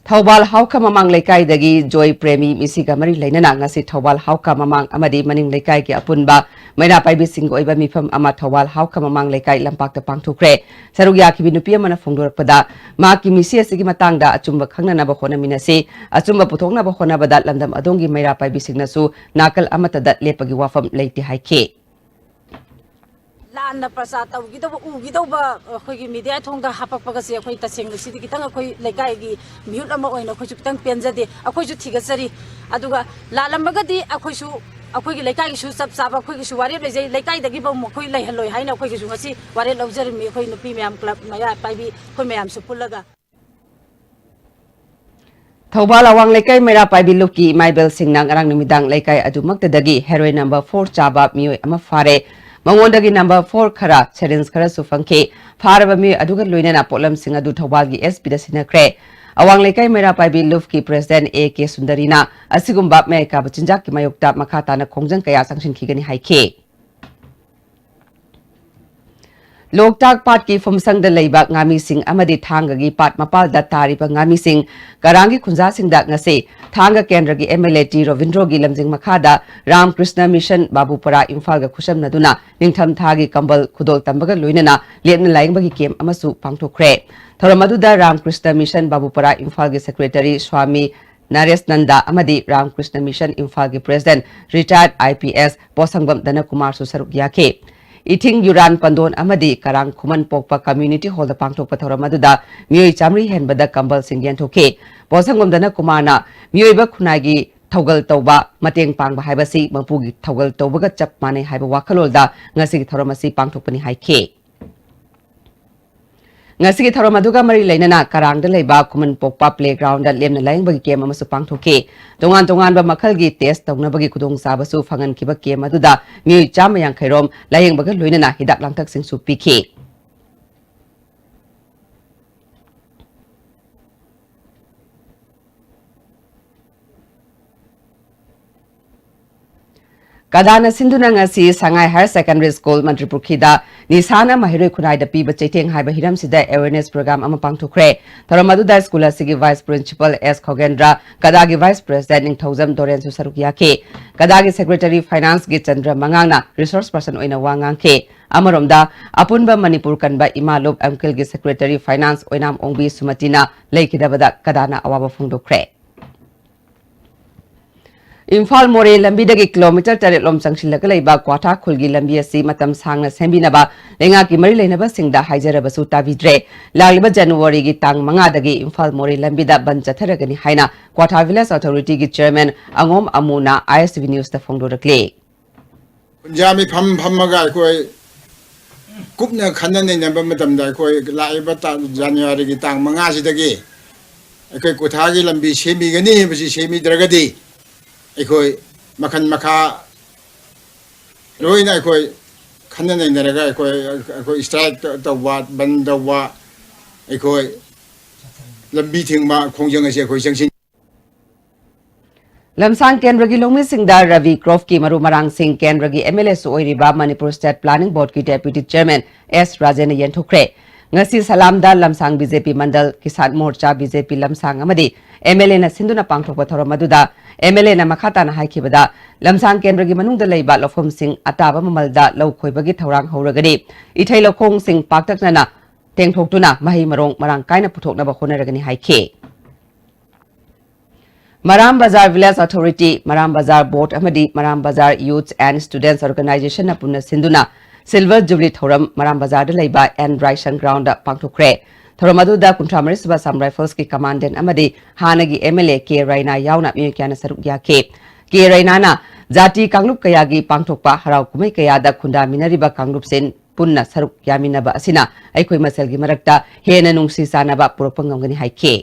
ꯊꯧꯕꯥꯜ ꯍꯥꯎꯈ ꯃꯃꯥꯡ ꯂꯩꯀꯥꯏꯗꯒꯤ ꯖꯣꯏ ꯄ꯭ꯔꯦꯃꯤ ꯃꯤꯁꯤꯒ ꯃꯔꯤ ꯂꯩꯅꯅ ꯉꯁꯤ ꯊꯧꯕꯥꯜ ꯍꯥꯎꯈ ꯃꯃꯥꯡ ꯑꯃꯗꯤ ꯃꯅꯤꯡ ꯂꯩꯀꯥꯏꯒꯤ ꯑꯄꯨꯟꯕ ꯃꯩꯔꯥ ꯄꯥꯏꯕꯤꯁꯤꯡꯒꯤ ꯑꯣꯏꯕ ꯃꯤꯐꯝ ꯑꯃ ꯊꯧꯕꯥꯜ ꯍꯥꯎꯈ ꯃꯃꯥꯡ ꯂꯩꯀꯥꯏ ꯂꯝꯄꯥꯛꯇ ꯄꯥꯡꯊꯣꯛꯈ꯭ꯔꯦ꯫ ꯁꯔꯨꯛ ꯌꯥꯈꯤꯕꯤ ꯅꯨꯄꯤ ꯑꯃꯅ ꯐꯣꯡꯗꯣꯔꯛꯄꯗ, ꯃꯍꯥꯛꯀꯤ ꯃꯤꯁꯤ ꯑꯁꯤꯒꯤ ꯃꯇꯥꯡꯗ ꯑꯆꯨꯝꯕ ꯈꯪꯅꯅꯕ ꯍꯣꯠꯅꯃꯤꯟꯅꯁꯤ꯫ ꯑꯆꯨꯝꯕ ꯄꯨꯊꯣꯛꯅꯕ ꯍꯣꯠꯅꯕꯗ ꯂꯝꯗꯝ ꯑꯗꯣꯝꯒꯤ ꯃꯩꯔꯥ ꯄꯥꯏꯕꯤꯁꯤꯡꯅꯁꯨ ꯅꯥꯀꯜ ꯑꯃꯠꯇꯗ ꯂꯦꯞꯄꯒꯤ ꯋꯥꯐꯝ ꯂꯩꯇꯦ ꯍꯥꯏꯈꯤ꯫ ꯂꯥꯟꯅ ꯄ꯭ꯔꯆꯥꯔ ꯇꯧꯈꯤꯗꯧꯕ, ꯎꯈꯤꯗꯧꯕ, ꯑꯩꯈꯣꯏꯒꯤ ꯃꯤꯗꯤꯌꯥ ꯊꯣꯡꯗ ꯍꯥꯄꯛꯄꯒꯁꯦ ꯑꯩꯈꯣꯏ ꯇꯁꯦꯡꯅ ꯁꯤꯗꯤ ꯈꯤꯇꯪ ꯑꯩꯈꯣꯏ ꯂꯩꯀꯥꯏꯒꯤ ꯃꯤꯍꯨꯠ ꯑꯃ ꯑꯣꯏꯅ ꯑꯩꯈꯣꯏꯁꯨ ꯈꯤꯇꯪ ꯄꯦꯟꯖꯗꯦ꯫ ꯑꯩꯈꯣꯏꯁꯨ ꯊꯤꯒꯠꯆꯔꯤ꯫ ꯑꯗꯨꯒ ꯂꯥꯜꯂꯝꯃꯒꯗꯤ ꯑꯩꯈꯣꯏꯁꯨ, ꯑꯩꯈꯣꯏꯒꯤ ꯂꯩꯀꯥꯏꯒꯤꯁꯨ ꯆꯞ ꯆꯥꯕ ꯑꯩꯈꯣꯏꯒꯤꯁꯨ ꯋꯥꯔꯦꯞ ꯂꯩꯖꯩ, ꯂꯩꯀꯥꯏꯗꯒꯤꯐꯥꯎ ꯃꯈꯣꯏ ꯂꯩꯍꯜꯂꯣꯏ ꯍꯥꯏꯅ ꯑꯩꯈꯣꯏꯒꯤꯁꯨ ꯉꯁꯤ ꯋꯥꯔꯦꯞ ꯂꯧꯖꯔꯤꯕꯅꯤ꯫ ꯑꯩꯈꯣꯏ ꯅꯨꯄꯤ ꯃꯌꯥꯝ, ꯀ꯭ꯂꯕ ꯃꯩꯔꯥ ꯄꯥꯏꯕꯤ ꯑꯩꯈꯣꯏ ꯃꯌꯥꯝꯁꯨ ꯄꯨꯜꯂꯒ꯫ ꯊꯧꯕꯥꯜ ꯑꯋꯥꯡ ꯂꯩꯀꯥꯏ ꯃꯩꯔꯥ ꯄꯥꯏꯕꯤ ꯂꯨꯞꯀꯤ ꯏꯃꯥ ꯏꯕꯦꯜꯁꯤꯡꯅ ꯉꯔꯥꯡ ꯅꯨꯃꯤꯗꯥꯡ ꯂꯩꯀꯥꯏ ꯑꯗꯨꯃꯛꯇꯗꯒꯤ ꯍꯦꯔꯣꯏꯟ ꯅꯝꯕꯔ ꯐꯣꯔ ꯆꯥꯕ ꯃꯤꯑꯣꯏ ꯑꯃ ꯐꯥꯔꯦ꯫ ꯃꯉꯣꯟꯗꯒꯤ ꯅꯝꯕꯔ ꯐꯣꯔ ꯈꯔ, ꯁꯦꯔꯤꯟꯖ ꯈꯔꯁꯨ ꯐꯪꯈꯤ꯫ ꯐꯥꯔꯕ ꯃꯤꯑꯣꯏ ꯑꯗꯨꯒ ꯂꯣꯏꯅꯅ ꯄꯣꯠꯂꯝꯁꯤꯡ ꯑꯗꯨ ꯊꯧꯕꯥꯜꯒꯤ S P ꯗ ꯁꯤꯟꯅꯈ꯭ꯔꯦ꯫ ꯑꯋꯥꯡ ꯂꯩꯀꯥꯏ ꯃꯩꯔꯥ ꯄꯥꯏꯕꯤ ꯂꯨꯞꯀꯤ President A K ꯁꯨꯟꯗꯔꯤꯅ ꯑꯁꯤꯒꯨꯝꯕ ꯃꯌꯥꯏ ꯀꯥꯕ ꯆꯤꯟꯖꯥꯛꯀꯤ ꯃꯥꯌꯣꯛꯇ ꯃꯈꯥ ꯇꯥꯅ ꯈꯣꯡꯖꯪ ꯀꯌꯥ ꯆꯪꯁꯤꯟꯈꯤꯒꯅꯤ ꯍꯥꯏꯈꯤ꯫ ꯂꯣꯛꯇꯥꯛ ꯄꯥꯠꯀꯤ ꯐꯨꯝꯁꯪꯗ ꯂꯩꯕ ꯉꯥꯃꯤꯁꯤꯡ ꯑꯃꯗꯤ ꯊꯥꯡꯒꯒꯤ ꯄꯥꯠ ꯃꯄꯥꯜꯗ ꯇꯥꯔꯤꯕ ꯉꯥꯃꯤꯁꯤꯡ ꯀꯔꯥꯡꯒꯤ ꯈꯨꯟꯖꯥꯁꯤꯡꯗ ꯉꯁꯤ ꯊꯥꯡꯒ ꯀꯦꯟꯗ꯭ꯔꯒꯤ M L A T ꯔꯣꯕꯤꯟꯗ꯭ꯔꯣꯒꯤ ꯂꯝꯖꯤꯡ ꯃꯈꯥꯗ ꯔꯥꯝꯀ꯭ꯔꯤꯁꯅ ꯃꯤꯁꯟ ꯕꯥꯕꯨꯄꯥꯔꯥ ꯏꯝꯐꯥꯜꯒ ꯈꯨꯠꯁꯝꯅꯗꯨꯅ ꯅꯤꯡꯊꯝ ꯊꯥꯒꯤ ꯀꯝꯕꯜ ꯈꯨꯗꯣꯜ ꯇꯝꯕꯒ ꯂꯣꯏꯅꯅ ꯂꯦꯞꯅ ꯂꯥꯌꯦꯡꯕꯒꯤ ꯀꯦꯝꯞ ꯑꯃꯁꯨ ꯄꯥꯡꯊꯣꯛꯈ꯭ꯔꯦ꯫ ꯊꯧꯔꯝ ꯑꯗꯨꯗ ꯔꯥꯝꯀ꯭ꯔꯤꯁꯅ ꯃꯤꯁꯟ ꯕꯥꯕꯨꯄꯥꯔꯥ ꯏꯝꯐꯥꯜꯒꯤ Secretary ꯁ꯭ꯋꯥꯃꯤ ꯅꯔꯦꯁ ꯅꯟꯗ ꯑꯃꯗꯤ ꯔꯥꯝꯀ꯭ꯔꯤꯁꯅ ꯃꯤꯁꯟ ꯏꯝꯐꯥꯜꯒꯤ President Retired I P S ꯄꯣꯠꯁꯪꯕꯝ ꯙꯅꯀꯨꯃꯥꯔꯁꯨ ꯁꯔꯨꯛ ꯌꯥꯈꯤ꯫ ꯏꯊꯤꯡ ꯌꯨꯔꯥꯟ ꯄꯟꯗꯣꯟ ꯑꯃꯗꯤ ꯀꯔꯥꯡ ꯈꯨꯃꯟ ꯄꯣꯛꯄ Community Hall ꯗ ꯄꯥꯡꯊꯣꯛꯄ ꯊꯧꯔꯝ ꯑꯗꯨꯗ ꯃꯤꯑꯣꯏ ꯆꯥꯃꯔꯤ ꯍꯦꯟꯕꯗ ꯀꯝꯕꯜꯁꯤꯡ ꯌꯦꯟꯊꯣꯛꯈꯤ꯫ ꯄꯣꯠꯁꯪꯕꯝ ꯙꯅꯀꯨꯃꯥꯔꯅ ꯃꯤꯑꯣꯏꯕ ꯈꯨꯟꯅꯥꯏꯒꯤ ꯊꯧꯒꯜ ꯇꯧꯕ, ꯃꯇꯦꯡ ꯄꯥꯡꯕ ꯍꯥꯏꯕꯁꯤ ꯃꯄꯨꯒꯤ ꯊꯧꯒꯜ ꯇꯧꯕꯒ ꯆꯞ ꯃꯥꯟꯅꯩ ꯍꯥꯏꯕ ꯋꯥꯈꯜꯂꯣꯟꯗ ꯉꯁꯤꯒꯤ ꯊꯧꯔꯝ ꯑꯁꯤ ꯄꯥꯡꯊꯣꯛꯄꯅꯤ ꯍꯥꯏꯈꯤ꯫ ꯉꯁꯤꯒꯤ ꯊꯧꯔꯝ ꯑꯗꯨꯒ ꯃꯔꯤ ꯂꯩꯅꯅ ꯀꯔꯥꯡꯗ ꯂꯩꯕ ꯈꯨꯃꯟ ꯄꯣꯛꯄ Playground ꯗ ꯂꯦꯝꯅ ꯂꯥꯌꯦꯡꯕꯒꯤ ꯀꯦꯝꯞ ꯑꯃꯁꯨ ꯄꯥꯡꯊꯣꯛꯈꯤ꯫ ꯇꯣꯉꯥꯟ ꯇꯣꯉꯥꯟꯕ ꯃꯈꯜꯒꯤ test ꯇꯧꯅꯕꯒꯤ ꯈꯨꯗꯣꯡꯆꯥꯕꯁꯨ ꯐꯪꯍꯟꯈꯤꯕ ꯀꯦꯝꯞ ꯑꯗꯨꯗ ꯃꯤꯑꯣꯏ ꯆꯥꯝꯃ ꯌꯥꯡꯈꯩ ꯔꯣꯝ ꯂꯥꯌꯦꯡꯕꯒ ꯂꯣꯏꯅꯅ ꯍꯤꯗꯥꯛ ꯂꯥꯡꯊꯛꯁꯤꯡꯁꯨ ꯄꯤꯈꯤ꯫ ꯀꯗꯥꯅ ꯁꯤꯟꯗꯨꯅ ꯉꯁꯤ ꯁꯉꯥꯏ Higher Secondary School ꯃꯟꯇ꯭ꯔꯤꯄꯨꯈ꯭ꯔꯤꯗ ꯅꯤꯁꯥꯅ ꯃꯍꯩꯔꯣꯏ ꯈꯨꯟꯅꯥꯏꯗ ꯄꯤꯕ ꯆꯩꯊꯦꯡ ꯍꯥꯏꯕ ꯍꯤꯔꯝꯁꯤꯗ awareness program ꯑꯃ ꯄꯥꯡꯊꯣꯛꯈ꯭ꯔꯦ꯫ ꯊꯧꯔꯝ ꯑꯗꯨꯗ ꯁ꯭ꯀꯨꯜ ꯑꯁꯤꯒꯤ Vice Principal S ꯈꯣꯒꯦꯟꯗ꯭ꯔ, ꯀꯗꯥꯒꯤ Vice President ꯅꯤꯡꯊꯧꯖꯝ ꯗꯣꯔꯦꯟꯁꯨ ꯁꯔꯨꯛ ꯌꯥꯈꯤ꯫ ꯀꯗꯥꯒꯤ Secretary Finance ꯒꯤ ꯆꯟꯗ꯭ꯔ ꯃꯉꯥꯡꯅ resource person ꯑꯣꯏꯅ ꯋꯥ ꯉꯥꯡꯈꯤ꯫ ꯑꯃꯔꯣꯝꯗ, ꯑꯄꯨꯟꯕ ꯃꯅꯤꯄꯨꯔ ꯀꯟꯕ ꯏꯃꯥ ꯂꯨꯞ ꯑꯦꯝꯀꯤꯜꯒꯤ Secretary Finance ꯑꯣꯏꯅꯥꯝ ꯑꯣꯡꯕꯤ ꯁꯨꯃꯇꯤꯅ ꯂꯩꯈꯤꯗꯕꯗ ꯀꯗꯥꯅ ꯑꯋꯥꯕ ꯐꯣꯡꯗꯣꯛꯈ꯭ꯔꯦ꯫ ꯏꯝꯐꯥꯜ ꯃꯣꯔꯦ ꯂꯝꯕꯤꯗꯒꯤ ꯀꯤꯂꯣꯃꯤꯇꯔ ꯇꯔꯦꯠ ꯂꯣꯝ ꯆꯪꯁꯤꯜꯂꯒ ꯂꯩꯕ ꯀ꯭ꯋꯥꯊꯥ ꯈꯨꯜꯒꯤ ꯂꯝꯕꯤ ꯑꯁꯤ ꯃꯇꯝ ꯁꯥꯡꯅ ꯁꯦꯝꯕꯤꯅꯕ ꯂꯩꯉꯥꯛꯀꯤ ꯃꯔꯤ ꯂꯩꯅꯕꯁꯤꯡꯗ ꯍꯥꯏꯖꯔꯕꯁꯨ ꯇꯥꯕꯤꯗ꯭ꯔꯦ꯫ ꯂꯥꯛꯂꯤꯕ ꯖꯅꯋꯥꯔꯤꯒꯤ ꯇꯥꯡ ꯃꯉꯥꯗꯒꯤ ꯏꯝꯐꯥꯜ ꯃꯣꯔꯦ ꯂꯝꯕꯤꯗ ꯕꯟ ꯆꯠꯊꯔꯒꯅꯤ ꯍꯥꯏꯅ ꯀ꯭ꯋꯥꯊꯥ Village Authority ꯒꯤ Chairman ꯑꯉꯣꯝ ꯑꯃꯨꯅ I S T V News ꯇ ꯐꯣꯡꯗꯣꯔꯛꯂꯤ꯫ ꯀꯨꯟꯖꯥ ꯃꯤꯐꯝ ꯐꯝꯃꯒ ꯑꯩꯈꯣꯏ ꯀꯨꯞꯅ ꯈꯟꯅ ꯅꯩꯅꯕ ꯃꯇꯝꯗ ꯑꯩꯈꯣꯏ ꯂꯥꯛꯏꯕ ꯇꯥꯡ, ꯖꯅꯋꯥꯔꯤꯒꯤ ꯇꯥꯡ ꯃꯉꯥꯁꯤꯗꯒꯤ ꯑꯩꯈꯣꯏ ꯀ꯭ꯋꯥꯊꯥꯒꯤ ꯂꯝꯕꯤ ꯁꯦꯝꯕꯤꯒꯅꯤ ꯍꯥꯏꯕꯁꯤ ꯁꯦꯝꯕꯤꯗ꯭ꯔꯒꯗꯤ ꯑꯩꯈꯣꯏ ꯃꯈꯜ ꯃꯈꯥ ꯂꯣꯏꯅ ꯑꯩꯈꯣꯏ ꯍꯟꯅ ꯅꯩꯅꯔꯒ ꯑꯩꯈꯣꯏ, ꯑꯩꯈꯣꯏ strike ꯇꯧꯕ, ꯕꯟ ꯇꯧꯕ, ꯑꯩꯈꯣꯏ ꯂꯝꯕꯤ ꯊꯤꯡꯕ ꯈꯣꯡꯖꯪ ꯑꯁꯤ ꯑꯩꯈꯣꯏ ꯆꯪꯁꯤꯟ ꯂꯝꯁꯥꯡ ꯀꯦꯟꯗ꯭ꯔꯒꯤ ꯂꯧꯃꯤꯁꯤꯡꯗ ꯔꯕꯤ ꯀ꯭ꯔꯣꯞꯀꯤ ꯃꯔꯨ ꯃꯔꯥꯡꯁꯤꯡ ꯀꯦꯟꯗ꯭ꯔꯒꯤ MLAꯁꯨ ꯑꯣꯏꯔꯤꯕ Manipur State Planning Boardꯀꯤ Deputy Chairman S ꯔꯥꯖꯦꯟꯅ ꯌꯦꯟꯊꯣꯛꯈ꯭ꯔꯦ꯫ ꯉꯁꯤ ꯁꯂꯥꯝꯗ ꯂꯝꯁꯥꯡ BJP ꯃꯟꯗꯜ, ꯀꯤꯁꯥꯟ ꯃꯣꯔꯆꯥ, BJP ꯂꯝꯁꯥꯡ ꯑꯃꯗꯤ MLAꯅ ꯁꯤꯟꯗꯨꯅ ꯄꯥꯡꯊꯣꯛꯄ ꯊꯧꯔꯝ ꯑꯗꯨꯗ MLAꯅ ꯃꯈꯥ ꯇꯥꯅ ꯍꯥꯏꯈꯤꯕꯗ, ꯂꯝꯁꯥꯡ ꯀꯦꯟꯗ꯭ꯔꯒꯤ ꯃꯅꯨꯡꯗ ꯂꯩꯕ ꯂꯧꯐꯝꯁꯤꯡ ꯑꯇꯥꯕ ꯃꯃꯜꯗ ꯂꯧ ꯈꯣꯏꯕꯒꯤ ꯊꯧꯔꯥꯡ ꯍꯧꯔꯒꯅꯤ꯫ ꯏꯊꯩ ꯂꯧꯈꯣꯡꯁꯤꯡ ꯄꯥꯛꯇꯛꯅꯅ ꯇꯦꯡꯊꯣꯛꯇꯨꯅ ꯃꯍꯩ ꯃꯔꯣꯡ ꯃꯔꯥꯡ ꯀꯥꯏꯅ ꯄꯨꯊꯣꯛꯅꯕ ꯍꯣꯠꯅꯔꯒꯅꯤ ꯍꯥꯏꯈꯤ꯫ ꯃꯔꯥꯝ ꯕꯖꯥꯔ Village Authority, ꯃꯔꯥꯝ ꯕꯖꯥꯔ Board ꯑꯃꯗꯤ ꯃꯔꯥꯝ ꯕꯖꯥꯔ Youth and Students Organizationꯅ ꯄꯨꯟꯅ ꯁꯤꯟꯗꯨꯅ Silver Jubilee ꯊꯧꯔꯝ ꯃꯔꯥꯝ ꯕꯖꯥꯔꯗ ꯂꯩꯕ N ꯔꯥꯏꯁꯟ Groundꯗ ꯄꯥꯡꯊꯣꯛꯈ꯭ꯔꯦ꯫ ꯊꯧꯔꯝ ꯑꯗꯨꯗ ꯀꯨꯟꯊ꯭ꯔꯥ ꯃꯔꯤ ꯁꯨꯕ Assam Riflesꯀꯤ Commandant ꯑꯃꯗꯤ ꯍꯥꯟꯅꯒꯤ MLA ꯀꯦ ꯔꯩꯅꯥ ꯌꯥꯎꯅ ꯃꯤꯑꯣꯏ ꯀꯌꯥꯅ ꯁꯔꯨꯛ ꯌꯥꯈꯤ꯫ ꯀꯦ ꯔꯩꯅꯥꯅ ꯖꯥꯇꯤ ꯀꯥꯡꯂꯨꯞ ꯀꯌꯥꯒꯤ ꯄꯥꯡꯊꯣꯛꯄ ꯍꯔꯥꯎ ꯀꯨꯝꯍꯩ ꯀꯌꯥꯗ ꯈꯨꯟꯗꯥꯃꯤꯟꯅꯔꯤꯕ ꯀꯥꯡꯂꯨꯞꯁꯤꯡ ꯄꯨꯟꯅ ꯁꯔꯨꯛ ꯌꯥꯃꯤꯟꯅꯕ ꯑꯁꯤꯅ ꯑꯩꯈꯣꯏ ꯃꯁꯦꯜꯒꯤ ꯃꯔꯛꯇ ꯍꯦꯟꯅ ꯅꯨꯡꯁꯤ ꯆꯥꯟꯅꯕ ꯄꯨꯔꯛꯄ ꯉꯝꯒꯅꯤ ꯍꯥꯏꯈꯤ꯫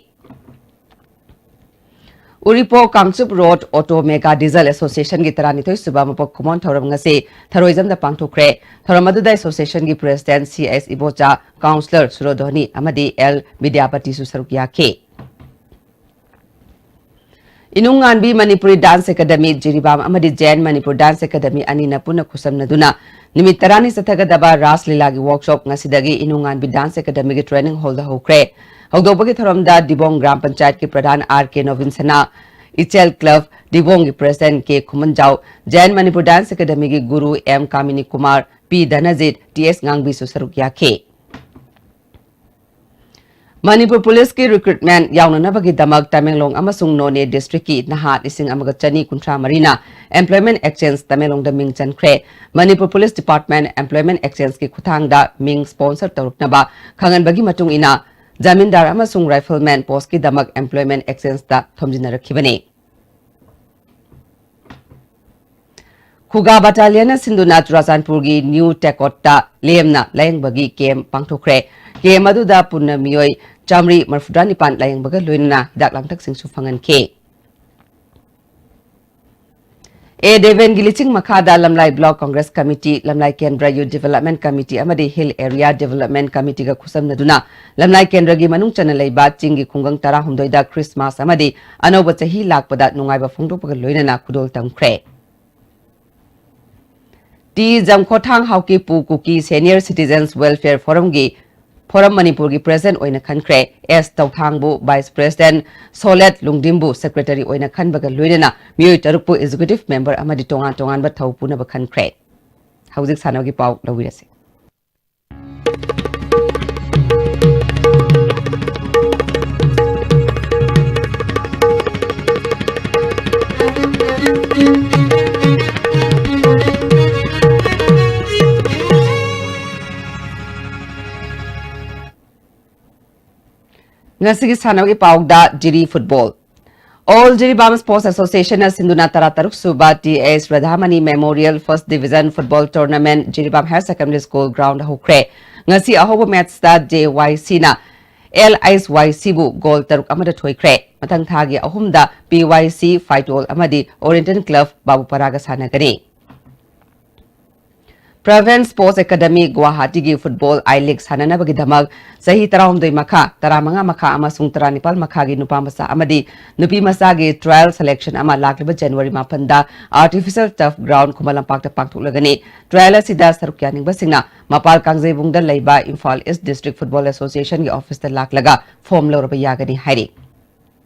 ꯎꯔꯤꯄꯣꯛ Kangchup Road Auto Mega Diesel Associationꯒꯤ ꯇꯔꯥꯅꯤꯊꯣꯏ ꯁꯨꯕ ꯃꯄꯣꯛ ꯀꯨꯝꯑꯣꯟ ꯊꯧꯔꯝ ꯉꯁꯤ ꯊꯔꯣꯏꯖꯝꯗ ꯄꯥꯡꯊꯣꯛꯈ꯭ꯔꯦ꯫ ꯊꯧꯔꯝ ꯑꯗꯨꯗ Associationꯒꯤ President C S Ibocha, Councillor ꯁꯨꯔꯣꯙꯣꯅꯤ ꯑꯃꯗꯤ L ꯕꯤꯗ꯭ꯌꯥꯄꯇꯤꯁꯨ ꯁꯔꯨꯛ ꯌꯥꯈꯤ꯫ ꯏꯅꯨꯡꯉꯥꯟꯕꯤ ꯃꯅꯤꯄꯨꯔꯤ Dance Academy ꯖꯤꯔꯤꯕꯥꯝ ꯑꯃꯗꯤ Zen ꯃꯅꯤꯄꯨꯔ Dance Academy ꯑꯅꯤꯅ ꯄꯨꯟꯅ ꯈꯨꯠꯁꯝꯅꯗꯨꯅ ꯅꯨꯃꯤꯠ ꯇꯔꯥꯅꯤ ꯆꯠꯊꯒꯗꯕ ꯔꯥꯁ ꯂꯤꯂꯥꯒꯤ workshop ꯉꯁꯤꯗꯒꯤ ꯏꯅꯨꯡꯉꯥꯟꯕꯤ Dance Academyꯒꯤ training hallꯗ ꯍꯧꯈ꯭ꯔꯦ꯫ ꯍꯧꯗꯣꯛꯄꯒꯤ ꯊꯧꯔꯝꯗ ꯗꯤꯕꯣꯡ ꯒ꯭ꯔꯥꯝ ꯄꯟꯆꯥꯌꯠꯀꯤ ꯄ꯭ꯔꯙꯥꯟ ꯑꯥꯔ ꯀꯦ ꯅꯣꯕꯤꯟꯁꯅꯥ, ꯏꯆꯦꯜ ꯀ꯭ꯂꯕ ꯗꯤꯕꯣꯡꯒꯤ President ꯀꯦ ꯈꯨꯃꯟꯖꯥꯎ, Zen ꯃꯅꯤꯄꯨꯔ Dance Academyꯒꯤ ꯒꯨꯔꯨ ꯑꯦꯝ ꯀꯥꯃꯤꯅꯤ ꯀꯨꯃꯥꯔ, ꯄꯤ ꯙꯅꯖꯤꯠ, ꯇꯤ ꯑꯦꯁ ꯉꯥꯡꯕꯤꯁꯨ ꯁꯔꯨꯛ ꯌꯥꯈꯤ꯫ ꯃꯅꯤꯄꯨꯔ ꯄꯨꯂꯤꯁꯀꯤ recruitment ꯌꯥꯎꯅꯅꯕꯒꯤꯗꯃꯛ ꯇꯃꯦꯡꯂꯣꯡ ꯑꯃꯁꯨꯡ ꯅꯣꯅꯦ districtꯀꯤ ꯅꯍꯥ ꯂꯤꯁꯤꯡ ꯑꯃꯒ ꯆꯅꯤ ꯀꯨꯟꯊ꯭ꯔꯥ ꯃꯔꯤꯅ Employment Exchange ꯇꯃꯦꯡꯂꯣꯡꯗ ꯃꯤꯡ ꯆꯟꯈ꯭ꯔꯦ꯫ ꯃꯅꯤꯄꯨꯔ Police Department Employment Exchangeꯀꯤ ꯈꯨꯠꯊꯥꯡꯗ ꯃꯤꯡ sponsor ꯇꯧꯔꯛꯅꯕ ꯈꯪꯍꯟꯕꯒꯤ ꯃꯇꯨꯡ ꯏꯟꯅ ꯖꯃꯤꯟꯗꯥꯔ ꯑꯃꯁꯨꯡ rifleman postꯀꯤꯗꯃꯛ Employment Exchangeꯇ ꯊꯣꯝꯖꯤꯟꯅꯔꯛꯈꯤꯕꯅꯤ꯫ ꯈꯨꯒꯥ Battalionꯅ ꯁꯤꯟꯗꯨꯅ ꯆꯨꯔꯥꯆꯥꯟꯄꯨꯔꯒꯤ ꯅ꯭ꯌꯨ ꯇꯦꯀꯣꯠꯇ ꯂꯦꯝꯅ ꯂꯥꯌꯦꯡꯕꯒꯤ camp ꯄꯥꯡꯊꯣꯛꯈ꯭ꯔꯦ꯫ Camp ꯑꯗꯨꯗ ꯄꯨꯟꯅ ꯃꯤꯑꯣꯏ ꯆꯥꯃꯔꯤ ꯃꯔꯤꯐꯨꯇꯔꯥ ꯅꯤꯄꯥꯟ ꯂꯥꯌꯦꯡꯕꯒ ꯂꯣꯏꯅꯅ ꯍꯤꯗꯥꯛ ꯂꯥꯡꯊꯛꯁꯤꯡꯁꯨ ꯐꯪꯍꯟꯈꯤ꯫ ꯑꯦ ꯗꯦꯕꯦꯟꯒꯤ ꯂꯤꯆꯤꯡ ꯃꯈꯥꯗ ꯂꯝꯂꯥꯏ Block Congress Committee, ꯂꯝꯂꯥꯏ ꯀꯦꯟꯗ꯭ꯔ Youth Development Committee ꯑꯃꯗꯤ Hill Area Development Committeeꯒ ꯈꯨꯠꯁꯝꯅꯗꯨꯅ ꯂꯝꯂꯥꯏ ꯀꯦꯟꯗ꯭ꯔꯒꯤ ꯃꯅꯨꯡ ꯆꯟꯅ ꯂꯩꯕ ꯆꯤꯡꯒꯤ ꯈꯨꯡꯒꯪ ꯇꯔꯥꯍꯨꯝꯗꯣꯏꯗ Christmas ꯑꯃꯗꯤ ꯑꯅꯧꯕ ꯆꯍꯤ ꯂꯥꯛꯄꯗ ꯅꯨꯡꯉꯥꯏꯕ ꯐꯣꯡꯗꯣꯛꯄꯒ ꯂꯣꯏꯅꯅ ꯈꯨꯗꯣꯜ ꯇꯝꯈ꯭ꯔꯦ꯫ ꯇꯤ ꯖꯝꯈꯣꯊꯥꯡ ꯍꯥꯎꯀꯤꯄꯨ ꯀꯨꯀꯤ Senior Citizens Welfare Forumꯒꯤ Forum ꯃꯅꯤꯄꯨꯔꯒꯤ President ꯑꯣꯏꯅ ꯈꯟꯈ꯭ꯔꯦ꯫ ꯑꯦꯁ ꯇꯧꯊꯥꯡꯕꯨ Vice President, ꯁꯣꯂꯦꯠ ꯂꯨꯡꯗꯤꯝꯕꯨ Secretary ꯑꯣꯏꯅ ꯈꯟꯕꯒ ꯂꯣꯏꯅꯅ ꯃꯤꯑꯣꯏ ꯇꯔꯨꯛꯄꯨ Executive Member ꯑꯃꯗꯤ ꯇꯣꯉꯥꯟ ꯇꯣꯉꯥꯟꯕ ꯊꯧ ꯄꯨꯅꯕ ꯈꯟꯈ꯭ꯔꯦ꯫ ꯍꯧꯖꯤꯛ ꯁꯥꯟꯅꯕꯒꯤ ꯄꯥꯎ ꯂꯧꯕꯤꯔꯁꯤ꯫ ꯉꯁꯤꯒꯤ ꯁꯥꯟꯅꯕꯒꯤ ꯄꯥꯎꯗ ꯖꯤꯔꯤ ꯐꯨꯠꯕꯣꯜ꯫ All Jiribam Sports Associationꯅ ꯁꯤꯟꯗꯨꯅ ꯇꯔꯥꯇꯔꯨꯛ ꯁꯨꯕ ꯇꯤ ꯑꯦꯁ ꯔꯥꯙꯥꯃꯅꯤ Memorial First Division Football Tournament Jiribam Higher Secondary School Ground ꯍꯧꯈ꯭ꯔꯦ꯫ ꯉꯁꯤ ꯑꯍꯧꯕ ꯃꯦꯠꯁꯇ ꯖꯦ ꯋꯥꯏ ꯁꯤꯅ ꯑꯦꯜ ꯑꯩꯆ ꯋꯥꯏ ꯁꯤꯕꯨ ꯒꯣꯜ ꯇꯔꯨꯛ ꯑꯃꯗ ꯊꯣꯏꯈ꯭ꯔꯦ꯫ ꯃꯊꯪ ꯊꯥꯒꯤ ꯑꯍꯨꯝꯗ ꯄꯤ ꯋꯥꯏ ꯁꯤ ꯐꯥꯏꯇꯣꯜ ꯑꯃꯗꯤ Oriental Club ꯕꯥꯕꯨꯄꯥꯔꯥꯒ ꯁꯥꯟꯅꯒꯅꯤ꯫ Praveen Sports Academy ꯒꯨꯋꯥꯍꯥꯇꯤꯒꯤ football I-League ꯁꯥꯟꯅꯅꯕꯒꯤꯗꯃꯛ ꯆꯍꯤ ꯇꯔꯥꯍꯨꯝꯗꯣꯏ ꯃꯈꯥ, ꯇꯔꯥꯃꯉꯥ ꯃꯈꯥ ꯑꯃꯁꯨꯡ ꯇꯔꯥꯅꯤꯄꯥꯜ ꯃꯈꯥꯒꯤ ꯅꯨꯄꯥ ꯃꯆꯥ ꯑꯃꯗꯤ ꯅꯨꯄꯤ ꯃꯆꯥꯒꯤ trial selection ꯑꯃ ꯂꯥꯛꯂꯤꯕ January ꯃꯥꯄꯟꯗ Artificial Turf Ground ꯈꯨꯃꯟ ꯂꯝꯄꯥꯛꯇ ꯄꯥꯡꯊꯣꯛꯂꯒꯅꯤ꯫ Trial ꯑꯁꯤꯗ ꯁꯔꯨꯛ ꯌꯥꯅꯤꯡꯕꯁꯤꯡꯅ ꯃꯄꯥꯜ ꯀꯥꯡꯖꯩꯕꯨꯡꯗ ꯂꯩꯕ Imphal East District Football Associationꯒꯤ officeꯇ ꯂꯥꯛꯂꯒ form ꯂꯧꯔꯕ ꯌꯥꯒꯅꯤ ꯍꯥꯏꯔꯤ꯫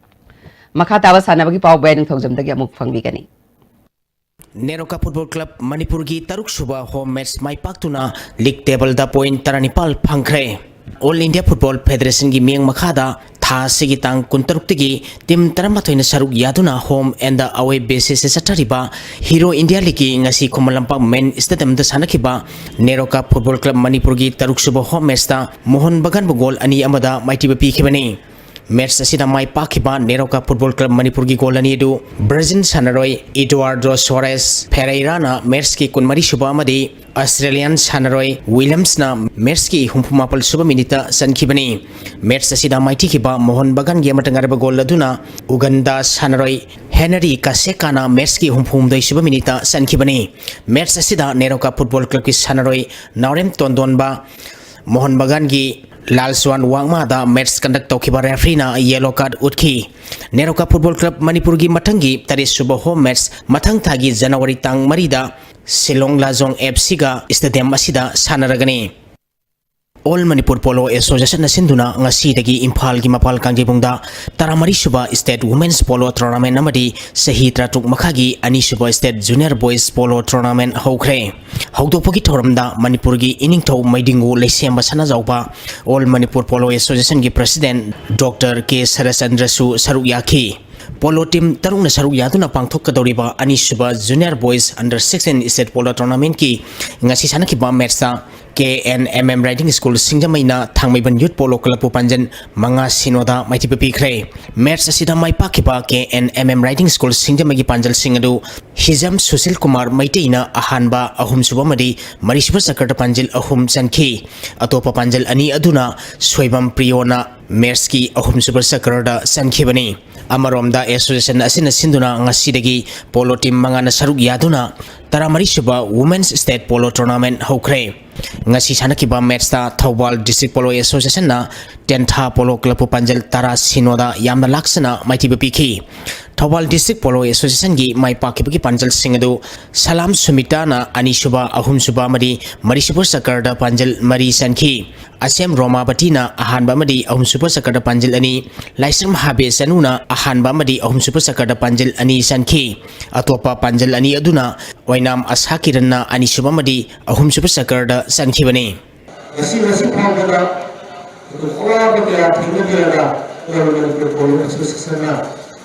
ꯃꯈꯥ ꯇꯥꯕ ꯁꯥꯟꯅꯕꯒꯤ ꯄꯥꯎ ꯕꯦꯟ ꯅꯤꯡꯊꯧꯖꯝꯗꯒꯤ ꯑꯃꯨꯛ ꯐꯪꯕꯤꯒꯅꯤ꯫ ꯅꯦꯔꯣꯀꯥ ꯐꯨꯠꯕꯣꯜ ꯀ꯭ꯂꯕ ꯃꯅꯤꯄꯨꯔꯒꯤ ꯇꯔꯨꯛꯁꯨꯕ ꯍꯣꯝ ꯃꯦꯠꯆ ꯃꯥꯏ ꯄꯥꯛꯇꯨꯅ ꯂꯤꯒ ꯇꯦꯕꯜꯗ ꯄꯣꯏꯟꯠ ꯇꯔꯥꯅꯤꯄꯥꯜ ꯐꯪꯈ꯭ꯔꯦ꯫ ꯑꯣꯜ ꯏꯟꯗꯤꯌꯥ ꯐꯨꯠꯕꯣꯜ ꯐꯦꯗꯔꯦꯁꯟꯒꯤ ꯃꯤꯠꯌꯦꯡ ꯃꯈꯥꯗ ꯊꯥ ꯑꯁꯤꯒꯤ ꯇꯥꯡ ꯀꯨꯟꯇꯔꯨꯛꯇꯒꯤ ꯇꯤꯝ ꯇꯔꯥꯃꯥꯊꯣꯏꯅ ꯁꯔꯨꯛ ꯌꯥꯗꯨꯅ ꯍꯣꯝ ꯑꯦꯟꯗ ꯑꯋꯦ ꯕꯦꯁꯤꯁꯇ ꯆꯠꯊꯔꯤꯕ ꯍꯤꯔꯣ ꯏꯟꯗꯤꯌꯥ ꯂꯤꯒꯀꯤ ꯉꯁꯤ ꯈꯨꯃꯟ ꯂꯝꯄꯥꯛ ꯃꯦꯟ ꯁ꯭ꯇꯦꯗꯤꯌꯝꯗ ꯁꯥꯟꯅꯈꯤꯕ ꯅꯦꯔꯣꯀꯥ ꯐꯨꯠꯕꯣꯜ ꯀ꯭ꯂꯕ ꯃꯅꯤꯄꯨꯔꯒꯤ ꯇꯔꯨꯛꯁꯨꯕ ꯍꯣꯝ ꯃꯦꯠꯆꯇ ꯃꯣꯍꯟ ꯕꯒꯥꯟꯕꯨ ꯒꯣꯜ ꯑꯅꯤ ꯑꯃꯗ ꯃꯥꯏꯊꯤꯕ ꯄꯤꯈꯤꯕꯅꯤ꯫ ꯃꯦꯠꯆ ꯑꯁꯤꯗ ꯃꯥꯏ ꯄꯥꯛꯈꯤꯕ ꯅꯦꯔꯣꯀꯥ ꯐꯨꯠꯕꯣꯜ ꯀ꯭ꯂꯕ ꯃꯅꯤꯄꯨꯔꯒꯤ ꯒꯣꯜ ꯑꯅꯤ ꯑꯗꯨ ꯕ꯭ꯔꯥꯖꯤꯜ ꯁꯥꯟꯅꯔꯣꯏ ꯏꯗꯨꯋꯥꯔꯗꯣ ꯁꯣꯔꯦꯁ ꯐꯦꯔꯩꯔꯥꯅ ꯃꯦꯠꯆꯀꯤ ꯀꯨꯟꯃꯔꯤ ꯁꯨꯕ ꯑꯃꯗꯤ ꯑꯁꯇ꯭ꯔꯦꯂꯤꯌꯥꯟ ꯁꯥꯟꯅꯔꯣꯏ ꯋꯤꯂꯤꯌꯝꯁꯅ ꯃꯦꯠꯆꯀꯤ ꯍꯨꯝꯐꯨ ꯃꯥꯄꯜ ꯁꯨꯕ ꯃꯤꯅꯤꯠꯇ ꯆꯟꯈꯤꯕꯅꯤ꯫ ꯃꯦꯠꯆ ꯑꯁꯤꯗ ꯃꯥꯏꯊꯤꯈꯤꯕ ꯃꯣꯍꯟ ꯕꯒꯥꯟꯒꯤ ꯑꯃꯠꯇ ꯉꯥꯏꯔꯕ ꯒꯣꯜ ꯑꯗꯨꯅ ꯎꯒꯟꯗꯥ ꯁꯥꯟꯅꯔꯣꯏ ꯍꯦꯅꯔꯤ ꯀꯥꯁꯦꯀꯥꯅ ꯃꯦꯠꯁꯀꯤ ꯍꯨꯝꯐꯨꯍꯨꯝꯗꯣꯏ ꯁꯨꯕ ꯃꯤꯅꯤꯠꯇ ꯆꯟꯈꯤꯕꯅꯤ꯫ ꯃꯦꯠꯁ ꯑꯁꯤꯗ ꯅꯦꯔꯣꯀꯥ ꯐꯨꯠꯕꯣꯜ ꯀ꯭ꯂꯕꯀꯤ ꯁꯥꯟꯅꯔꯣꯏ ꯅꯥꯎꯔꯦꯝ ꯇꯣꯟꯗꯣꯟꯕ, ꯃꯣꯍꯟ ꯕꯒꯥꯟꯒꯤ ꯂꯥꯜꯁꯋꯥꯟ ꯋꯥꯡꯃꯥꯗ ꯃꯦꯠꯁ ꯀꯟꯗꯛ ꯇꯧꯈꯤꯕ ꯔꯦꯐ꯭ꯔꯤꯅ ꯌꯦꯂꯣ ꯀꯥꯔꯗ ꯎꯠꯈꯤ꯫ ꯅꯦꯔꯣꯀꯥ ꯐꯨꯠꯕꯣꯜ ꯀ꯭ꯂꯕ ꯃꯅꯤꯄꯨꯔꯒꯤ ꯃꯊꯪꯒꯤ ꯇꯔꯦꯠ ꯁꯨꯕ ꯍꯣꯝ ꯃꯦꯠꯁ ꯃꯊꯪ ꯊꯥꯒꯤ ꯖꯅꯋꯥꯔꯤ ꯇꯥꯡ ꯃꯔꯤꯗ ꯁꯤꯂꯣꯡ ꯂꯥꯖꯣꯡ ꯑꯦꯐ ꯁꯤꯒ ꯁ꯭ꯇꯦꯗꯤꯌꯝ ꯑꯁꯤꯗ ꯁꯥꯟꯅꯔꯒꯅꯤ꯫ ꯑꯣꯜ ꯃꯅꯤꯄꯨꯔ ꯄꯣꯂꯣ ꯑꯦꯁꯣꯁꯤꯌꯦꯁꯟꯅ ꯁꯤꯟꯗꯨꯅ ꯉꯁꯤꯗꯒꯤ ꯏꯝꯐꯥꯜꯒꯤ ꯃꯄꯥꯜ ꯀꯥꯡꯖꯩꯕꯨꯡꯗ ꯇꯔꯥꯃꯔꯤ ꯁꯨꯕ ꯁ꯭ꯇꯦꯠ ꯋꯨꯃꯦꯟꯁ ꯄꯣꯂꯣ ꯇꯣꯔꯅꯥꯃꯦꯟ ꯑꯃꯗꯤ ꯆꯍꯤ ꯇꯔꯥꯇꯔꯨꯛ ꯃꯈꯥꯒꯤ ꯑꯅꯤꯁꯨꯕ state junior boys polo tournament ꯍꯧꯈ꯭ꯔꯦ꯫ ꯍꯧꯗꯣꯛꯄꯒꯤ ꯊꯧꯔꯝꯗ ꯃꯅꯤꯄꯨꯔꯒꯤ ꯏꯅꯤꯡꯊꯧ ꯃꯩꯗꯤꯡꯒꯨ ꯂꯩꯁꯦꯝꯕ ꯁꯅꯥꯖꯥꯎꯕ, ꯑꯣꯜ ꯃꯅꯤꯄꯨꯔ ꯄꯣꯂꯣ ꯑꯦꯁꯣꯁꯤꯌꯦꯁꯟꯒꯤ ꯄ꯭ꯔꯁꯤꯗꯦꯟ ꯗꯣꯛꯇꯔ ꯀꯦ ꯁꯔꯠꯆꯟꯗ꯭ꯔꯁꯨ ꯁꯔꯨꯛ ꯌꯥꯈꯤ꯫ ꯄꯣꯂꯣ ꯇꯤꯝ ꯇꯔꯨꯛꯅ ꯁꯔꯨꯛ ꯌꯥꯗꯨꯅ ꯄꯥꯡꯊꯣꯛꯀꯗꯧꯔꯤꯕ ꯑꯅꯤꯁꯨꯕ junior boys under sixteen state polo ꯇꯣꯔꯅꯥꯃꯦꯟꯀꯤ ꯉꯁꯤ ꯁꯥꯟꯅꯈꯤꯕ ꯃꯦꯠꯁꯇ K N M M riding school ꯁꯤꯡꯖꯃꯩꯅ ꯊꯥꯡꯃꯩꯕꯟ ꯌꯨꯠ ꯄꯣꯂꯣ ꯀ꯭ꯂꯕꯄꯨ ꯄꯥꯟꯖꯟ ꯃꯉꯥ ꯁꯤꯅꯣꯗ ꯃꯥꯏꯊꯤꯕ ꯄꯤꯈ꯭ꯔꯦ꯫ ꯃꯦꯠꯁ ꯑꯁꯤꯗ ꯃꯥꯏ ꯄꯥꯛꯈꯤꯕ K N M M riding school ꯁꯤꯡꯖꯃꯩꯒꯤ ꯄꯥꯟꯖꯜꯁꯤꯡ ꯑꯗꯨ ꯍꯤꯖꯝ ꯁꯨꯁꯤꯜ ꯀꯨꯃꯥꯔ ꯃꯩꯇꯩꯅ ꯑꯍꯥꯟꯕ, ꯑꯍꯨꯝꯁꯨꯕ ꯑꯃꯗꯤ ꯃꯔꯤꯁꯨꯕ ꯆꯀ꯭ꯔꯗ ꯄꯥꯟꯖꯤꯜ ꯑꯍꯨꯝ ꯆꯟꯈꯤ꯫ ꯑꯇꯣꯞꯄ ꯄꯥꯟꯖꯤꯜ ꯑꯅꯤ ꯑꯗꯨꯅ ꯁꯣꯏꯕꯝ ꯄ꯭ꯔꯤꯌꯣꯅ ꯃꯦꯠꯁꯀꯤ ꯑꯍꯨꯝꯁꯨꯕ ꯆꯀ꯭ꯔꯗ ꯆꯟꯈꯤꯕꯅꯤ꯫ ꯑꯃꯔꯣꯝꯗ ꯑꯦꯁꯣꯁꯤꯌꯦꯁꯟ ꯑꯁꯤꯅ ꯁꯤꯟꯗꯨꯅ ꯉꯁꯤꯗꯒꯤ ꯄꯣꯂꯣ ꯇꯤꯝ ꯃꯉꯥꯅ ꯁꯔꯨꯛ ꯌꯥꯗꯨꯅ ꯇꯔꯥꯃꯔꯤꯁꯨꯕ ꯋꯨꯃꯦꯟꯁ ꯁ꯭ꯇꯦꯠ ꯄꯣꯂꯣ ꯇꯣꯔꯅꯥꯃꯦꯟ ꯍꯧꯈ꯭ꯔꯦ꯫ ꯉꯁꯤ ꯁꯥꯟꯅꯈꯤꯕ ꯃꯦꯠꯁꯇ ꯊꯧꯕꯥꯜ ꯗꯤꯁꯇ꯭ꯔꯤꯛ ꯄꯣꯂꯣ ꯑꯦꯁꯣꯁꯤꯌꯦꯁꯟꯅ ꯇꯦꯟꯊꯥ ꯄꯣꯂꯣ ꯀ꯭ꯂꯕꯄꯨ ꯄꯥꯟꯖꯜ ꯇꯔꯥ ꯁꯤꯅꯣꯗ ꯌꯥꯝꯅ ꯂꯥꯛꯆꯅ ꯃꯥꯏꯊꯤꯕ ꯄꯤꯈꯤ꯫ ꯊꯧꯕꯥꯜ ꯗꯤꯁꯇ꯭ꯔꯤꯛ ꯄꯣꯂꯣ ꯑꯦꯁꯣꯁꯤꯌꯦꯁꯟꯒꯤ ꯃꯥꯏ ꯄꯥꯛꯈꯤꯕꯒꯤ ꯄꯥꯟꯖꯜꯁꯤꯡ ꯑꯗꯨ ꯁꯂꯥꯝ ꯁꯨꯃꯤꯇꯥꯅ ꯑꯅꯤꯁꯨꯕ, ꯑꯍꯨꯝꯁꯨꯕ ꯑꯃꯗꯤ ꯃꯔꯤꯁꯨꯕ ꯆꯀ꯭ꯔꯗ ꯄꯥꯟꯖꯜ ꯃꯔꯤ ꯆꯟꯈꯤ꯫ ꯑꯁꯦꯝ ꯔꯣꯃꯥꯕꯇꯤꯅ ꯑꯍꯥꯟꯕ ꯑꯃꯗꯤ ꯑꯍꯨꯝꯁꯨꯕ ꯆꯀ꯭ꯔꯗ ꯄꯥꯟꯖꯤꯜ ꯑꯅꯤ, ꯂꯥꯏꯁ꯭ꯔꯝ ꯍꯥꯕꯦ ꯆꯅꯨꯅ ꯑꯍꯥꯟꯕ ꯑꯃꯗꯤ ꯑꯍꯨꯝꯁꯨꯕ ꯆꯀ꯭ꯔꯗ ꯄꯥꯟꯖꯤꯜ ꯑꯅꯤ ꯆꯟꯈꯤ꯫ ꯑꯇꯣꯞꯄ ꯄꯥꯟꯖꯤꯜ ꯑꯅꯤ ꯑꯗꯨꯅ ꯑꯣꯏꯅꯥꯝ ꯑꯁꯥ ꯀꯤꯔꯟꯅ ꯑꯅꯤꯁꯨꯕ ꯑꯃꯗꯤ ꯑꯍꯨꯝꯁꯨꯕ ꯆꯀ꯭ꯔꯗ ꯆꯟꯈꯤꯕꯅꯤ꯫ ꯉꯁꯤ, ꯉꯁꯤ ꯐꯥꯎꯕꯗ ꯑꯗꯨꯝ ꯑꯋꯥꯕ ꯀꯌꯥ ꯊꯦꯡꯅꯕꯤꯔꯒ ꯑꯩꯈꯣꯏ ꯃꯅꯤꯄꯨꯔ ꯄꯣꯂꯣ ꯑꯦꯁꯣꯁꯤꯌꯦꯁꯟꯅ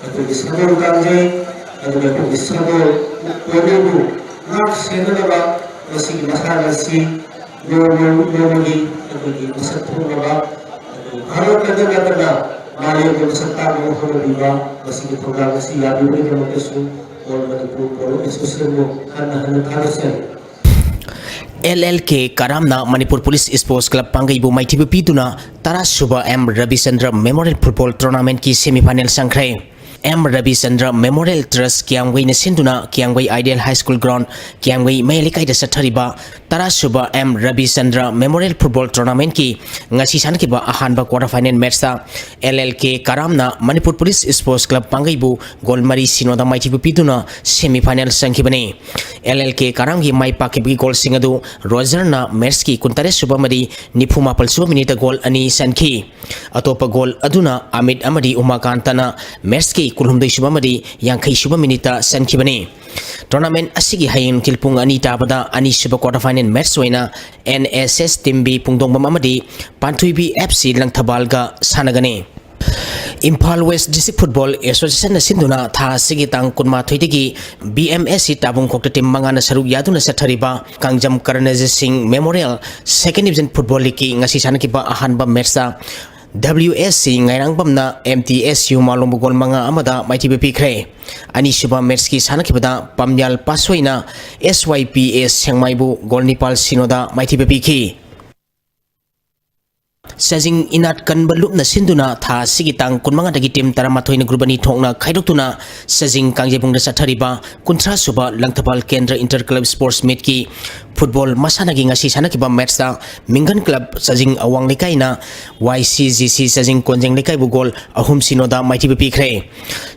ꯑꯩꯈꯣꯏꯒꯤ ꯁꯒꯣꯜ ꯀꯥꯡꯖꯩ, ꯑꯗꯨꯒ ꯑꯩꯈꯣꯏꯒꯤ ꯁꯒꯣꯜ ꯄꯣꯂꯣꯕꯨ ꯉꯥꯛ ꯁꯦꯟꯅꯅꯕ ꯃꯁꯤꯒꯤ ꯃꯁꯥꯟꯅ ꯑꯁꯤ ꯅꯣꯡꯃ ꯅꯣꯡꯃꯒꯤ ꯑꯩꯈꯣꯏꯒꯤ ꯃꯁꯛ ꯊꯣꯛꯅꯕ, ꯑꯩꯈꯣꯏ ꯚꯥꯔꯠꯇꯗ ꯅꯠꯇꯅ ꯃꯥꯂꯦꯝꯒꯤ ꯃꯁꯛ ꯇꯥꯛꯅꯕ ꯍꯣꯠꯅꯕꯤꯕ ꯃꯁꯤꯒꯤ ꯊꯧꯗꯥꯡ ꯑꯁꯤ ꯌꯥꯕꯤꯕꯒꯤꯗꯃꯛꯇꯁꯨ ꯑꯣꯜ ꯃꯅꯤꯄꯨꯔ ꯄꯣꯂꯣ ꯑꯦꯁꯣꯁꯤꯌꯦꯁꯟꯕꯨ ꯍꯟꯅ ꯍꯟꯅ ꯊꯥꯒꯠꯆꯔꯤ꯫ ꯑꯦꯜ ꯑꯦꯜ ꯀꯦ ꯀꯔꯥꯝꯅ ꯃꯅꯤꯄꯨꯔ ꯄꯨꯂꯤꯁ ꯁ꯭ꯄꯣꯔꯠꯁ ꯀ꯭ꯂꯕ ꯄꯥꯡꯒꯩꯕꯨ ꯃꯥꯏꯊꯤꯕ ꯄꯤꯗꯨꯅ ꯇꯔꯥꯁꯨꯕ ꯑꯦꯝ ꯔꯕꯤꯆꯟꯗ꯭ꯔ ꯃꯦꯃꯣꯔꯤꯌꯦꯜ ꯐꯨꯠꯕꯣꯜ ꯇꯣꯔꯅꯥꯃꯦꯟꯠꯀꯤ ꯁꯦꯃꯤꯐꯥꯏꯅꯦꯜ ꯆꯪꯈ꯭ꯔꯦ꯫ ꯑꯦꯝ ꯔꯕꯤꯆꯟꯗ꯭ꯔ ꯃꯦꯃꯣꯔꯤꯌꯦꯜ ꯇ꯭ꯔꯁ ꯀꯤꯌꯥꯝꯒꯩꯅ ꯁꯤꯟꯗꯨꯅ ꯀꯤꯌꯥꯝꯒꯩ ꯑꯥꯏꯗꯤꯌꯦꯜ ꯍꯥꯏ ꯁ꯭ꯀꯨꯜ ꯒ꯭ꯔꯥꯎꯟ, ꯀꯤꯌꯥꯝꯒꯩ ꯃꯌꯥꯏ ꯂꯩꯀꯥꯏꯗ ꯆꯠꯊꯔꯤꯕ ꯇꯔꯥ ꯁꯨꯕ ꯑꯦꯝ ꯔꯕꯤꯆꯟꯗ꯭ꯔ ꯃꯦꯃꯣꯔꯤꯌꯦꯜ ꯐꯨꯠꯕꯣꯜ ꯇꯣꯔꯅꯥꯃꯦꯟꯠꯀꯤ ꯉꯁꯤ ꯁꯥꯟꯅꯈꯤꯕ ꯑꯍꯥꯟꯕ ꯀ꯭ꯋꯥꯇꯔ ꯐꯥꯏꯅꯦꯜ ꯃꯦꯠꯆꯇ ꯑꯦꯜ ꯑꯦꯜ ꯀꯦ ꯀꯔꯥꯝꯅ ꯃꯅꯤꯄꯨꯔ ꯄꯨꯂꯤꯁ ꯁ꯭ꯄꯣꯔꯠꯁ ꯀ꯭ꯂꯕ ꯄꯥꯡꯒꯩꯕꯨ ꯒꯣꯜ ꯃꯔꯤ ꯁꯤꯅꯣꯗ ꯃꯥꯏꯊꯤꯕ ꯄꯤꯗꯨꯅ ꯁꯦꯃꯤ ꯐꯥꯏꯅꯦꯜ ꯆꯪꯈꯤꯕꯅꯤ꯫ ꯑꯦꯜ ꯑꯦꯜ ꯀꯦ ꯀꯔꯥꯝꯒꯤ ꯃꯥꯏ ꯄꯥꯛꯈꯤꯕꯒꯤ ꯒꯣꯜꯁꯤꯡ ꯑꯗꯨ ꯔꯣꯖꯔꯅ ꯃꯦꯠꯆꯀꯤ ꯀꯨꯟꯇꯔꯦꯠ ꯁꯨꯕ ꯑꯃꯗꯤ ꯅꯤꯐꯨ ꯃꯥꯄꯜ ꯁꯨꯕ ꯃꯤꯅꯤꯠꯇ ꯒꯣꯜ ꯑꯅꯤ ꯆꯟꯈꯤ꯫ ꯑꯇꯣꯞꯄ ꯒꯣꯜ ꯑꯗꯨꯅ ꯑꯃꯤꯠ ꯑꯃꯗꯤ ꯎꯃꯥꯀꯥꯟꯇꯅ ꯃꯦꯠꯆꯀꯤ ꯀꯨꯟꯍꯨꯝꯗꯣꯏ ꯁꯨꯕ ꯑꯃꯗꯤ ꯌꯥꯡꯈꯩ ꯁꯨꯕ ꯃꯤꯅꯤꯠꯇ ꯆꯟꯈꯤꯕꯅꯤ꯫ ꯇꯣꯔꯅꯥꯃꯦꯟ ꯑꯁꯤꯒꯤ ꯍꯌꯦꯡ ꯅꯨꯡꯊꯤꯜ ꯄꯨꯡ ꯑꯅꯤ ꯇꯥꯕꯗ ꯑꯅꯤꯁꯨꯕ ꯀ꯭ꯋꯥꯇꯔ ꯐꯥꯏꯅꯦꯜ ꯃꯦꯠꯆ ꯑꯣꯏꯅ ꯑꯦꯟ ꯑꯦꯁ ꯑꯦꯁ ꯇꯤꯝꯕꯤ ꯄꯨꯡꯗꯣꯡꯕꯝ ꯑꯃꯗꯤ ꯄꯥꯟꯊꯣꯏꯕꯤ ꯑꯦꯐ ꯁꯤ ꯂꯪꯊꯕꯥꯜꯒ ꯁꯥꯟꯅꯒꯅꯤ꯫ ꯏꯝꯐꯥꯜ ꯋꯦꯁ ꯗꯤꯁꯇ꯭ꯔꯤꯛ ꯐꯨꯠꯕꯣꯜ ꯑꯦꯁꯣꯁꯤꯌꯦꯁꯟꯅ ꯁꯤꯟꯗꯨꯅ ꯊꯥ ꯑꯁꯤꯒꯤ ꯇꯥꯡ ꯀꯨꯟꯃꯥꯊꯣꯏꯗꯒꯤ B M S C ꯇꯥꯕꯨꯡꯈꯣꯛꯇ team ꯃꯉꯥꯅ ꯁꯔꯨꯛ ꯌꯥꯗꯨꯅ ꯆꯠꯊꯔꯤꯕ Kangjam Karnajit Singh memorial second division football ꯂꯤꯒꯀꯤ ꯉꯁꯤ ꯁꯥꯟꯅꯈꯤꯕ ꯑꯍꯥꯟꯕ ꯃꯦꯠꯆꯇ ꯗꯕ꯭ꯂꯤꯎ ꯑꯦꯁ ꯁꯤ ꯉꯥꯏꯔꯥꯡꯕꯝꯅ ꯑꯦꯝ ꯇꯤ ꯑꯦꯁ ꯌꯨ ꯃꯥꯂꯣꯝꯕꯨ ꯒꯣꯜ ꯃꯉꯥ ꯑꯃꯗ ꯃꯥꯏꯊꯤꯕ ꯄꯤꯈ꯭ꯔꯦ꯫ ꯑꯅꯤꯁꯨꯕ ꯃꯦꯠꯆꯀꯤ ꯁꯥꯟꯅꯈꯤꯕꯗ ꯄꯥꯝꯌꯥꯜ ꯄꯥꯁꯣꯏꯅ ꯑꯦꯁ ꯋꯥꯏ ꯄꯤ ꯑꯦꯁ ꯁꯦꯡꯃꯥꯏꯕꯨ ꯒꯣꯜ ꯅꯤꯄꯥꯜ ꯁꯤꯅꯣꯗ ꯃꯥꯏꯊꯤꯕ ꯄꯤꯈꯤ꯫ ꯆꯥꯖꯤꯡ ꯏꯅꯥꯠ ꯀꯟꯕ ꯂꯨꯞꯅ ꯁꯤꯟꯗꯨꯅ ꯊꯥ ꯑꯁꯤꯒꯤ ꯇꯥꯡ ꯀꯨꯟꯃꯉꯥꯗꯒꯤ ꯇꯤꯝ ꯇꯔꯥꯃꯥꯊꯣꯏꯅ ꯒ꯭ꯔꯨꯞ ꯑꯅꯤ ꯊꯣꯛꯅ ꯈꯥꯏꯗꯣꯛꯇꯨꯅ ꯆꯥꯖꯤꯡ ꯀꯥꯡꯖꯩꯕꯨꯡꯗ ꯆꯠꯊꯔꯤꯕ ꯀꯨꯟꯊ꯭ꯔꯥ ꯁꯨꯕ ꯂꯪꯊꯕꯥꯜ ꯀꯦꯟꯗ꯭ꯔ ꯏꯟꯇꯔ ꯀ꯭ꯂꯕ ꯁ꯭ꯄꯣꯔꯠꯁ ꯃꯤꯠꯀꯤ ꯐꯨꯠꯕꯣꯜ ꯃꯁꯥꯟꯅꯒꯤ ꯉꯁꯤ ꯁꯥꯟꯅꯈꯤꯕ ꯃꯦꯠꯆꯇ ꯃꯤꯡꯒꯟ ꯀ꯭ꯂꯕ ꯆꯥꯖꯤꯡ ꯑꯋꯥꯡ ꯂꯩꯀꯥꯏꯅ ꯋꯥꯏ ꯁꯤ ꯖꯤ ꯁꯤ ꯆꯥꯖꯤꯡ ꯀꯣꯟꯖꯦꯡ ꯂꯩꯀꯥꯏꯕꯨ ꯒꯣꯜ ꯑꯍꯨꯝ ꯁꯤꯅꯣꯗ ꯃꯥꯏꯊꯤꯕ ꯄꯤꯈ꯭ꯔꯦ꯫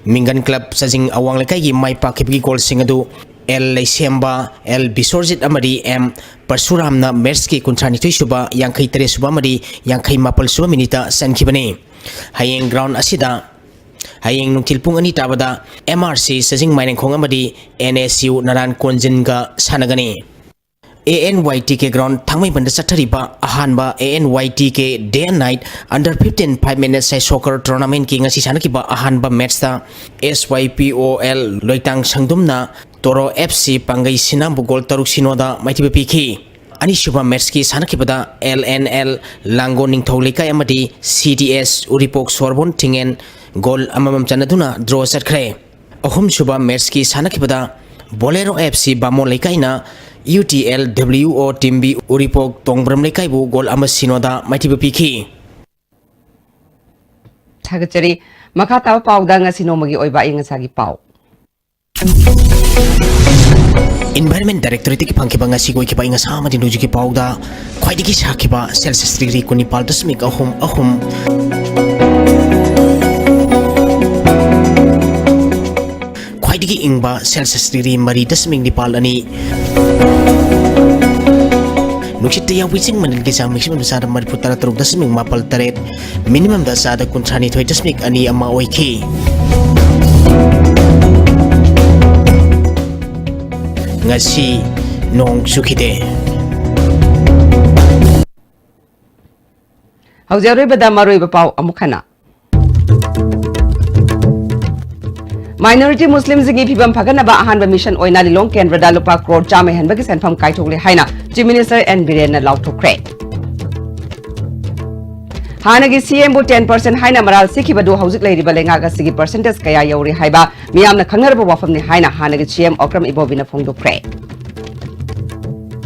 ꯃꯤꯡꯒꯟ ꯀ꯭ꯂꯕ ꯆꯥꯖꯤꯡ ꯑꯋꯥꯡ ꯂꯩꯀꯥꯏꯒꯤ ꯃꯥꯏ ꯄꯥꯛꯈꯤꯕꯒꯤ ꯒꯣꯜꯁꯤꯡ ꯑꯗꯨ ꯑꯦꯜ ꯂꯩꯁꯦꯝꯕ, ꯑꯦꯜ ꯕꯤꯁꯣꯔꯖꯤꯠ ꯑꯃꯗꯤ ꯑꯦꯝ ꯄꯔꯁꯨꯔꯥꯝꯅ ꯃꯦꯠꯆꯀꯤ ꯀꯨꯟꯊ꯭ꯔꯥꯅꯤꯊꯣꯏ ꯁꯨꯕ, ꯌꯥꯡꯈꯩ ꯇꯔꯦꯠ ꯁꯨꯕ ꯑꯃꯗꯤ ꯌꯥꯡꯈꯩ ꯃꯥꯄꯜ ꯁꯨꯕ ꯃꯤꯅꯤꯠꯇ ꯆꯟꯈꯤꯕꯅꯤ꯫ ꯍꯌꯦꯡ ꯒ꯭ꯔꯥꯎꯟ ꯑꯁꯤꯗ ꯍꯌꯦꯡ ꯅꯨꯡꯊꯤꯜ ꯄꯨꯡ ꯑꯅꯤ ꯇꯥꯕꯗ ꯑꯦꯝ ꯑꯥꯔ ꯁꯤ ꯆꯥꯖꯤꯡ ꯃꯥꯏꯔꯦꯡꯈꯣꯡ ꯑꯃꯗꯤ ꯑꯦꯟ ꯑꯦꯁ ꯌꯨ ꯅꯔꯥꯟ ꯀꯣꯟꯖꯤꯟꯒ ꯁꯥꯟꯅꯒꯅꯤ꯫ A N Y T K ground ꯊꯥꯡꯃꯩꯕꯟꯗ ꯆꯠꯊꯔꯤꯕ ꯑꯍꯥꯟꯕ A N Y T K day and night under fifteen five minute side soccer ꯇꯣꯔꯅꯥꯃꯦꯟꯠꯀꯤ ꯉꯁꯤ ꯁꯥꯟꯅꯈꯤꯕ ꯑꯍꯥꯟꯕ ꯃꯦꯠꯆꯇ ꯑꯦꯁ ꯋꯥꯏ ꯄꯤ ꯑꯣ ꯑꯦꯜ ꯂꯣꯏꯇꯥꯡ ꯁꯪꯗꯨꯝꯅ ꯇꯣꯔꯣ ꯑꯦꯐ ꯁꯤ ꯄꯥꯡꯒꯩ ꯁꯤꯅꯥꯝꯕꯨ ꯒꯣꯜ ꯇꯔꯨꯛ ꯁꯤꯅꯣꯗ ꯃꯥꯏꯊꯤꯕ ꯄꯤꯈꯤ꯫ ꯑꯅꯤꯁꯨꯕ ꯃꯦꯠꯆꯀꯤ ꯁꯥꯟꯅꯈꯤꯕꯗ ꯑꯦꯜ ꯑꯦꯟ ꯑꯦꯜ ꯂꯥꯡꯒꯣꯜ ꯅꯤꯡꯊꯧ ꯂꯩꯀꯥꯏ ꯑꯃꯗꯤ ꯁꯤ ꯗꯤ ꯑꯦꯁ ꯎꯔꯤꯄꯣꯛ ꯁꯣꯔꯕꯣꯟ ꯊꯤꯡꯉꯦꯟ ꯒꯣꯜ ꯑꯃꯃꯝ ꯆꯟꯅꯗꯨꯅ ꯗ꯭ꯔꯣ ꯆꯠꯈ꯭ꯔꯦ꯫ ꯑꯍꯨꯝꯁꯨꯕ ꯃꯦꯠꯆꯀꯤ ꯁꯥꯟꯅꯈꯤꯕꯗ ꯕꯣꯂꯦꯔꯣ ꯑꯦꯐ ꯁꯤ ꯕꯥꯃꯣꯟ ꯂꯩꯀꯥꯏꯅ ꯌꯨ ꯇꯤ ꯑꯦꯜ ꯗꯕ꯭ꯂꯤꯎ ꯑꯣ ꯇꯤꯝꯕꯤ ꯎꯔꯤꯄꯣꯛ ꯇꯣꯡꯕ꯭ꯔꯝ ꯂꯩꯀꯥꯏꯕꯨ ꯒꯣꯜ ꯑꯃ ꯁꯤꯅꯣꯗ ꯃꯥꯏꯊꯤꯕ ꯄꯤꯈꯤ꯫ ꯊꯥꯒꯠꯆꯔꯤ꯫ ꯃꯈꯥ ꯇꯥꯕ ꯄꯥꯎꯗ ꯉꯁꯤ ꯅꯣꯡꯃꯒꯤ ꯑꯣꯏꯕ ꯑꯏꯪ ꯑꯁꯥꯒꯤ ꯄꯥꯎ꯫ Environment Directorate ꯇꯒꯤ ꯐꯪꯈꯤꯕ ꯉꯁꯤꯒꯤ ꯑꯣꯏꯈꯤꯕ ꯑꯏꯪ ꯑꯁꯥ ꯑꯃꯗꯤ ꯅꯣꯡꯖꯨꯒꯤ ꯄꯥꯎꯗ ꯈ꯭ꯋꯥꯏꯗꯒꯤ ꯁꯥꯈꯤꯕ Celsius degree ꯀꯨꯟꯅꯤꯄꯥꯜ ꯗꯁꯃꯤꯛ ꯑꯍꯨꯝ ꯑꯍꯨꯝ, ꯈ꯭ꯋꯥꯏꯗꯒꯤ ꯏꯪꯕ Celsius degree ꯃꯔꯤ ꯗꯁꯃꯤꯛ ꯅꯤꯄꯥꯜ ꯑꯅꯤ, ꯅꯨꯡꯁꯤꯠꯇ ꯌꯥꯎꯕ ꯏꯁꯤꯡ ꯃꯅꯤꯜꯒꯤ ꯆꯥꯡ maximum ꯗ ꯆꯥꯗ ꯃꯔꯤꯐꯨ ꯇꯔꯥ ꯇꯔꯨꯛ ꯗꯁꯃꯤꯛ ꯃꯥꯄꯜ ꯇꯔꯦꯠ, minimum ꯗ ꯆꯥꯗ ꯀꯨꯟꯊ꯭ꯔꯥ ꯅꯤꯊꯣꯏ ꯗꯁꯃꯤꯛ ꯑꯅꯤ ꯑꯃ ꯑꯣꯏꯈꯤ꯫ ꯉꯁꯤ ꯅꯣꯡ ꯆꯨꯈꯤꯗꯦ꯫ ꯍꯧꯖꯤꯛ ꯑꯔꯣꯏꯕꯗ ꯃꯔꯨꯑꯣꯏꯕ ꯄꯥꯎ ꯑꯃꯨꯛ ꯍꯟꯅ꯫ Minority ꯃꯨꯁꯂꯤꯝꯁꯤꯡꯒꯤ ꯐꯤꯕꯝ ꯐꯒꯠꯅꯕ ꯑꯍꯥꯟꯕ ꯃꯤꯁꯟ ꯑꯣꯏꯅ ꯂꯤꯂꯣꯡ ꯀꯦꯟꯗ꯭ꯔꯗ ꯂꯨꯄꯥ ꯀ꯭ꯔꯣꯔ ꯆꯥꯝꯃ ꯍꯦꯟꯕꯒꯤ ꯁꯦꯟꯐꯝ ꯀꯥꯏꯊꯣꯛꯂꯦ ꯍꯥꯏꯅ Chief Minister ꯑꯦꯟ ꯕꯤꯔꯦꯟꯅ ꯂꯥꯎꯊꯣꯛꯈ꯭ꯔꯦ꯫ ꯍꯥꯟꯅꯒꯤ ꯁꯤ ꯑꯦꯝꯕꯨ ten percent ꯍꯥꯏꯅ ꯃꯔꯥꯜ ꯁꯤꯈꯤꯕꯗꯨ ꯍꯧꯖꯤꯛ ꯂꯩꯔꯤꯕ ꯂꯩꯉꯥꯛ ꯑꯁꯤꯒꯤ percentage ꯀꯌꯥ ꯌꯧꯔꯦ ꯍꯥꯏꯕ ꯃꯤꯌꯥꯝꯅ ꯈꯪꯅꯔꯕ ꯋꯥꯐꯝꯅꯤ ꯍꯥꯏꯅ ꯍꯥꯟꯅꯒꯤ ꯁꯤ ꯑꯦꯝ ꯑꯣꯀ꯭ꯔꯝ ꯏꯕꯣꯕꯤꯅ ꯐꯣꯡꯗꯣꯛꯈ꯭ꯔꯦ꯫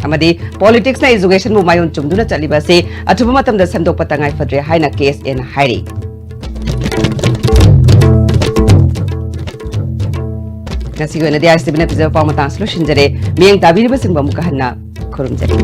ꯑꯃꯗꯤ politics ꯅ education ꯕꯨ ꯃꯥꯏꯑꯣꯟ ꯆꯨꯝꯗꯨꯅ ꯆꯠꯂꯤꯕ ꯑꯁꯤ ꯑꯊꯨꯕ ꯃꯇꯝꯗ ꯁꯦꯝꯗꯣꯛꯄ ꯇꯉꯥꯏ ꯐꯗ꯭ꯔꯦ ꯍꯥꯏꯅ ꯀꯦ ꯑꯦꯁ ꯑꯦꯅ ꯍꯥꯏꯔꯤ꯫ ꯉꯁꯤꯒꯤ ꯑꯣꯏꯅꯗꯤ ꯑꯥꯏ ꯑꯦꯁ ꯇꯤ ꯚꯤꯅ ꯄꯤꯖꯕ ꯄꯥꯎ ꯃꯇꯥꯡ ꯑꯁꯤ ꯂꯣꯏꯁꯤꯟꯖꯔꯦ꯫ ꯃꯤꯠꯌꯦꯡ ꯇꯥꯕꯤꯔꯤꯕꯁꯤꯡꯕꯨ ꯑꯃꯨꯛꯀ ꯍꯟꯅ ꯈꯨꯔꯨꯝꯖꯔꯤ꯫